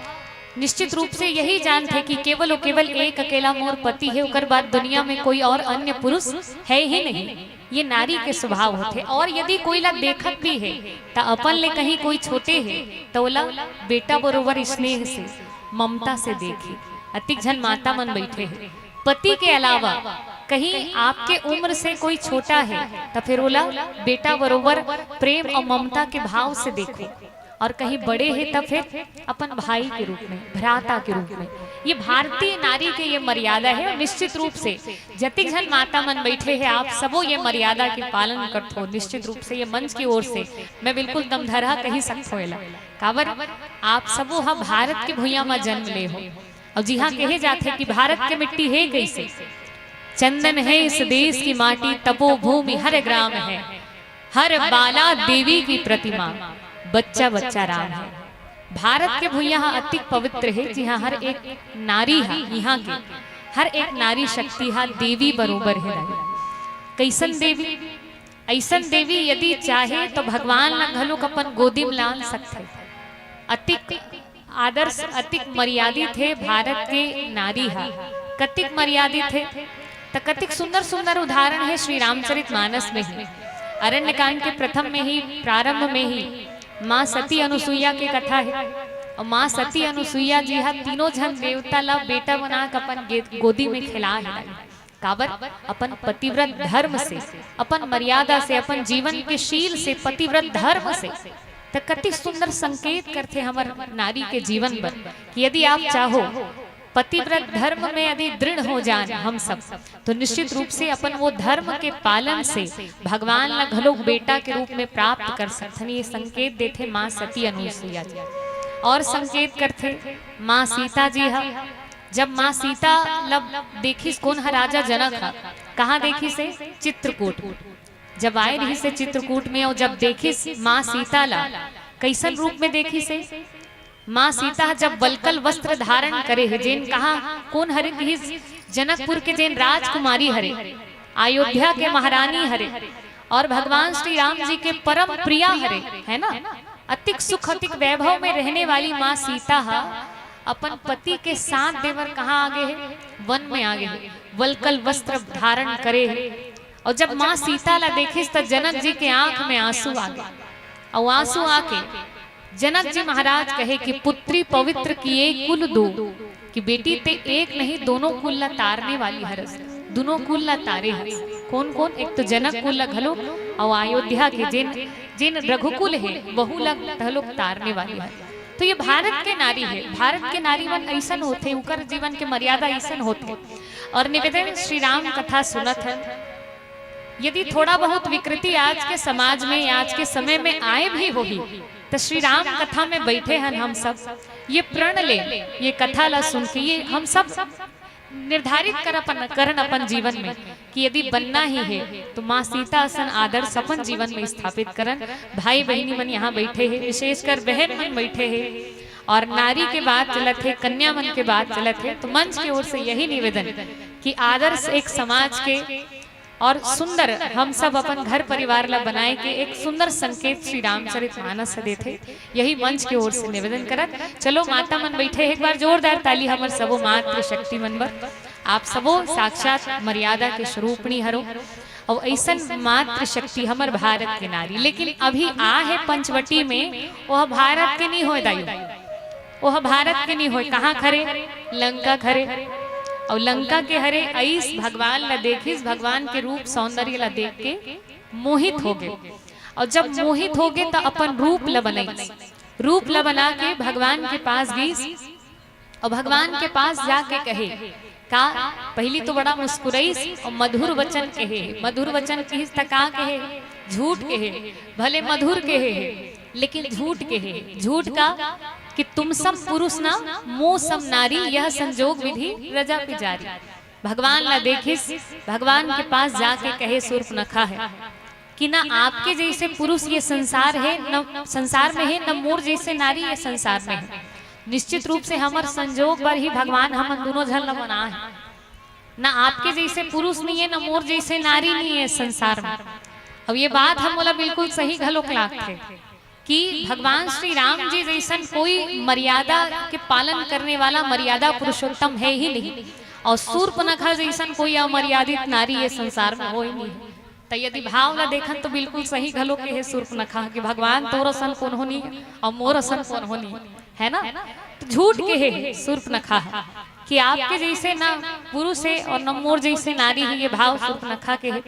निश्चित रूप से यही जानथे कि केवल अउ केवल एक अकेला मोर पति हे, ओकर बाद दुनिया में कोई और अन्य पुरुष है ही नहीं। ये नारी के स्वभाव होथे। और यदि कोई ला देखत भी हे, त अपन ले कहीं कोई छोटे हे, त ओला बेटा बरोबर स्नेह से, ममता से देखही। अतिक झन माता मन बइठे हे, पति के अलावा कहीं आपके उम्र से कोई छोटा हे, त फिर ओला बेटा बरोबर प्रेम अउ ममता के भाव से देखो। और कहीं बड़े हे, त फिर अपन भाई के रूप में, भ्राता के रूप में। ये भारतीय नारी के ये मर्यादा हे। और निश्चित रूप से जतिक झन माता मन बइठे हे, आप सबो ये मर्यादा के पालन करथो। निश्चित रूप से ये मंच की ओर से मैं बिल्कुल दमधरहा कही सकथो एला। काबर आप सबो ह भारत के भुइयां म जन्म ले हो। अउ जिहां कहे जाथे कि भारत के मिट्टी हे कइसे, चंदन है इस देश की माटी, तपोभूमि हर ग्राम है, हर बाला देवी की प्रतिमा, बच्चा बच्चा राम है। भारत के भुइयां ह अतिक पवित्र हे, जिहां हर एक नारी ह, इहां के हर एक नारी शक्ति ह देवी बरोबर हे दाई। कइसन देवी? अइसन देवी यदि चाहे तो भगवान ला घलोक अपन गोदी में लान सकथे। अतिक आदर्श, अतिक मर्यादित हे भारत के नारी ह। कतिक मर्यादित हे, त कतिक सुंदर सुंदर उदाहरण हे श्री रामचरित मानस में ही। अरण्य कांड के प्रथम में ही, प्रारंभ में ही माँ सती अनुसुईया के कथा हे। अउ माँ सती अनुसुईया जी ह तीनों झन देवता ला बेटा बना के अपन गे-, गोदी में खेला हे। काबर? अपन पतिव्रत धर्म से, अपन मर्यादा से, अपन जीवन के शील से, पतिव्रत धर्म से। त कति सुंदर संकेत करथे हमर नारी के जीवन बर कि यदि आप चाहो पतिव्रत धर्म में यदि दृढ़ हो जान हम सब, तो निश्चित रूप से अपन वो धर्म के पालन से भगवान ला घलोक बेटा के रूप में प्राप्त कर सकथन। ये संकेत देथे माँ सती अनुसुईया जी। और संकेत करथे माँ सीता जी ह। जब माँ सीता ला देखिस, कोन ह? राजा जनक ह। कहाँ देखिस हे? चित्रकूट। जब आए रहिस हे चित्रकूट में, अउ जब देखिस माँ सीता ला, कइसन रूप में देखिस हे? माँ सीता ह जब वलकल वस्त्र धारण करे हे, जेन कहाँ, कोन हरे किहिस? जनकपुर के जेन राजकुमारी हरे, अयोध्या के महारानी हरे, और भगवान श्री राम जी के परम प्रिया हरे, है ना? अतिक सुख, अतिक वैभव में रहने वाली माँ सीता ह अपन पति के साथ देवर कहाँ आगे हे? वन में आगे हे, वलकल वस्त्र धारण करे हे। और जब माँ सीता ला देखिस, त जनक जी के आंख में आंसू आगे। अउ आंसू आके जनक जी महाराज कहे कि पुत्री पवित्र किए कुल दो, कि बेटी ते एक नहीं दोनों कुल ला तारने वाली हरस, दोनों कुल ला तारे हस। कोन कोन? एक तो जनक कुल ला घलो, अउ अयोध्या के जेन, जेन रघुकुल हे, वहू ला घलो तारने वाली हस। तो ये भारत के नारी हे, भारत के नारी मन अइसन होथे, उकर जीवन के मर्यादा अइसन होथे। और निवेदन, श्री राम कथा सुनत हन, यदि थोड़ा बहुत विकृति आज के समाज में, आज के समय में आए भी होही, त श्री राम कथा में बइठे हन हम सब, ये प्रण ले, ये कथा ला सुन के, ये हम सब निर्धारित कर अपन, करन अपन जीवन में कि यदि बनना ही हे, तो माँ सीता असन आदर्श अपन जीवन में स्थापित करन। भाई बहिनी मन यहाँ बइठे हे, विशेषकर बहन मन बइठे हे, और नारी के बात चलत हे, कन्या मन के बात चलत हे, तो मंच के ओर से यही निवेदन कि आदर्श एक समाज के और सुंदर हम सब अपन घर परिवार ला बनाए के एक सुंदर संकेत श्री रामचरित मानस ह देथे। यही मंच के ओर से निवेदन करत, चलो माता मन बैठे हे, एक बार जोरदार ताली हमर सबो मातृ शक्ति मन बर। आप सबो साक्षात मर्यादा के स्वरूपणी हरो, अउ ऐसन मातृ शक्ति हमर भारत के नारी। लेकिन अभी आ हे पंचवटी में, वह भारत के नहीं होय दाई, ओह भारत के नहीं होय, कहाँ के हरे? लंका के हरे। अउ लंका के हरे, अइस भगवान ला देखिस, भगवान के रूप सौंदर्य ला देख के मोहित हो गे। अउ जब मोहित हो गे, त अपन रूप ला बनाइस, रूप ला बना के भगवान के पास गईस, अउ भगवान के पास जाके कहे, का? पहली तो बड़ा मुस्कुराइस अउ मधुर वचन कहे। मधुर वचन कहिस त का कहे? झूठ कहे, भले मधुर कहे, लेकिन झूठ कहे। झूठ का? कि तुम सम पुरुष ना, मो सम नारी, यह संजोग विधि रजा पिजारी। भगवान ला देखिस, भगवान के पास जाके कहे सूर्पनखा हे कि ना आपके जैसे पुरुष ये संसार हे, न संसार में हे, न मोर जैसे नारी ये संसार में हे। निश्चित रूप से हमर संजोग बर ही भगवान हमन दोनों झन ला बनाए हे। ना आपके जैसे पुरुष नहीं है, ना मोर जैसे नारी नहीं है संसार में। अब ये बात हम बोला बिल्कुल सही घलोक लागथे कि भगवान श्री राम जी जैसन कोई मर्यादा के पालन करने वाला मर्यादा पुरुषोत्तम है ही नहीं, और सूर्पनखा जैसन कोई अमर्यादित नारी ये संसार में हो ही नहीं। त यदि भाव ला देखन तो बिल्कुल सही घलो के हे सूर्पनखा कि भगवान तोर असन कोनो नहीं और मोर असन कोनो नहीं, है ना? तो झूठ के हे सूर्पनखा कि आपके जैसे ना पुरुष है और न मोर जैसे नारी है, ये भाव सूर्पनखा के हे।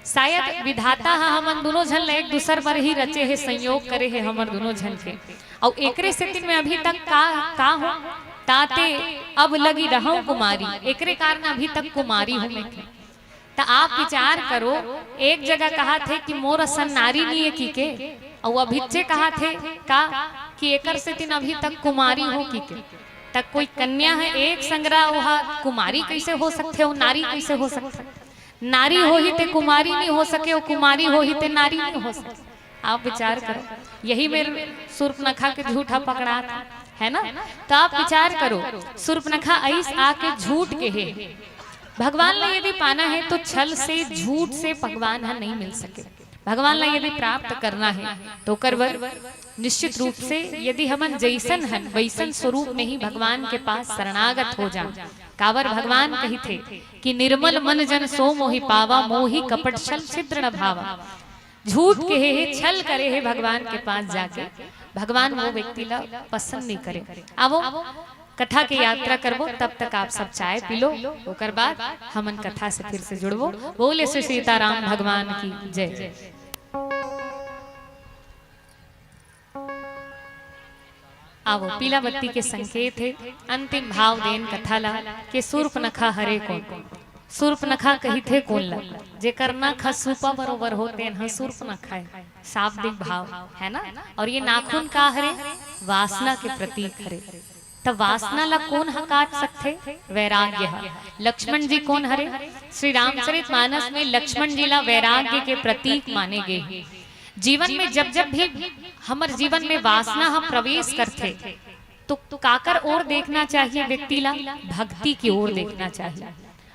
शायद विधाता ह हमन दोनों झन ला एक दूसर बर ही रचे हे, संयोग करे हे हमर दोनों झन के। अउ एकरे सेतिन में अभी तक का, का हो, ताते अब लगी रहूं कुमारी, एकरे कारण अभी तक कुमारी हूं मैं। त आप विचार करो, एक जगह कहा थे कि मोर असन नारी नहीं है की के, अउ अभिच्चे कहा थे का कि एकर सेतिन अभी तक कुमारी हो की के। त कोई कन्या है एक संग रहा, वह कुमारी कैसे हो सकथे, वो नारी कैसे हो सकथे? नारी होही ते कुमारी नहीं हो सके, वो कुमारी होही ते नारी नहीं हो सके। आप विचार करो, यही मेर सूर्पनखा के झूठा पकड़ा था, है ना? तो आप विचार करो, सूर्पनखा अइस आके झूठ के हे, भगवान ला यदि पाना है तो छल से, झूठ से भगवान ह नहीं मिल सके। भगवान ला यदि प्राप्त करना है तो ओकर बर निश्चित रूप से यदि हमन जैसन हन वैसन स्वरूप में ही भगवान के पास शरणागत हो जान। काबर भगवान कहिथे कि निर्मल मन जन सो मोहि पावा, मोहि कपट छल छिद्र न भावा। झूठ कहे हे, छल करे हे भगवान के पास जाके, भगवान वो व्यक्ति ला पसंद नहीं करे। आवो कथा के यात्रा करबो, तब तक आप सब चाय पी लो, ओकर बाद हमन कथा से फिर से जुड़बो। बोले श्री सीताराम भगवान की जय। आवो, पीला बत्ती के संकेत हे। अंतिम भाव देन कथा ला के सूर्पनखा हरे कोन? सूर्पनखा कहिथे कोन ला? जेकर नख ह सूपा बरोबर हो, तेन ह सूर्पनखा हे। शाब्दिक भाव है ना। और ये नाखून का हरे? वासना के प्रतीक हरे। त वासना ला कोन ह काट सकथे? वैराग्य ह। लक्ष्मण जी कोन हरे? श्री रामचरित मानस में लक्ष्मण जी ला वैराग्य के प्रतीक माने गे हे। जीवन में जब जब भी हमर जीवन में वासना ह प्रवेश करथे, तो काकर ओर देखना चाहिए व्यक्ति ला? भक्ति की ओर देखना चाहिए।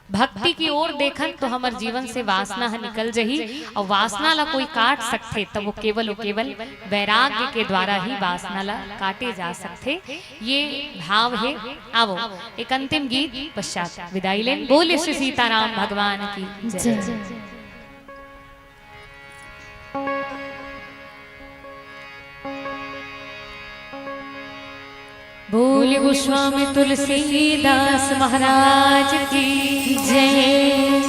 भक्ति की ओर देखन तो हमर जीवन से वासना ह निकल जही, और वासना ला कोई काट सकथे, त वो केवल, वो केवल वैराग्य के द्वारा ही वासना ला काटे जा सकथे। ये भाव हे। आवो, एक अंतिम गीत पश्चात विदाई लेन। बोले श्री सीताराम भगवान की जय। जय। बोल गोस्वामी तुलसीदास महाराज की जय।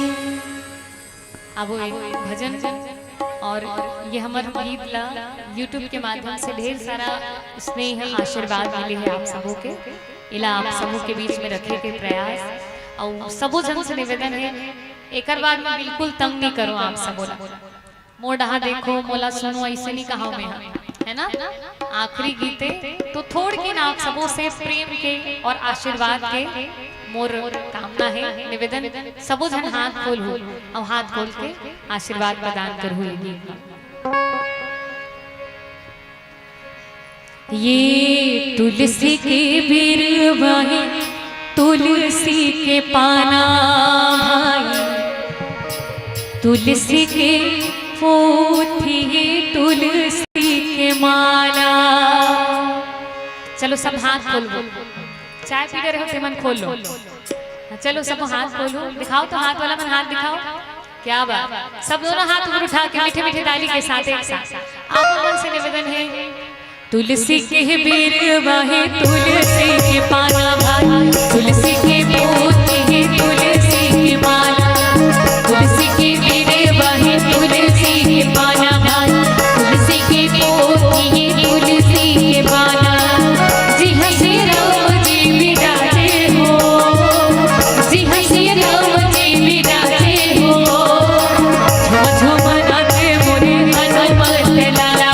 अब वो एक भजन और ये हमर गीत ला YouTube के माध्यम से ढेर सारा स्नेह आशीर्वाद मिले हे आप सबो के, एला आप सबो के बीच में रखे के प्रयास। और सबो झन से निवेदन हे, एकर बाद में बिल्कुल तंग नहीं करो आप सबो ला। मोर डहा देखो, मोला सुनो, ऐसे नहीं कहा मैं, है ना? आखिरी गीते तो थोड़ के ना आप सबों से प्रेम के और आशीर्वाद के मोर कामना है, निवेदन, सबो झन हाथ खोल हो और हाथ खोल के आशीर्वाद प्रदान करहु ये गीत में। ये तुलसी के बिरवा हे, तुलसी के पाना भाई, तुलसी के पोथी, तुलसी के माला। चलो, सब हाथ खोलबो। चाय पी के रहो, ते मन खोल लो। हाँ, चलो, सब हाथ खोलो, दिखाओ तो, हाथ वाला मन हाथ दिखाओ। क्या बात, सब दोनों हाथ ऊपर उठा के मीठे मीठे ताली के साथ एक साथ आप मन से निवेदन है। तुलसी के बिरवा हे, तुलसी के पाना भाई, तुलसी के पोथी हे, तुलसी के माला, तुलसी के बिरवा हे, तुलसी के पाना भाई, तुलसी के पोथी हे, तुलसी के माला। जी हाँ श्री राम जी विराजे हो, जी हाँ श्री राम जी विराजे हो। झुम झुम नाचे मोरे हनुमत लाला,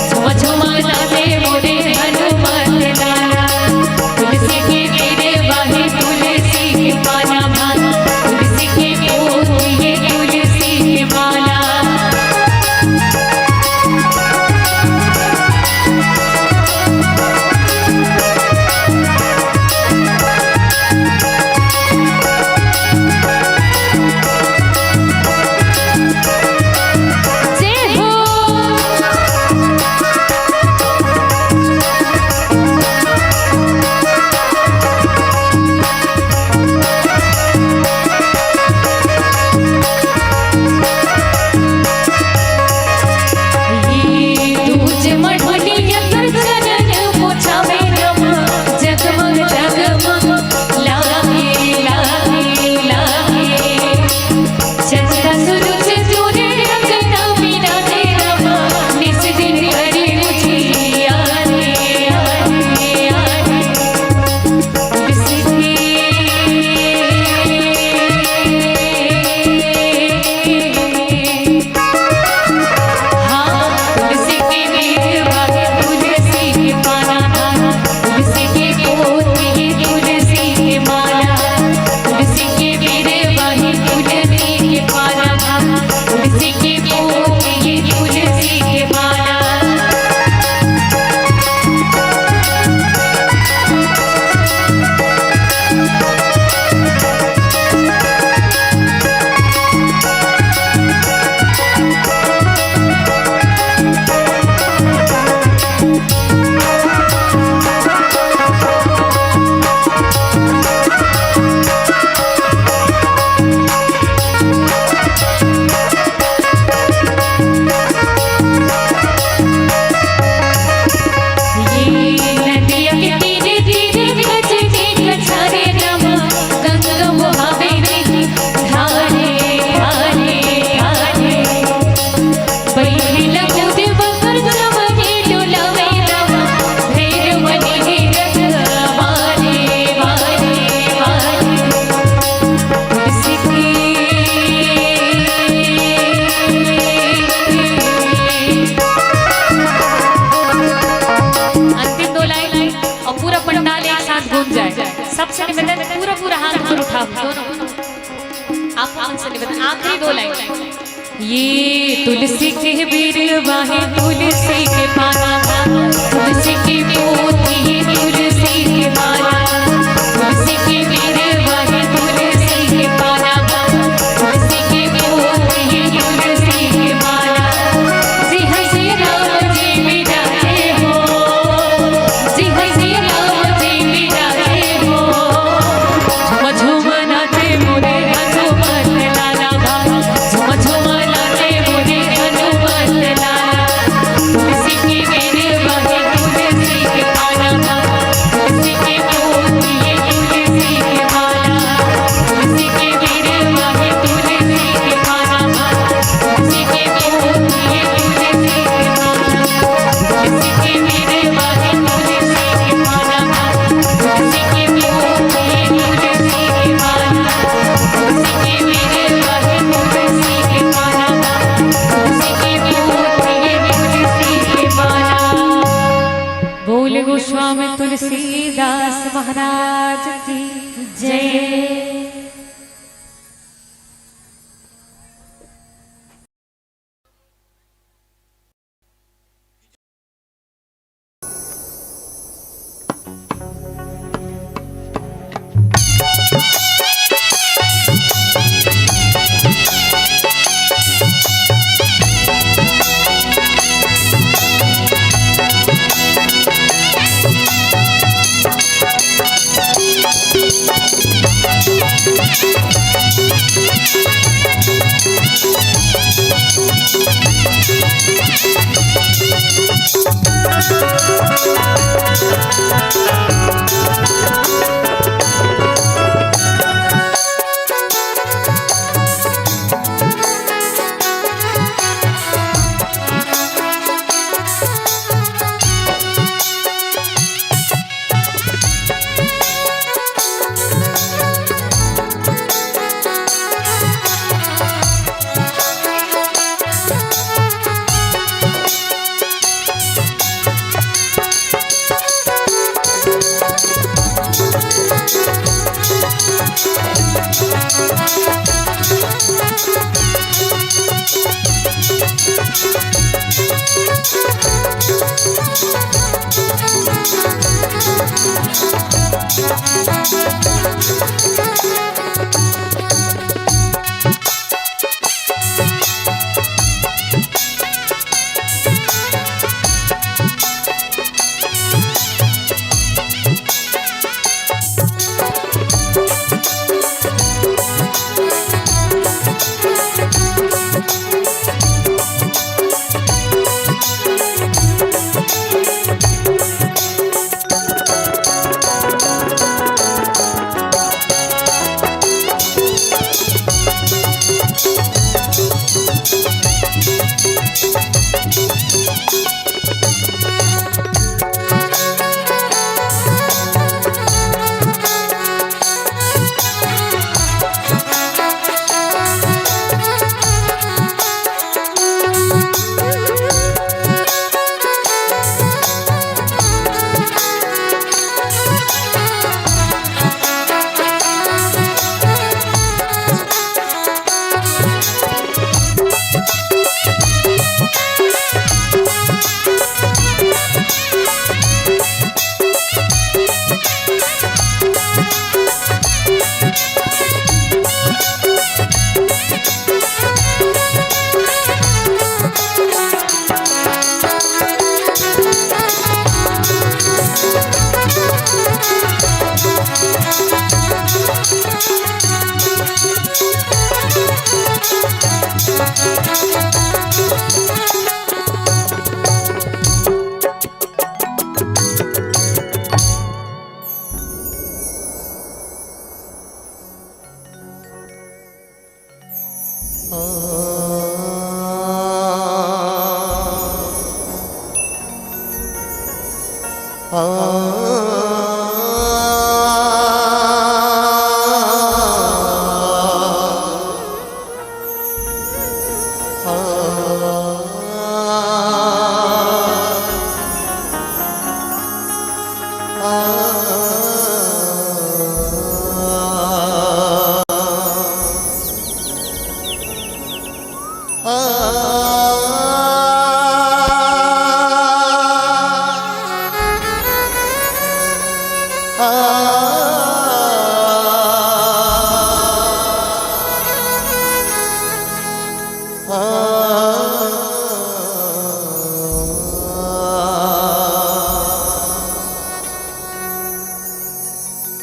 झुम झुम नाचे मोरे हनुमत लाला। तुलसी के बिरवा हे, तुलसी के पाना भाई, तुलसी के पोथी हे, तुलसी के माला। जय हो। ये दूज मढ़ोनिया कर चरण पोछावे रमा, जगमग जगमग लागे, लागे, लागे। चंदा सूरज तोरे अंगना बिराजे रमा, निस दिन करे उजियारे, आरे, आरे। तुलसी के, हाँ, तुलसी के बिरवा हे, तुलसी के पाना भाई, तुलसी के पोथी हे, तुलसी के माला, तुलसी के बिरवा हे, तुलसी के पाना भाई, तुलसी के पोथी हे, तुलसी के माला। अंतिम दो लाइन और पूरा पंडाल एक साथ गूंज जाए। सबसे निवेदन, पूरा पूरा हाथ ऊपर उठाओ दोनों। आप मन से निवेदन, आखिरी दो लाइन। ये तुलसी के बिरवा हे, तुलसी के पाना, तुलसी के पोथी हे, तुलसी के माला, तुलसी के बिरवा हे, तुलसी के पाना, तुलसी के पोथी हे, तुलसी के माला। जी हाँ श्री राम जी विराजे हो, जी हाँ श्री राम जी विराजे हो। झुम झुम नाचे मोरे हनुमत लाला भाई, झुम झुम नाचे मोरे हनुमत लाला। तुलसी के बिरवा हे, तुलसी के पाना भाई, तुलसी के पोथी हे, तुलसी के माला, तुलसी के बिरवा हे, तुलसी के पाना भाई, तुलसी के पोथी हे, तुलसी के माला, तुलसी के बिरवा हे, तुलसी के पाना भाई, तुलसी के पोथी हे, तुलसी के माला। बोल गोस्वामी तुलसीदास महाराज की जय।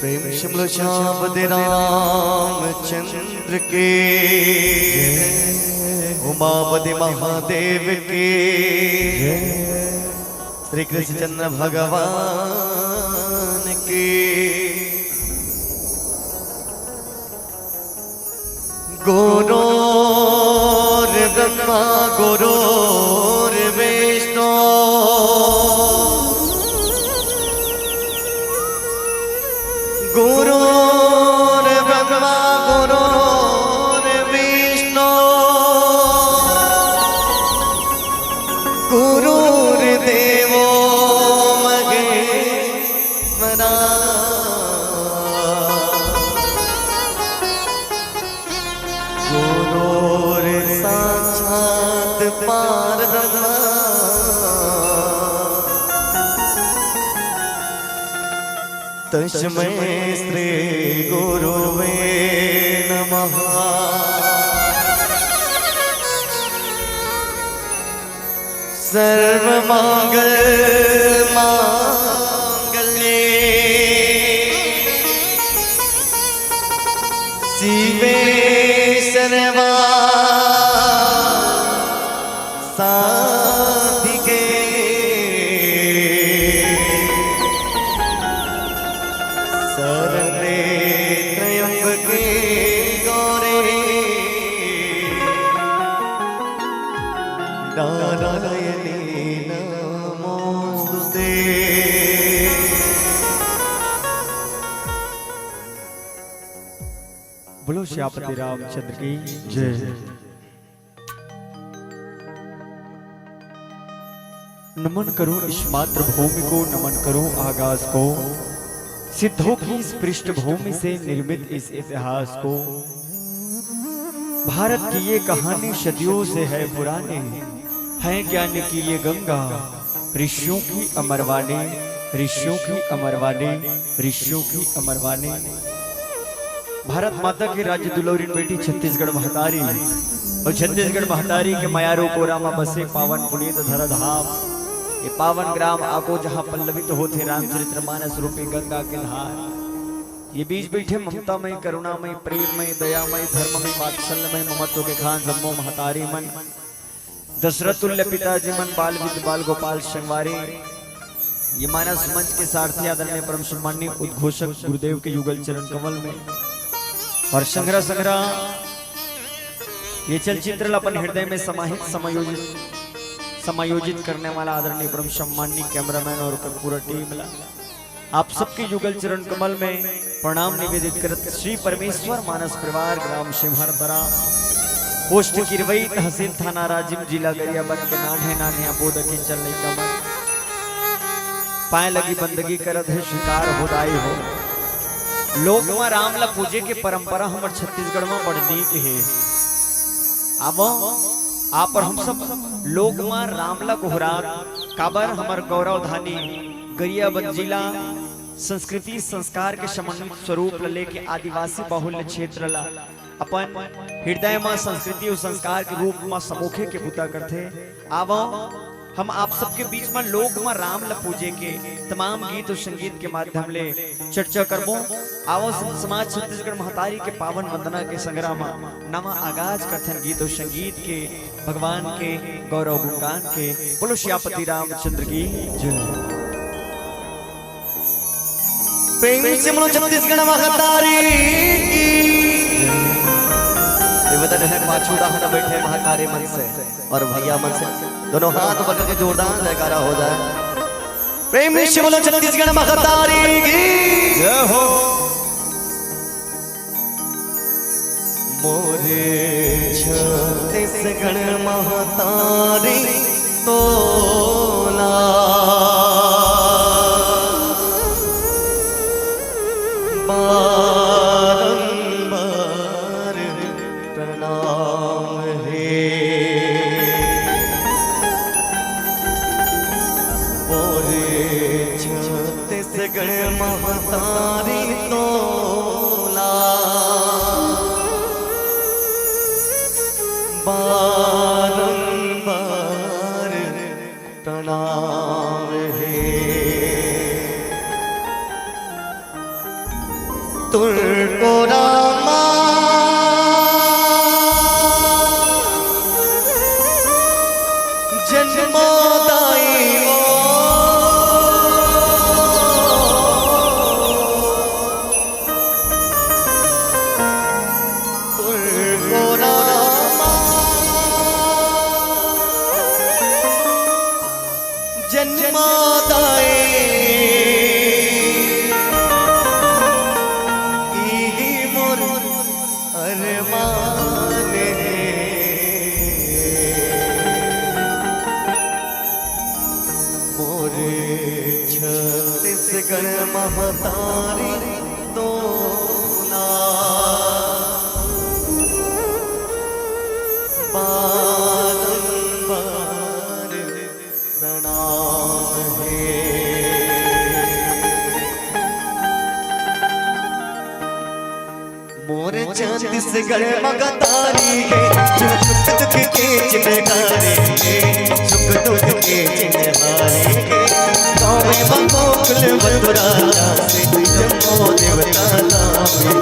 प्रेम से बोलो श्याम दे रामचंद्र के, उमापति महादेव के, श्री कृष्णचंद्र भगवान के। गुरुर्ब्रह्मा गुरुर्विष्णु, गुरुर्ब्रह्मा गुरुर्विष्णु, गुरुर्देवो महेश्वरा। गुरुर्साक्षात् परब्रह्मा, तस्मै श्री गुरुवे नमः। सर्वमंगल मांगल्ये, शिवे सर्वा साधिके, शरणे त्र्यंबके गौरे, नारायणी नमोस्तुते। बोलो श्यामपति रामचंद्र की जय। नमन करूं इस मातृभूमि को, नमन करूं आगाज को, सिद्धों की इस पृष्ठभूमि से निर्मित इस इतिहास को। भारत की ये कहानी सदियों से है पुरानी, है ज्ञान की ये गंगा, ऋषियों की अमरवाणी, ऋषियों की अमरवाणी, ऋषियों की अमरवाणी। भारत माता के राज्य दुलौरी बेटी छत्तीसगढ़ महतारी, अउ छत्तीसगढ़ महतारी के मयारू कोरा म बसे पावन पुनीत धरा धाम, ये पावन ग्राम आको जहाँ पल्लवित होथे रामचरित मानस रूपी गंगा के धार। ये बीच बैठे ममतामय, करुणामय, प्रेममय, दयामय, धर्ममय, वात्सल्यमय, ममत्व के खान जम्मो महतारी मन, दशरथ तुल्य पिताजी मन, बाल विद बाल गोपाल संगवारी, ये मानस मंच के सारथी आदरणीय परम सम्माननीय उद्घोषक गुरुदेव के युगल चरण कमल में, और संघरा संघरा ये चलचित्र ला अपन हृदय में समाहित, समायोजित, समायोजित करने वाला आदरणीय परम सम्माननीय कैमरामैन और ओकर पूरा टीम ला आप सबके युगल चरण कमल में प्रणाम निवेदित करत श्री परमेश्वर मानस परिवार ग्राम सिम्हर तरा, पोस्ट किरवई, तहसील थाना राजिम, जिला गरियाबंद के नान्हे नान्हे अबोध अकिंचन लइका मन पाए लगी बंदगी करत हे, स्वीकार हो दाई हो। लोक म राम ला पूजे के परंपरा हमर छत्तीसगढ़ म बड़ नीक हे। आवो, आप और हम सब लोक म राम ला गोहरात, काबर हमर गौरव धानी गरियाबंद जिला संस्कृति संस्कार के समन्वित स्वरूप ल लेके आदिवासी बाहुल्य क्षेत्र ल अपन हृदय म संस्कृति अउ संस्कार के रूप म समोखे के बुता करथे। आवव, हम आप सबके बीच म लोक म राम ल पूजे के तमाम गीत अउ संगीत के माध्यम ले चर्चा करबो। आवो संत समाज छत्तीसगढ़ महतारी के पावन वंदना के संघरा म नवा आगाज करथन गीत अउ संगीत के, भगवान के गौरव गुणगान के। बोलो सियापति रामचंद्र की जय। प्रेम से बोलो छत्तीसगढ़ महतारी की। ये बता रहे पाछू डाहन बैठे महतारी मन से और भैया मन से दोनों हाथ पकड़ के जोरदार जयकारा हो जाए। प्रेम से बोलो छत्तीसगढ़ महतारी की। जय हो। मोरे छत्तीसगढ़ महतारी तोला बारंबार प्रणाम हे। मोरे छत्तीसगढ़ महतारी तोला बारंबार प्रणाम हे। तुरको रामा जन्मदाई ओ। तुरको रामा जन्मदाई। इही मोर अरमान हे। मोरे छत्तीसगढ़ महतारी तोला बारंबार प्रणाम हे। मोर छत्तीसगढ़ महतारी हे, जो सुख दुख के चिन्हकारी हे, सुख दुख के चिन्हकारी हे। गाँव में गोकुल मथुरा से जन्मो देवता धाम हे।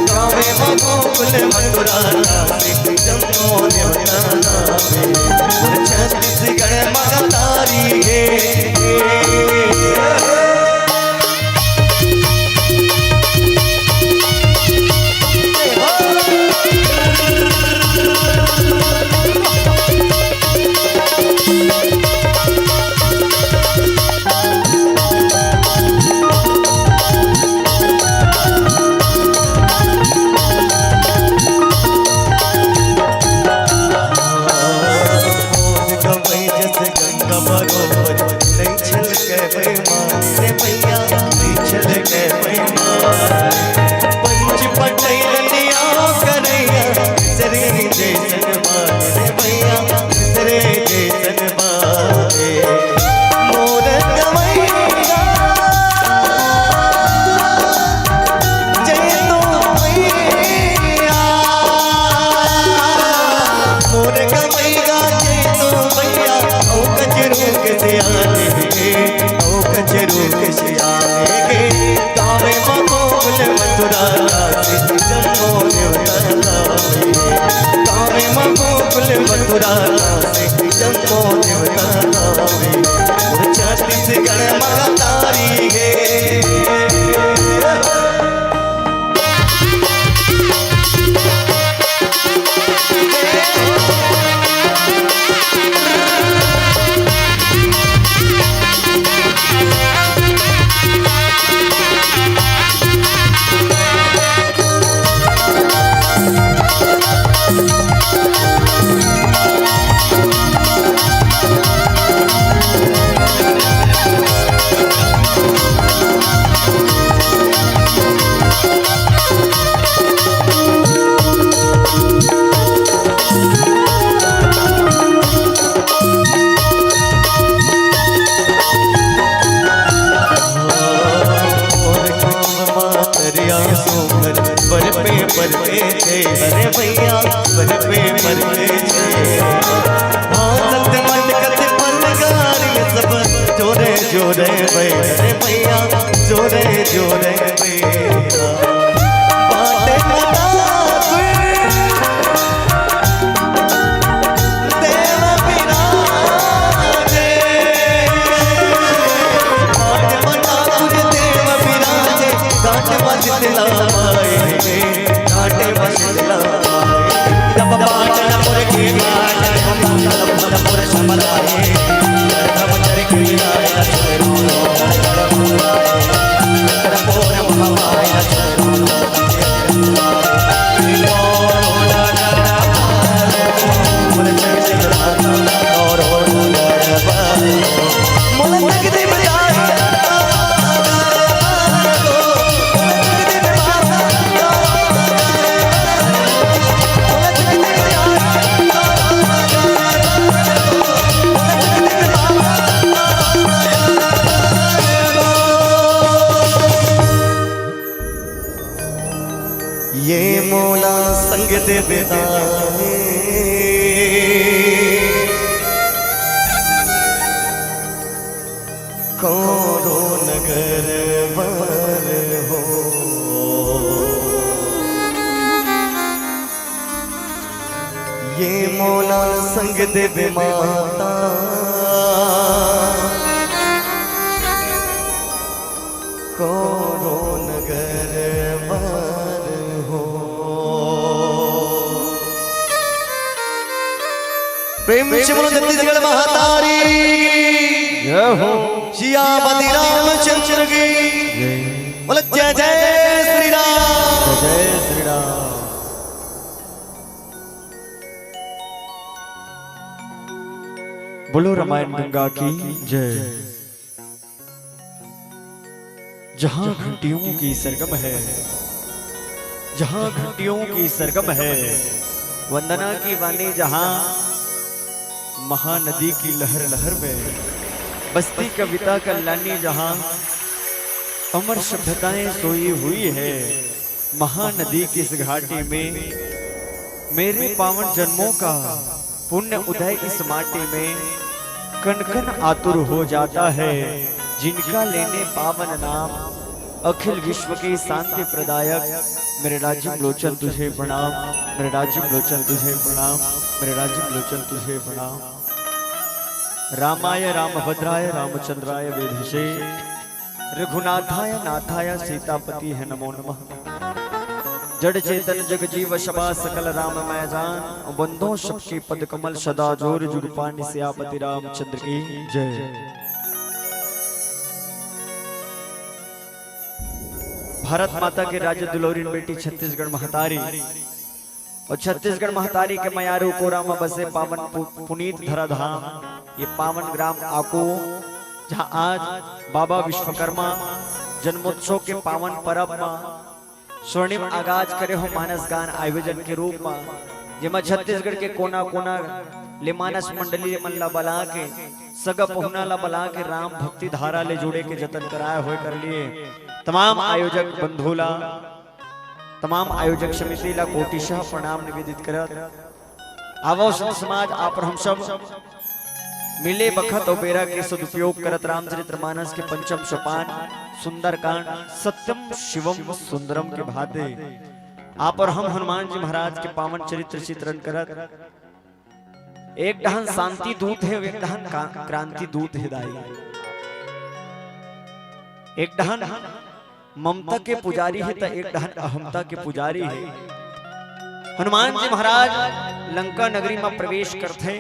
गाँव में गोकुल मथुरा से जन्मो देवता धाम हे। मोर छत्तीसगढ़ महतारी हे। मोर गवई जस गंगा बरोबर, नहीं छलके बेईमान रे भैया, नहीं छलके बेईमान। पंच पटेल निया करैया, तेरे जैसन बात रे भैया, तेरे जैसन बात। मोर गवैया जय तो भैया। मोर गवैया जय तो भैया, ओ गजरू के सियाने के, ओ गजरू के सियाने के। गावे मा गोकुल मथुरा से जन्मो देवता धाम हे। गावे मा गोकुल मथुरा से जन्मो देवता धाम हे। मोर छत्तीसगढ़ महतारी हे। जोरे भैया रे भैया, जोरे जोरे भैया। बाटे पता देव विराजे, बाटे पता देव विराजे, गांठ बाजत ला पाए रे। ये मोला संग दे बेदाए, कौरो नगर बर हो। ये मोला संग देवे माता, कौरो नगर बर हो। प्रेम से बोलो छत्तीसगढ़ महातारी की। जय हो। सियापति रामचंद्र की। जय। बोलो जय जय श्री राम। जय जय श्री राम। बोलो रामायण गंगा की जय। जहां घंटियों की सरगम है, जहां घंटियों की सरगम है, वंदना की वाणी जहां, महानदी की लहर लहर में, बसती कविता कल्याणी जहां, अमर सभ्यताएं सोई हुई है। महानदी किस घाटी में, मेरे पावन जन्मों का पुण्य उदय इस माटी में, कण कण आतुर हो जाता है जिनका लेने पावन नाम। अखिल विश्व के शांति प्रदायक मेरे राजीव लोचन तुझे प्रणाम, मेरे राजीव लोचन तुझे प्रणाम, मेरे राजीव लोचन तुझे प्रणाम। रामाय रामभद्राय रामचंद्राय वेधसे, रघुनाथाय नाथाय सीतापति है नमो नमः। जड़ चेतन जग जीव सभा सकल राम मैं जान, बंदो सबके पद कमल सदा जोर जुग पान सियापति रामचंद्र की जय। भारत माता के राज्य दुलौरिन बेटी छत्तीसगढ़ महतारी, अउ छत्तीसगढ़ महतारी के मयारू कोरा म बसे पावन पु-, पुनीत धराधाम, ये पावन ग्राम आकू, जहां आज बाबा विश्वकर्मा जन्मोत्सव के पावन परब म स्वर्णिम आगाज करे हो मानस गान आयोजन के रूप म, जेमा छत्तीसगढ़ के कोना कोना ले मानस मंडली मन ला बला के, सगा पहुना ला बला के राम भक्ति धारा ले जुड़े के जतन कराए होय कर लिए तमाम आयोजक बंधु ला, तमाम आयोजक समिति ला कोटिशः प्रणाम निवेदित करत, आवो संत समाज, आप और हम सब मिले बखत अउ बेरा के सदुपयोग करत रामचरित मानस के पंचम सोपान सुंदरकांड सत्यम शिवम सुंदरम के भाते आप और हम हनुमान जी महाराज के पावन चरित्र चित्रण करत, एक डहन शांति दूत हे, एक डहन का-, क्रांति दूत हे दाई। एक डहन ममता के पुजारी हे, त एक डहन अहमता के पुजारी हे। हनुमान जी महाराज लंका नगरी म प्रवेश करथे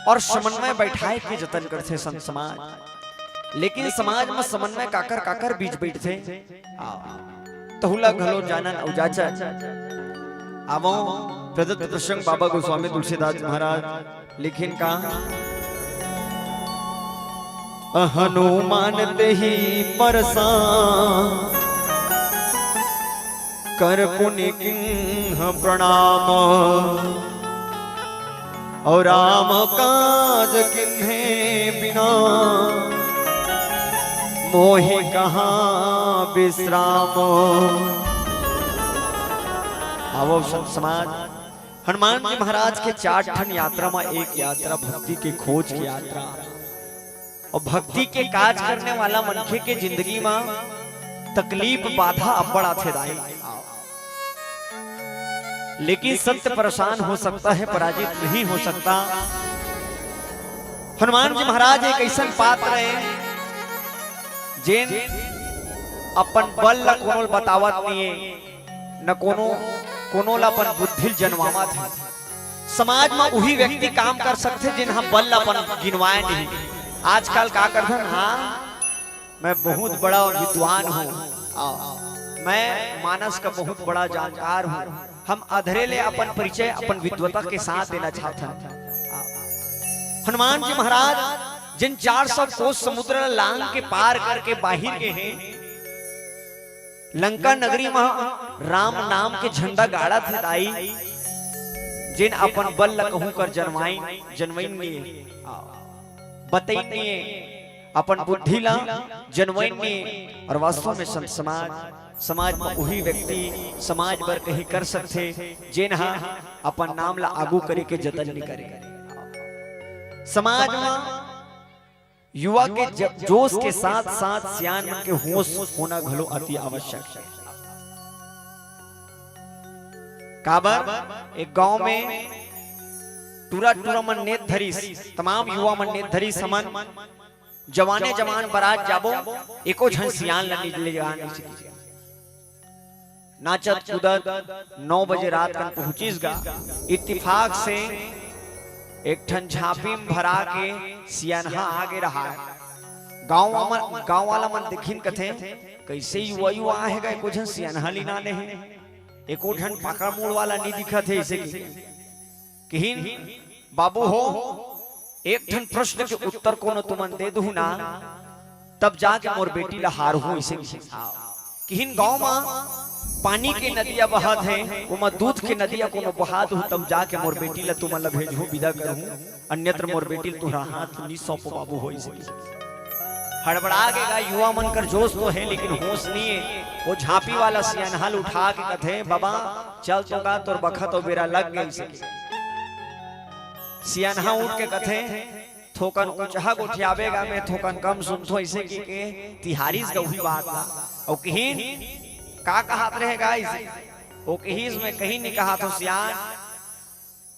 और समन्वय बैठाए के जतन करथे संत समाज, लेकिन समाज म समन्वय काकर काकर बीच बैठथे। आ, तहुला घलो जानन अउ जाचन। आवो प्रदत्त प्रसंग बाबा गोस्वामी तुलसीदास महाराज लिखिन का, हनुमान तेहि परसा कर पुनि किन्ह प्रणाम। अउ राम काज किन्हे बिना मोहि कहाँ विश्राम। आवो संत समाज, हनुमान जी महाराज के चार ठन यात्रा म एक यात्रा भक्ति के खोज के यात्रा। अउ भक्ति के काज करने वाला मनखे के जिंदगी म तकलीफ बाधा अब्बड़ आथे दाई, लेकिन सत्य परेशान हो सकता है, पराजित नहीं हो सकता। हनुमान जी महाराज एक अइसन पात्र हे, जेन अपन बल ला कोनो ल बतावत नइये, न कोनो, कोनो ला अपन बुद्धि ल जनवावत हे। समाज म उही व्यक्ति काम कर सकथे, जेन ह बल ला अपन गिनवाए नहीं। आजकल का करथन, हाँ, मैं बहुत बड़ा विद्वान हूँ, आ, मैं मानस का बहुत बड़ा जानकार हूँ। हम अधरे ले अपन परिचय अपन विद्वता के साथ देना चाहथन। आ, हनुमान जी महाराज जेन चार सौ कोस समुद्र ला लांग के पार करके बाहिर गे हे, लंका नगरी म राम नाम के झंडा गाड़त हे दाई, जेन अपन बल ल कहूं कर जनवाइन, जनवाइन नइये, बतइन नइये, अपन बुद्धि ल जनवाइन नइये। अउ वास्तव में संत समाज, समाज म उही व्यक्ति समाज बर कहीं कर सकथे, जेन ह अपन नाम ल आगू करे के जतन नइ करे। समाज म युवा के ज-, जोश के साथ-साथ सियान मन के होश होना घलो अति आवश्यक हे। काबर एक गांव में टूरा-टूरा मन नेत धरिस, तमाम युवा मन नेत धरिस, हमन जवाने जवान बरात जाबो, एको झन सियान ल नइ ले जान नइ सकिस। नाचत कूदत नौ बजे रात कन पहुंचिस गा। इत्तिफाक से एक ठन झांपी म भरा के सियनहा आगे रहा। गांव वाला मन देखिन कथे, "कइसे युवा युवा आहे गा, एको झन सियनहा ल नइ आने हे, एको ठन पाकड़ मूड़ वाला नइ दिखत हे।" अइसे कि किहिन, "बाबू हो, एक ठन प्रश्न के उत्तर कोनो तुमन दे दुहू ना, तब जाके मोर बेटी ला हारहूं।" अइसे किहिन, "गांव म पानी के नदिया बहत हे, ओमा दूध के नदिया कोनो बहा दुहू, तब जाके मोर बेटी ला तुमन ला भेजहूं, विदा करहूं, अन्यत्र मोर बेटी ला तुंहर हाथ नइ सौंपो बाबू हो।" अइसे हड़बड़ा गे गा। युवा मन कर जोश तो हे, लेकिन होश नइ हे। ओ झांपी वाला सियनहा ल उठा के कथे, "बाबा, चल तो गा, तोर बखत अउ बेरा लग गे।" अइसे सियनहा उठ के कथे, "थोकन ऊंचहा गोठियाबे गा, मैं थोकन कम सुनथों।" अइसे कहिके तिहारिस गा उही बात ला। अउ किहिन, "का कहत रहे गा?" अइसे ओ किहिस, "मैं कहीं नइ कहत हों सियान,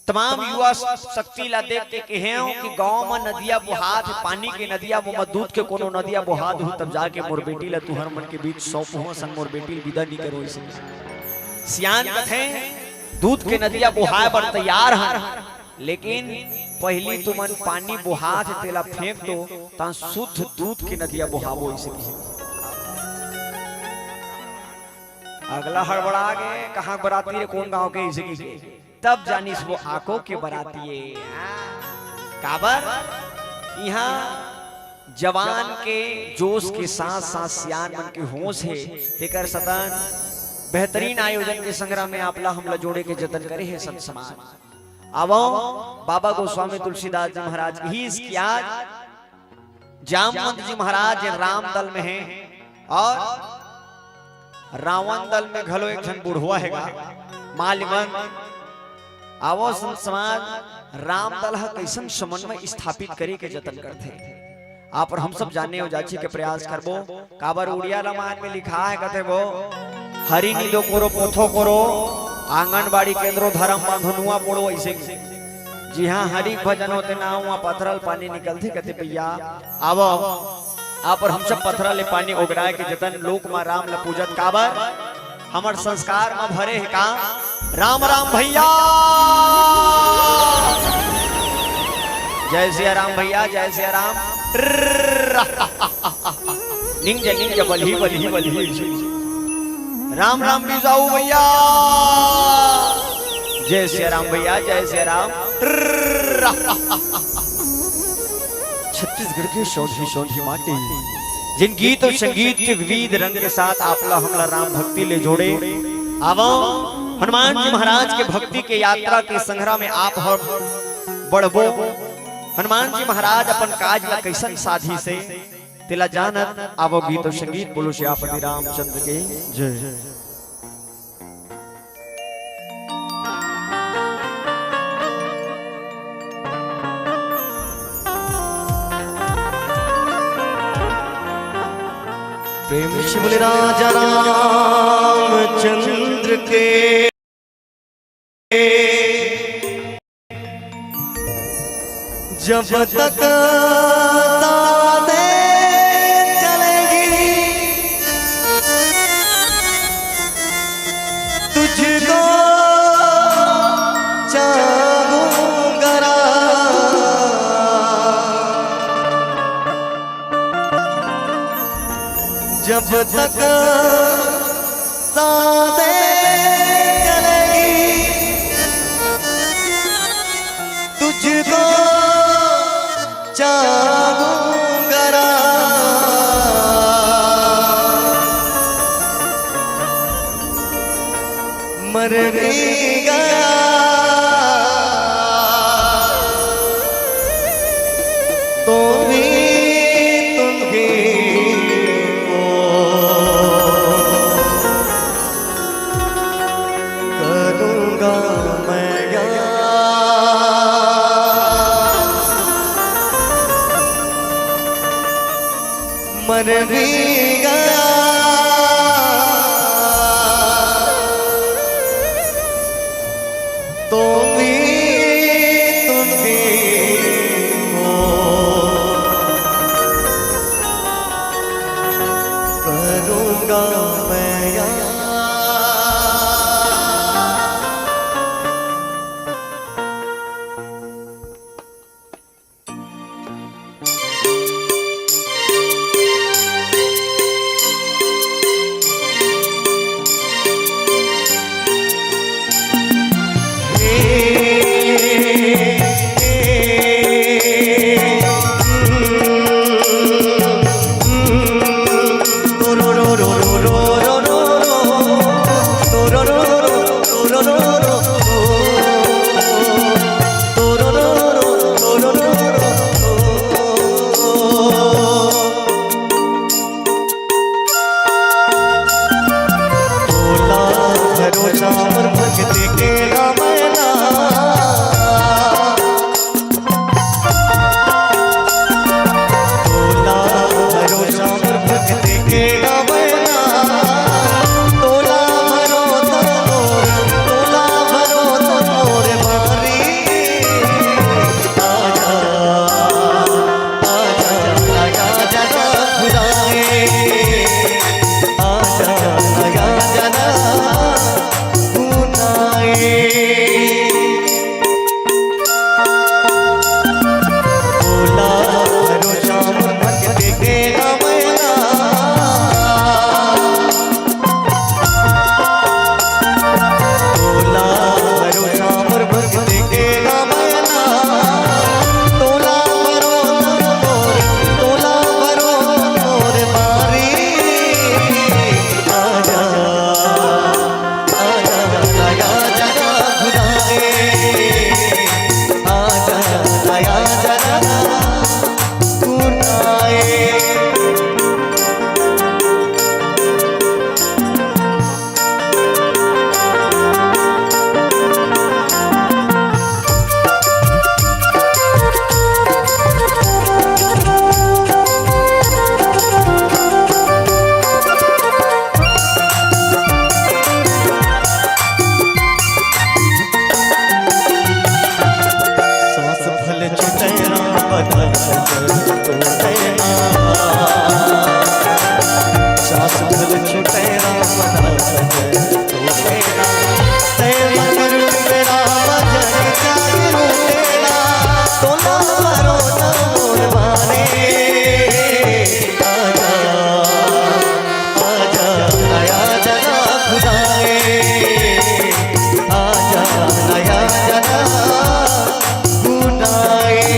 तमाम युवा शक्ति ला देख के कहेंव कि गांव म नदिया बोहात हे, पानी के नदिया, ओमा दूध के कोनो नदिया बोहा दुहू, तब जाके मोर बेटी ला तुंहर मन के बीच सौंपहूं, संग मोर बेटी ल विदा नइ करों।" अइसे सियान कथे, "दूध के नदिया बोहाय बर तैयार हन, लेकिन पहिली तुमन पानी बोहात हे, तेला फेंक दो, तां शुद्ध दूध के नदिया बोहाबो।" अइसे किहिन। अगला हड़बड़ा गे, "कहां बराती रे, कोन गांव के?" अइसे किहिन। तब जानिस वो आको के बराती ए। काबर? इहां जवान के जोश के साथ-साथ सियान मन के होश हे, तेकर सतन बेहतरीन आयोजन के संग्रह में आप ला हमला जोड़े के जतन करे हे संत समाज। आवो, बाबा गोस्वामी तुलसीदास जी महाराज इही इसकी आज जामवंत जी महाराज राम दल में हे अउ रावण दल में घलो एक झन बुढ़वा हे गा, मालिमन। आवो संत समाज, राम दल ह कइसन समन्वय स्थापित करे के जतन करथे, आप अउ हम सब जाने अउ जांचे के प्रयास करबो। काबर उड़िया रामायण में लिखा हे, कथे वो, "हरि निदो करो, पोथो करो, आंगनबाड़ी केंद्रो, धरम बांधो, नुआ पोड़ो।" अइसे कि जिहां हरि भजन होथे ना, उहां पथरा ले पानी निकलथे, कथे, "भइया, आवो, आप अउ हम सब पथरा ले पानी ओगराय के जतन, लोक म राम ल पूजत।" काबर? हमर संस्कार म भरे हे का? राम राम भइया, जय सिया राम भइया, जय सिया राम। निंग जा, निंग जा, बलही, बलही, बलही। राम राम बिसाहू भइया, जय सिया राम भइया, जय सिया राम। छत्तीसगढ़ के सौंधी सौंधी माटी, जेन गीत अउ संगीत के विविध रंग के साथ आपला हमला राम भक्ति ले जोड़े। आवो, हनुमान जी महाराज के भक्ति के यात्रा के संग्रह में आप हम बढ़बो। हनुमान जी महाराज अपन काज ला कइसन साधिस हे, तेला जानत आवो। गीत अउ संगीत, बोलो सियापति रामचंद्र के जय। प्रेम से बोले राजा रामचंद्र के। जब तक साँसें चलेंगी, तुझको चाहूंगा राम। जब तक साँसें चलेंगी, तुझको चाहूंगा राम। मर भी गया तो भी तुम ही को करूंगा मैं याद। मर भी गया तो भी तुम ही को करूंगा मैं याद। तोला भरोसा मोर भक्ति के रामायणा। तोला भरोसा मोर भक्ति के रामायणा। तोला भरोसा मोर, तोला भरोसा मोर भारी। आजा, आजा, आजा, आजा ना खुदाए। आजा, आजा, आजा ना खुदाए। तोला भरोसा मोर भक्ति के रामायणा। तोला भरोसा मोर भक्ति के रामायणा। तोला भरोसा मोर, तोला भरोसा मोर भारी। आजा, आजा, आजा, आजा खुदाए। आजा, आजा, आजा खुदाए। सांस भले छूटे ना, बदन छूटे ना। सांस भले छूटे ना, बदन छूटे ना। ते मगर मेरा भजन चालू तेरा, तोला भरोसा मोर भारी। आजा, आजा, आजा ना खुदाए। आजा, आजा ना खुदाए।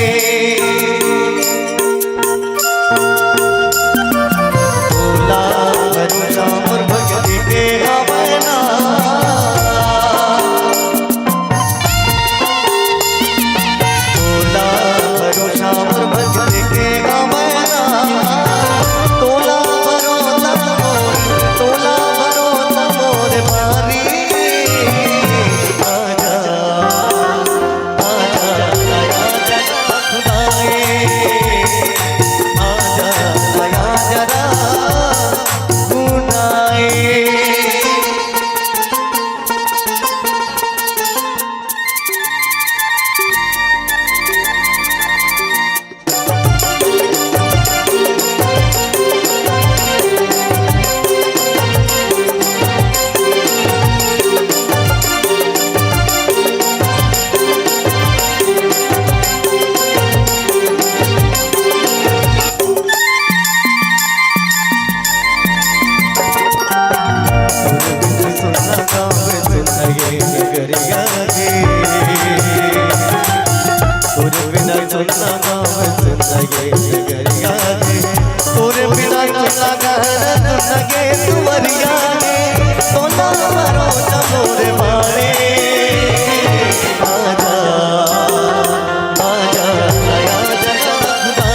सुन लगे नगरिया गे, तोरे बिना सुन लगे, सुन लगे दुवरिया गे, तोला भरोसा मोरे बारे। आजा, आजा, आजा, आजा, आजा,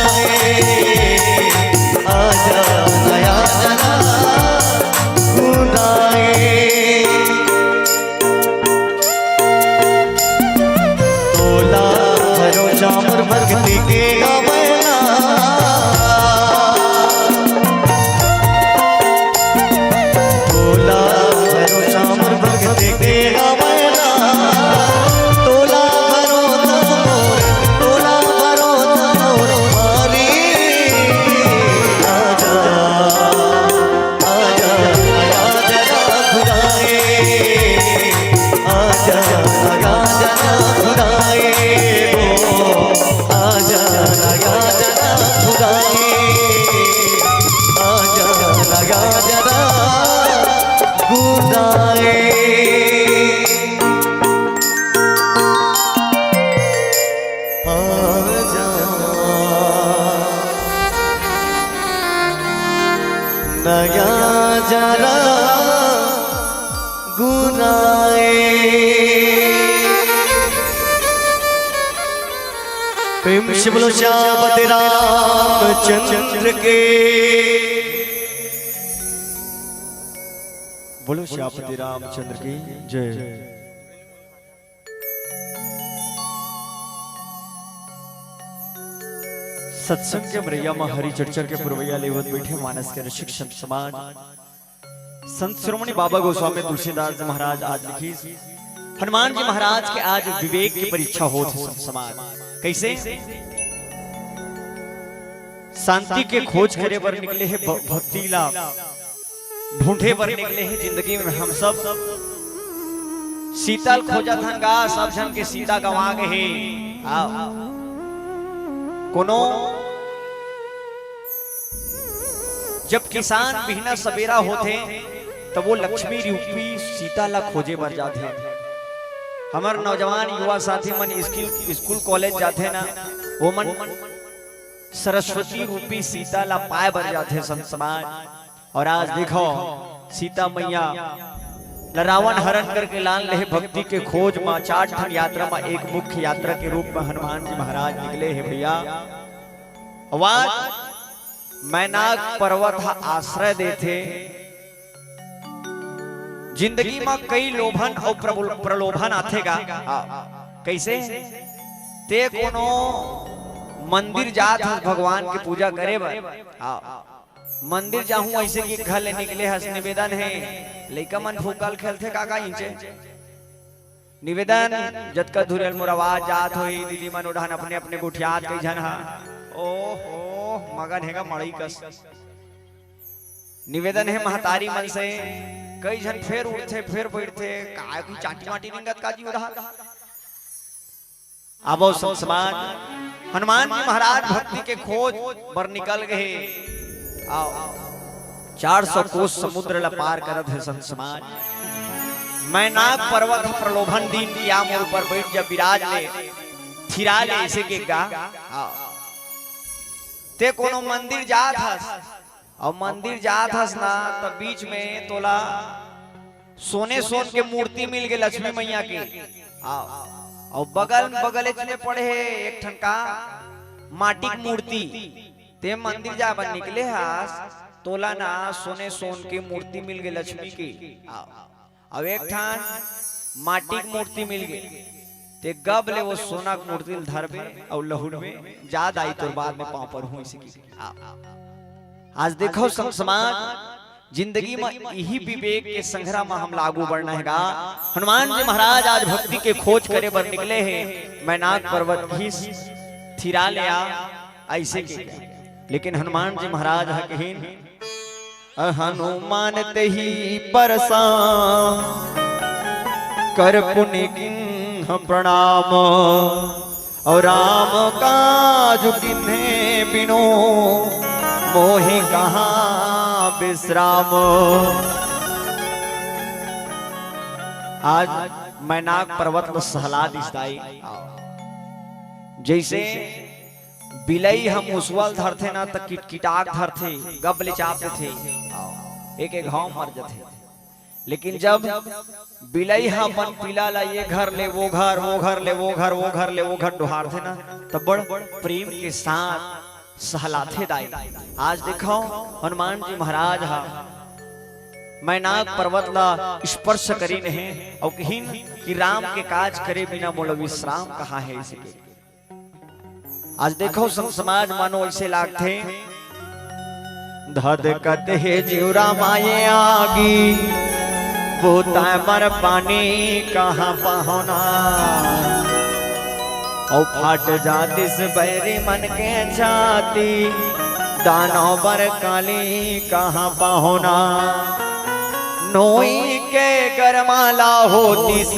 आजा, आजा, आजा, खुदाए। तोला भरोसा मोर भक्ति के गावैला। तोला भरोसा मोर भक्ति के गावैला। तोला भरोसा मोर, तोला भरोसा मोर भारी। आजा, आजा, आजा, आजा खुदाए। आजा, आजा, आजा खुदाए गो। आजा, आजा, आजा खुदाए। आजा, आजा, आजा खुदाए। आजा, नया जरा गुनाए। प्रेम से बोलो श्यामपति रामचंद्र के। बोलो श्यामपति रामचंद्र की जय। सत्संग के मरैया म हरि चर्चा के पुरवैया लेवत बैठे मानस के रसिक संत समाज, संत शिरोमणि बाबा गोस्वामी तुलसीदास जी महाराज आज लिखिस, हनुमान जी महाराज के आज विवेक के परीक्षा होत हे संत समाज। कैसे? शांति के खोज करे बर निकले हे, भ-, भक्ति ला ढूंढे बर निकले हे जिंदगी में हम सब। सीता ल खोजत हन गा, सब झन के सीता गंवा गे हे। आओ। कोनो जब किसान बिहना सबेरा होथे, तब वो लक्ष्मी रूपी सीता ला खोजे बर जाथे। हमर नौजवान युवा साथी मन स्किल, स्कूल कॉलेज जाथे ना, वो मन सरस्वती रूपी सीता ला पाए बर जाथे संत समाज। और आज देखो सीता मैया ला रावण हरण करके लान लेहे, भक्ति के खोज म चार ठन यात्रा म एक मुख्य यात्रा के रूप म हनुमान जी महाराज निकले हे भैया। अउ आज मैनाक पर्वत ह आश्रय देथे। जिंदगी म कई लोभन अउ प्रबुल-, प्रलोभन आथे गा। हाँ। कैसे? ते कोनो मंदिर जात हस भगवान के पूजा करे बर। हाँ। मंदिर जाहूं अइसे कि घर ले निकले हस, निवेदन हे, लइका मन फुग्गा ल खेलथे, का का इंचे? निवेदन, जतका धुरेल मोर आवाज जात होही, दीदी मन उड़हन अपने अपने गोठियात कई झन हा। ओहो, मगन हेगा मड़ई कस। निवेदन हे महतारी मन से, कई झन फेर उठथे, फेर बइठथे, काय कोई चाटी माटी निंगत का जी उड़हन? आबो संत समाज, हनुमान जी महाराज भक्ति के खोज बर निकल गए। आओ, चार सौ कोस समुद्र ला पार करत हे संत समाज। मैनाक पर्वत ह प्रलोभन दीन कि आ मोर ऊपर बैठ जा, विराज ले, थिरा ले, अइसे के गा। आओ, ते कोनो मंदिर जात हस, अउ मंदिर जात हस ना, त बीच में तोला सोने सोन के मूर्ति मिल गे लक्ष्मी मैया के। आओ, अउ बगल, बगलेच में पड़े हे एक ठन का माटी के मूर्ति। ते मंदिर जाए बर निकले हस, तोला ना सोने सोन के मूर्ति मिल गे लक्ष्मी के। आओ, अउ एक ठन माटी के मूर्ति मिल गे, ते गब ले वो सोना के मूर्ति ल धरबे अउ लहुटबे, जा दाई तोर बाद में पाँव परहूं अइसे कि। आओ, आज देखो संत समाज, जिंदगी म इही विवेक के संघरा म हमला आगू बढ़ना हे गा। हनुमान जी महाराज आज भक्ति के खोज करे बर निकले हे, मैनाक पर्वत घिस थिरा ले आ, अइसे के। लेकिन हनुमान जी महाराज ह कहिन, "अ हनुमान तेहि परसा कर पुनि कीन्ह प्रणाम।" अउ राम काज कीन्हे बिनु मोहि कहाँ विश्राम। आज मैनाक पर्वत ल सहला दिस दाई। जइसे बिलई ह मुसवा ल धरथे ना, त किटकिटाक धरथे, गब ले चाप देथे, एक एक घाव मर जथे। लेकिन जब बिलई ह अपन पिला ला ये घर ले वो घर, वो घर ले वो घर, वो घर ले वो घर डोहारथे ना, त बड़ प्रेम के साथ सहलाथे दाई। आज देखो, हनुमान जी महाराज ह मैनाक पर्वत ला स्पर्श करिन हे अउ कहिन कि राम के काज करे बिना मोला विश्राम कहाँ हे, इसे के। आज देखो, संत समाज मानो ऐसे लागथे, धधकत हे जीव रामा ये आगी, बुताय बर पानी कहाँ पाहुना। अउ फाट जातिस बैरी मन के छाती, दानव बर काली कहाँ पाहुना। नोई के गरमाला होतिस,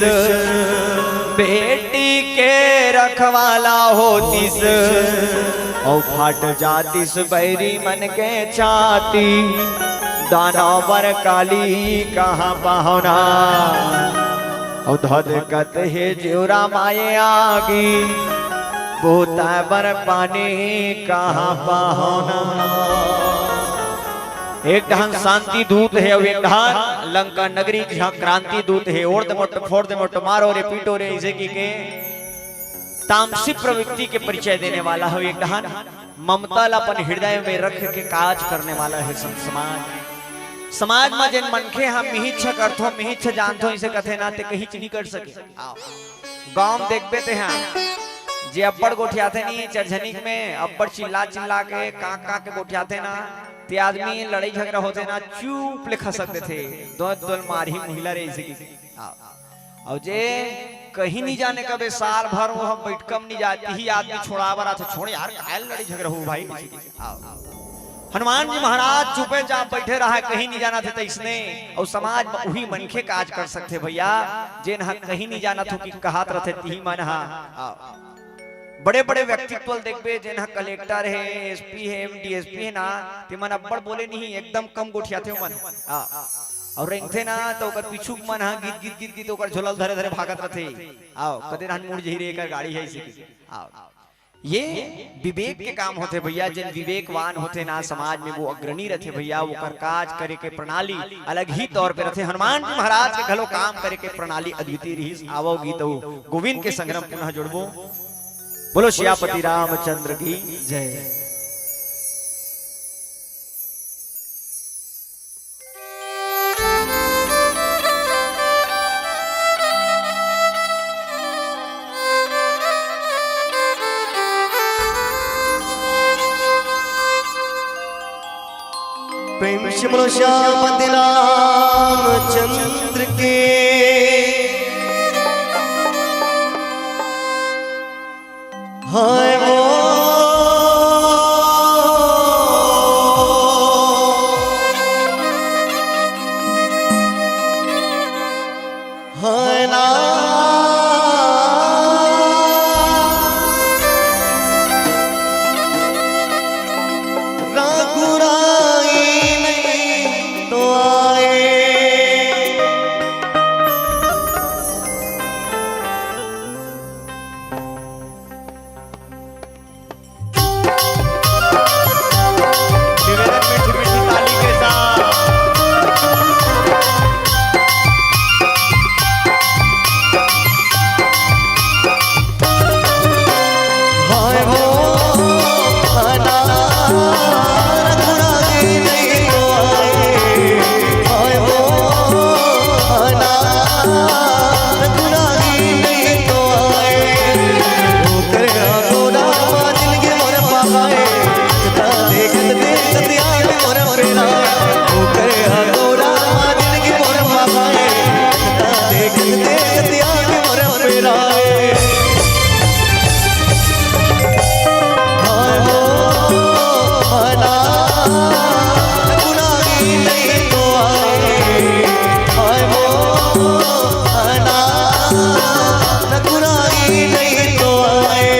बेटी के रखवाला होतिस, अउ फाट जातिस बैरी मन के छाती, दानव बर काली कहाँ पाहुना। अउ धधकत हे जीव रामा ये आगी, बुताय बर पानी कहाँ पाहुना। एक डहन शांति दूत हे अउ एक डहन लंका नगरी के क्रांति दूत हे। ओढ़ दे मोट, फोड़ दे मोट, मारो रे, पीटो रे, इसे की के तामसी प्रवृत्ति के परिचय देने वाला हे, एक डहन ममता ला अपन हृदय में रख के काज करने वाला हे। संत समाज, समाज में जेन मनखे हम मिहिच्छ करथो, मिहिच्छ जानथो, इसे कथे ना, ते कहीं नहीं कर सके। गांव में देखबे ते हा, जे अब्बड़ गोठियाथे नी चरझनिक में, अब्बड़ चिल्ला चिल्ला के, कांक कांक के गोठियाथे ना, ते आदमी लड़ाई झगड़ा होथे ना, चुप ले खसक देथे, दोल दोल मारही मुहिला रे इसे की। अउ जे कहीं नहीं जाने कबे साल भर वो हम बैठकम नहीं जाती ही आदमी छोड़ा बर आथे, छोड़ यार, काय लड़ाई झगड़ा हो भाई। हनुमान जी महाराज चुपे चाप बैठे रहा, कहीं नहीं जाना थे तइसने। अउ समाज में उही मनखे काज कर सकथे भैया, जेन ह कहीं नहीं जाना थो कि कहत रथे तिही मन ह। बड़े बड़े व्यक्तित्व ल देखबे, जेन ह कलेक्टर हे, एसपी हे, डीएसपी हे ना, ते मन अब्बड़ बोले नहीं, एकदम कम गोठियाथे ओमन। अउ रेंगथे ना, त ओकर पीछू के मन ह गीत गीत गीत गीत ओकर झोला ल धरे धरे भागत रथे। अउ कदे रहन मुड़ जही रे, एकर गाड़ी हे, इसे की। अउ ये विवेक के काम होथे भैया, जेन विवेकवान होथे ना समाज में, वो अग्रणी रथे भैया, ओकर काज करे के प्रणाली अलग ही तौर पे रथे। हनुमान जी महाराज के घलो काम करे के प्रणाली अद्वितीय रहिस। आवो गीत अउ गोविंद के संग म पुनः जुड़बो। बोलो सियापति रामचंद्र की जय। प्रेम से बोलो श्यामपति रामचंद्र के। हाय वो, हाय ना। राघुराई नहीं तो आए। निवेदन मीठी मीठी ताली के साथ। हाय हो, हाय ना, रघुराई नहीं तो आए। हाय हो, हाय ना, रघुराई नहीं तो आए। ओकर आगोरा मा जिनगी मोर पहाए, देखत देखत याद मोर पेराए। ओकर आगोरा मा जिनगी मोर पहाए, देखत देखत याद मोर पेराए। हाय हो, हाय ना, रघुराई नहीं तो आए। हाय हो, हाय ना, रघुराई नहीं तो आए।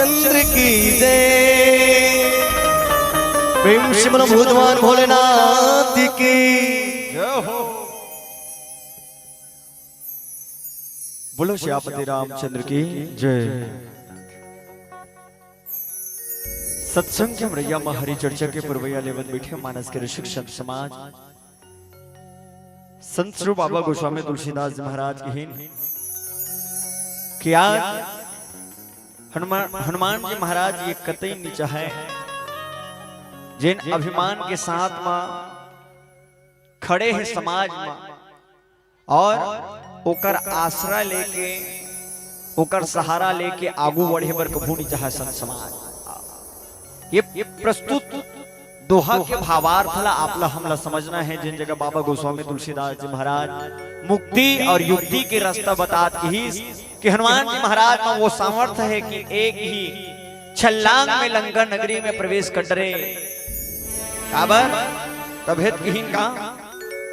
चंद्र की जय। प्रेम से बोलो भगवान भोलेनाथ की। जय हो। बोलो श्यामपति रामचंद्र की जय। सत्संग के हमरैया म हरि चर्चा के पुरवैया लेवत बैठे मानस के ऋषिक संत समाज, संत श्री बाबा गोस्वामी तुलसीदास जी महाराज की हीन कि आज हनुमान, हनुमान जी महाराज ये कतई नीचा है, जिन अभिमान के साथ म खड़े हैं समाज म और ओकर आसरा लेके, ओकर सहारा लेके आगू बढ़े बर कभू नहीं चाहे संत समाज। ये, ये प्रस्तुत दोहा के भावार्थ ला आप ला, हमला समझना है। जिन जगह बाबा गोस्वामी तुलसीदास जी महाराज मुक्ति और युक्ति के रास्ता बतात किहिस कि हनुमान जी महाराज में वो सामर्थ्य है कि एक ही छलांग में लंका नगरी में प्रवेश कर डरे। काबर? तभेत किहिन का,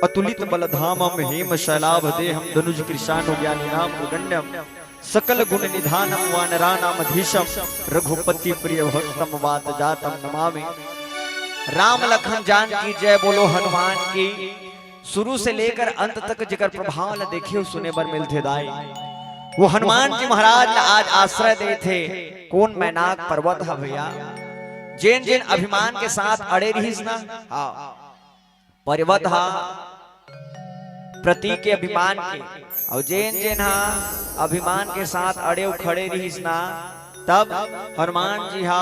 अतुलित बल धामम हेम शैलाभ देहम दनुज कृशानु ज्ञानी नाम अगण्यम सकल गुण निधानम वानरा नाम अधीशम रघुपति प्रिय भक्तम वात जातम नमामि। राम लखन जान की जय बोलो हनुमान की। शुरू से लेकर अंत तक जेकर प्रभाव ला देखे अउ सुने बर मिलथे दाई, वो हनुमान जी महाराज ला आज आश्रय देथे। कोन मैनाक पर्वत ह भैया? जेन जेन अभिमान के साथ अड़े रहिस ना, हाँ, पर्वत ह प्रतीक के अभिमान के, अउ जेन जेन ह अभिमान के साथ अड़े अउ खड़े रहिस ना, तब हनुमान जी ह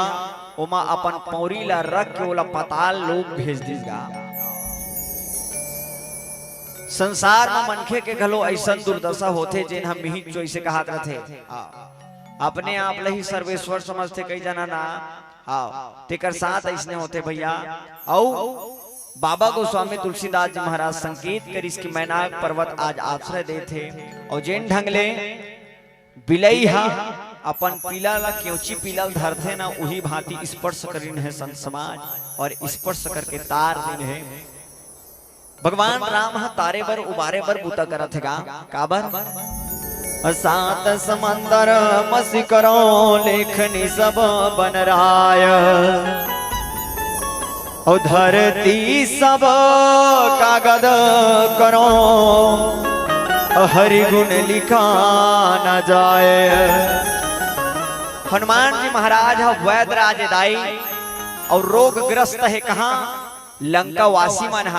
ओमा अपन पौरी ला रख के ओला पताल लोक भेज दिस गा। संसार म मनखे के घलो अइसन दुर्दशा होथे, जेन ह मिहिच चोइसे कहात रथे, अपने आप ल ही सर्वेश्वर समझथे कई जना ना। हाँ, तेकर साथ अइसने होथे भैया। अउ बाबा गोस्वामी तुलसीदास जी महाराज संकेत करिस कि मैनाक पर्वत आज आश्रय देथे, अउ जेन ढंग ले बिलई ह अपन पीला ला, केवची पीला ल धरथे ना, उही भांति स्पर्श करिन हे संत समाज, और स्पर्श करके तार दिन हे। भगवान राम ह तारे बर उबारे बर बूता करत हे गा। काबर? सात समंदर मसी करो लेखनी सब बनराय, अउ धरती सब कागद करो हरि गुण लिखा न जाय। हनुमान जी महाराज ह वैद राज दाई अउ रोगग्रस्त हे कहाँ? लंकावासी मन ह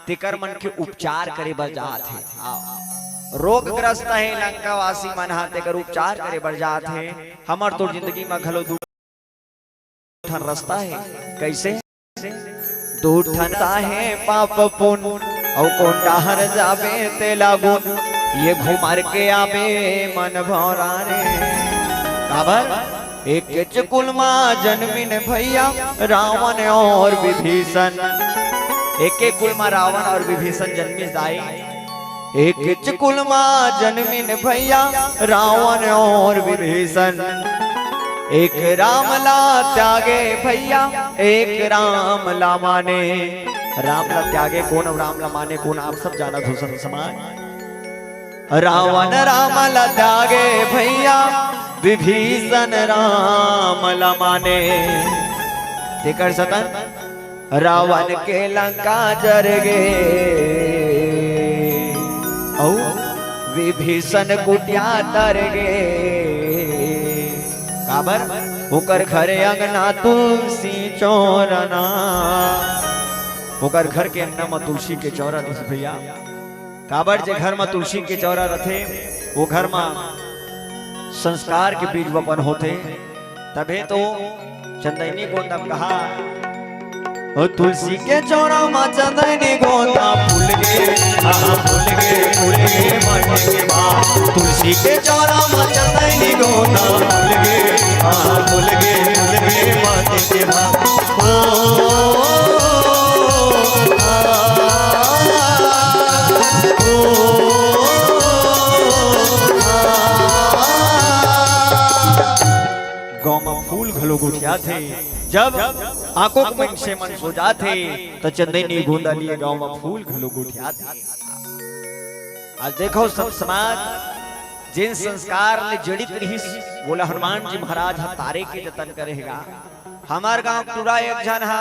तेकर मन के उपचार करे बर जात हे। रोगग्रस्त हे लंकावासी मन ह, तेकर उपचार करे बर जात हे। हमर तो जिंदगी म घलो दू ठन रास्ता हे। कइसे? दू ठन रास्ता हे पाप पुन, अउ कोन डाहर जाबे तेला गुन। ये घुमर के आबे मन भौरा रे। काबर? एकेच कुल मा जनमिन भैया रावण और विभीषण। एके कुल मा रावण और विभीषण जनमिस दाई। एकेच कुल मा जनमिन भैया रावण और विभीषण। एक राम ला त्यागे भैया, एक राम ला माने। राम ला त्यागे कोन अउ राम ला माने कोन, आप सब जानत हो संत समाज। रावण राम ला त्यागे भैया, विभीषण राम ला माने। तेकर सतन रावण के लंका जर गे, अउ विभीषण कुटिया तर गे। काबर? ओकर घर अंगना तुलसी चौरना, ओकर घर के अंगना म तुलसी के चौरा दिस भैया। काबर जे घर म तुलसी के चौरा रथे, वो घर म संस्कार के बीज वपन होथे। तभे तो चंदैनी गोंदा म कहा, ओ तुलसी के चौरा म चंदैनी गोंदा फूल गे, आहा फूल गे, फूल गे माटी के बा। तुलसी के चौरा म चंदैनी गोंदा फूल गे, आहा फूल गे, फूल गे माटी के बा। ओ, आ, गांव म फूल घलो गोठियाथे। जब आकोक मनसे मन सो जाथे, त चंदैनी गोंदा लिए गांव म फूल घलो गोठियाथे। आज देखो सब समाज, जेन संस्कार ले जड़ित रिहिस, वोला हनुमान जी महाराज ह तारे के जतन करे हे गा। हमर गांव टूरा एक झन ह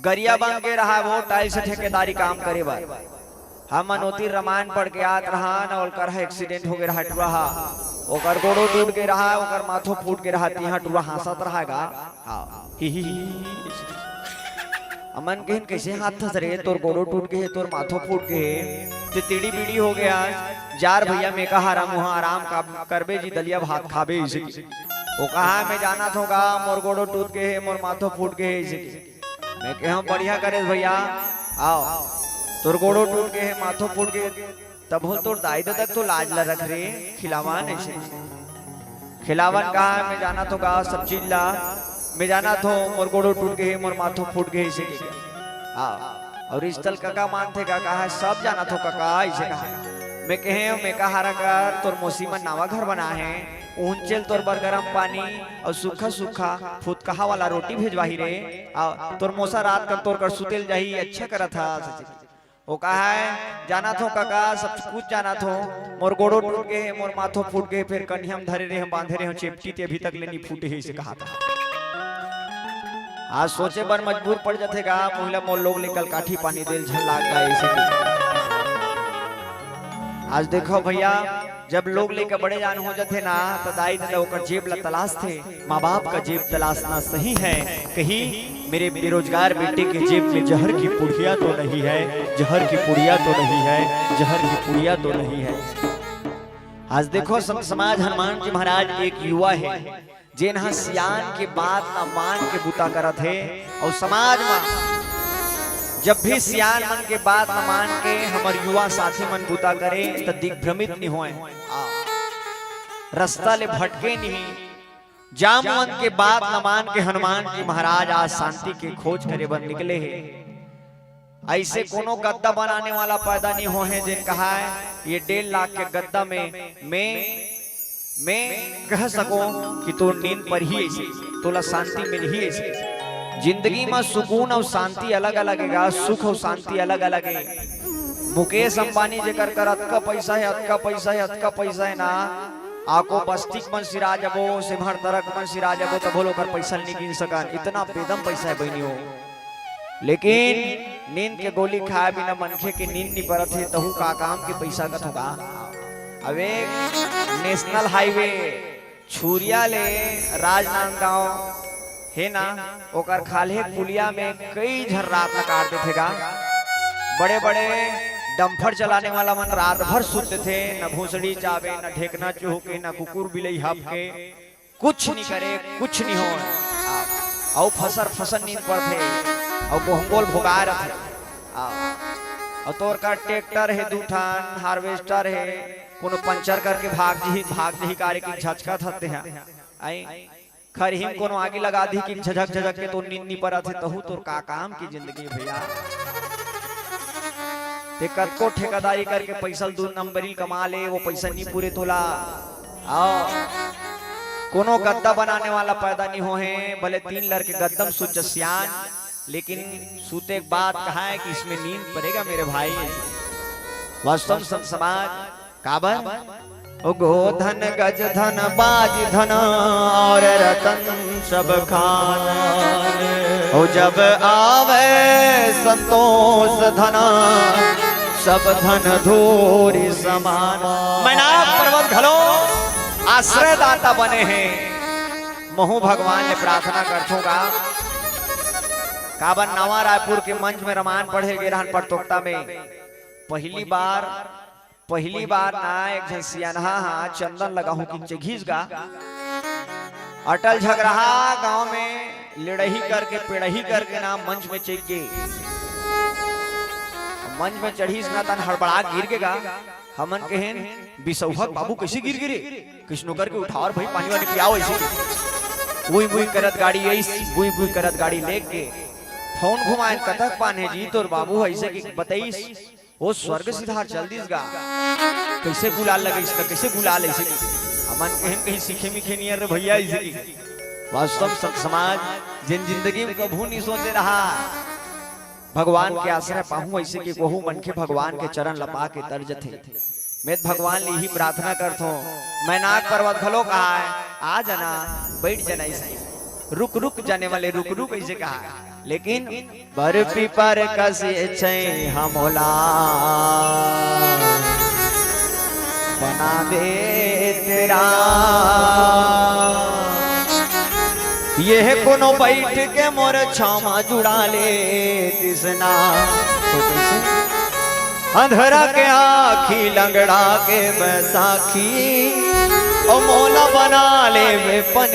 गरिया बन के रहा, वो टाइल्स ठेकेदारी काम करे बर। हमन ओती रामायण पढ़ के आत रहा न, ओकर ह एक्सीडेंट हो गे रहा टूरा ह, ओकर गोड़ो टूट गे रहा, ओकर माथो फूट गे रहा, तिहा टूरा हाँसत रहा गा। हाँ। ही, ही, ही, ही। अमन कहिन, "कैसे हाँसथस रे? तोर गोड़ो टूट गे हे, तोर माथो फूट गे हे, ते तिड़ी बिड़ी हो गे आज। जा रे भैया, मैं कहा रहा मुहा आराम का करबे जी, दलिया भात खाबे," इसे की। वो कहा, "मैं जानत हों गा, मोर गोड़ो टूट गे हे, मोर माथो फूट गे हे," इसे की। मैं कहा, "बढ़िया करेस भैया, आओ, तोर गोड़ो टूट गे हे, माथो फूट गे हे, तभो तोर दाई ददा के तो लाज ला रख रे, खिलावन अइसे।" खिलावन कहा, "मैं जानत हों गा सब चीज ला, मैं जानत हों मोर गोड़ो टूट गे हे, मोर माथो फूट गे हे," अइसे कहा। हाँ, अउ इस तल कका मानथे गा, कहा, "सब जानत हों कका," अइसे कहा। मैं कहे, "मैं कहा रहा कर, तोर मौसी मन नावा घर बनाहे, उहूं चल तोर बर गरम पानी अउ सूखा सूखा फुतकहा वाला रोटी भेजवाही रे, अउ तोर मौसा रात कर तोर कर सुते ल जाही, अच्छा करत हस," अइसे। वो कहा है, "जानत हों कका, सब कुछ जानत हों, मोर गोड़ो टूट गे हे, मोर माथो फूट गे हे, फेर कनिहा म धरे रेहेंव, बांधे रेहेंव चेपटी, ते अभी तक ले नी फूटे हे," अइसे कहा था। आज सोचे बर मजबूर पड़ जाथे गा, महिला मोर लोग ले कल काठी पानी दे ल झन लाग गा, अइसे की। आज देखो भैया, जब लोग लेके बड़े जान हो जाथे ना, त दाई ददा ओकर जेब ला तलाशथे। माँ बाप का जेब तलाशना सही है। कही, "मेरे बेरोजगार बेटे के जेब में जहर की पुड़िया तो नहीं है, जहर की पुड़िया तो नहीं है, जहर की पुड़िया तो नहीं है।" आज देखो, संत समाज, हनुमान जी महाराज एक युवा है, जेन ह सियान के बात ला मान के बूता करत हे। अउ समाज म जब भी सियान मन के बात ला मान के हमर युवा साथी मन बूता करे, त दिग्भ्रमित नी होय, रस्ता ले भटके नहीं। जामवन के बात ला मान के हनुमान जी महाराज आज शांति के खोज करे बर निकले हे। अइसे कोनो गद्दा बनाने वाला पैदा नी होहे, जेन कहा है, "ये डेढ़ लाख के गद्दा में मैं, मैं कह सकों कि तोर नींद परही अइसे, तोला शांति मिलही अइसे।" जिंदगी म सुकून अउ शांति अलग-अलग हे गा, सुख अउ शांति अलग-अलग हे। मुकेश अंबानी जेकर कर अतका पैसा हे, अतका पैसा हे, अतका पैसा हे ना, आको बस्ती के मन सिरा जबो, सेमहर तरक मन सिरा जबो, तभो ले ओकर पैसा ल नी गिन सकन, इतना बेदम पैसा हे बहिनी हो। लेकिन नींद के गोली खाए बिना मनखे के नींद नी परत हे, तहू का काम के पैसा कथों गा। अबे नेशनल हाईवे छुरिया ले राजनांदगांव हे ना, ओकर खाल्हे पुलिया में कई झन रात ल काट देथे गा। बड़े-बड़े डंफर चलाने वाला मन रात भर सुत देथे, न भोसड़ी चाबे, न ढेकना चुहके, न कुकुर बिलई हपके, कुछ नी करे, कुछ नी होय। आ, अउ फसर फसर नींद पड़थे, अउ गोहंगोल भोगाय रथे। आ, अउ तोर कर ट्रैक्टर हे, दू ठन हार्वेस्टर हे, कोनो पंचर करके भाग जही, भाग जही कारे कि झचकत हते हैं। आई, खरही म कोनो आगी लगा दी कि झझक झझक के तोर नींद नी परत हे, तहू तोर का काम के जिंदगी भैया। ते कतको ठेकेदारी करके पैसा ल दू नंबरी कमा ले, वो पैसा नी पूरे तोला। आओ, कोनो गद्दा बनाने वाला पैदा नी होहे, भले तीन लर के गद्दा म सुत जा सियान, लेकिन सुते के बाद कहा है कि इसमें नींद पड़ेगा मेरे भाई। वास्तव में संत समाज काबर? ओ गो धन गज धन बाज धन और रतन सब खान। ओ जब आवे संतोष धन, सब धन धूरि समान। मैनाक पर्वत घलो आश्रयदाता बने हे। महूं भगवान ले प्रार्थना करथों गा। काबर नवा रायपुर के मंच में रमायन पढ़े गे रहन परतोकता में। पहिली बार पहिली बार ना एक झन सियानहा हा चंदन लगाहूं कि चघिस गा। अटल झगराहा गांव में लड़ही करके, पेड़ही करके ना मंच में चढ़ गे। मंच में चढ़िस ना तहन हड़बड़ा गिर गे गा। हमन कहेन, "बिसौहक बाबू कइसे गिर गे रे?" किसनो करके उठाओ अउ भाई पानी वानी पियाओ अइसे। बुई बुई करत गाड़ी अइस, बुई बुई करत गाड़ी लेग गे। फोन घुमाएन, "कतक पान हे जी तोर बाबू ह?" अइसे कि बतइस। ओ स्वर्ग सिधार चल दिस गा। कइसे गुलाल लगइस का, कइसे गुलाल अइसे कि। हमन कहेन कहीं सीखे मिखे नियर रे भइया अइसे कि। वास्तव संत समाज जेन जिंदगी में कभू नी सोचे रहा भगवान के आश्रय पाहूं, अइसे कि वहू मनखे भगवान के चरण ल पा के तर जथे। मैं भगवान ले ही प्रार्थना करथों। मैनाक पर्वत घलो कहा है, आ जाना, बैठ जाना, इसे रुक रुक जाने वाले रुक रुक इसे कहा है। लेकिन बर पीपर कस छै हमोला बना दे तेरा, ये कोनो बैठ के मोर छामा जुड़ा ले तिसना। तो कैसे? अंधरा के आँखी, लंगड़ा के बैसाखी, ओ मोला बना ले वे पन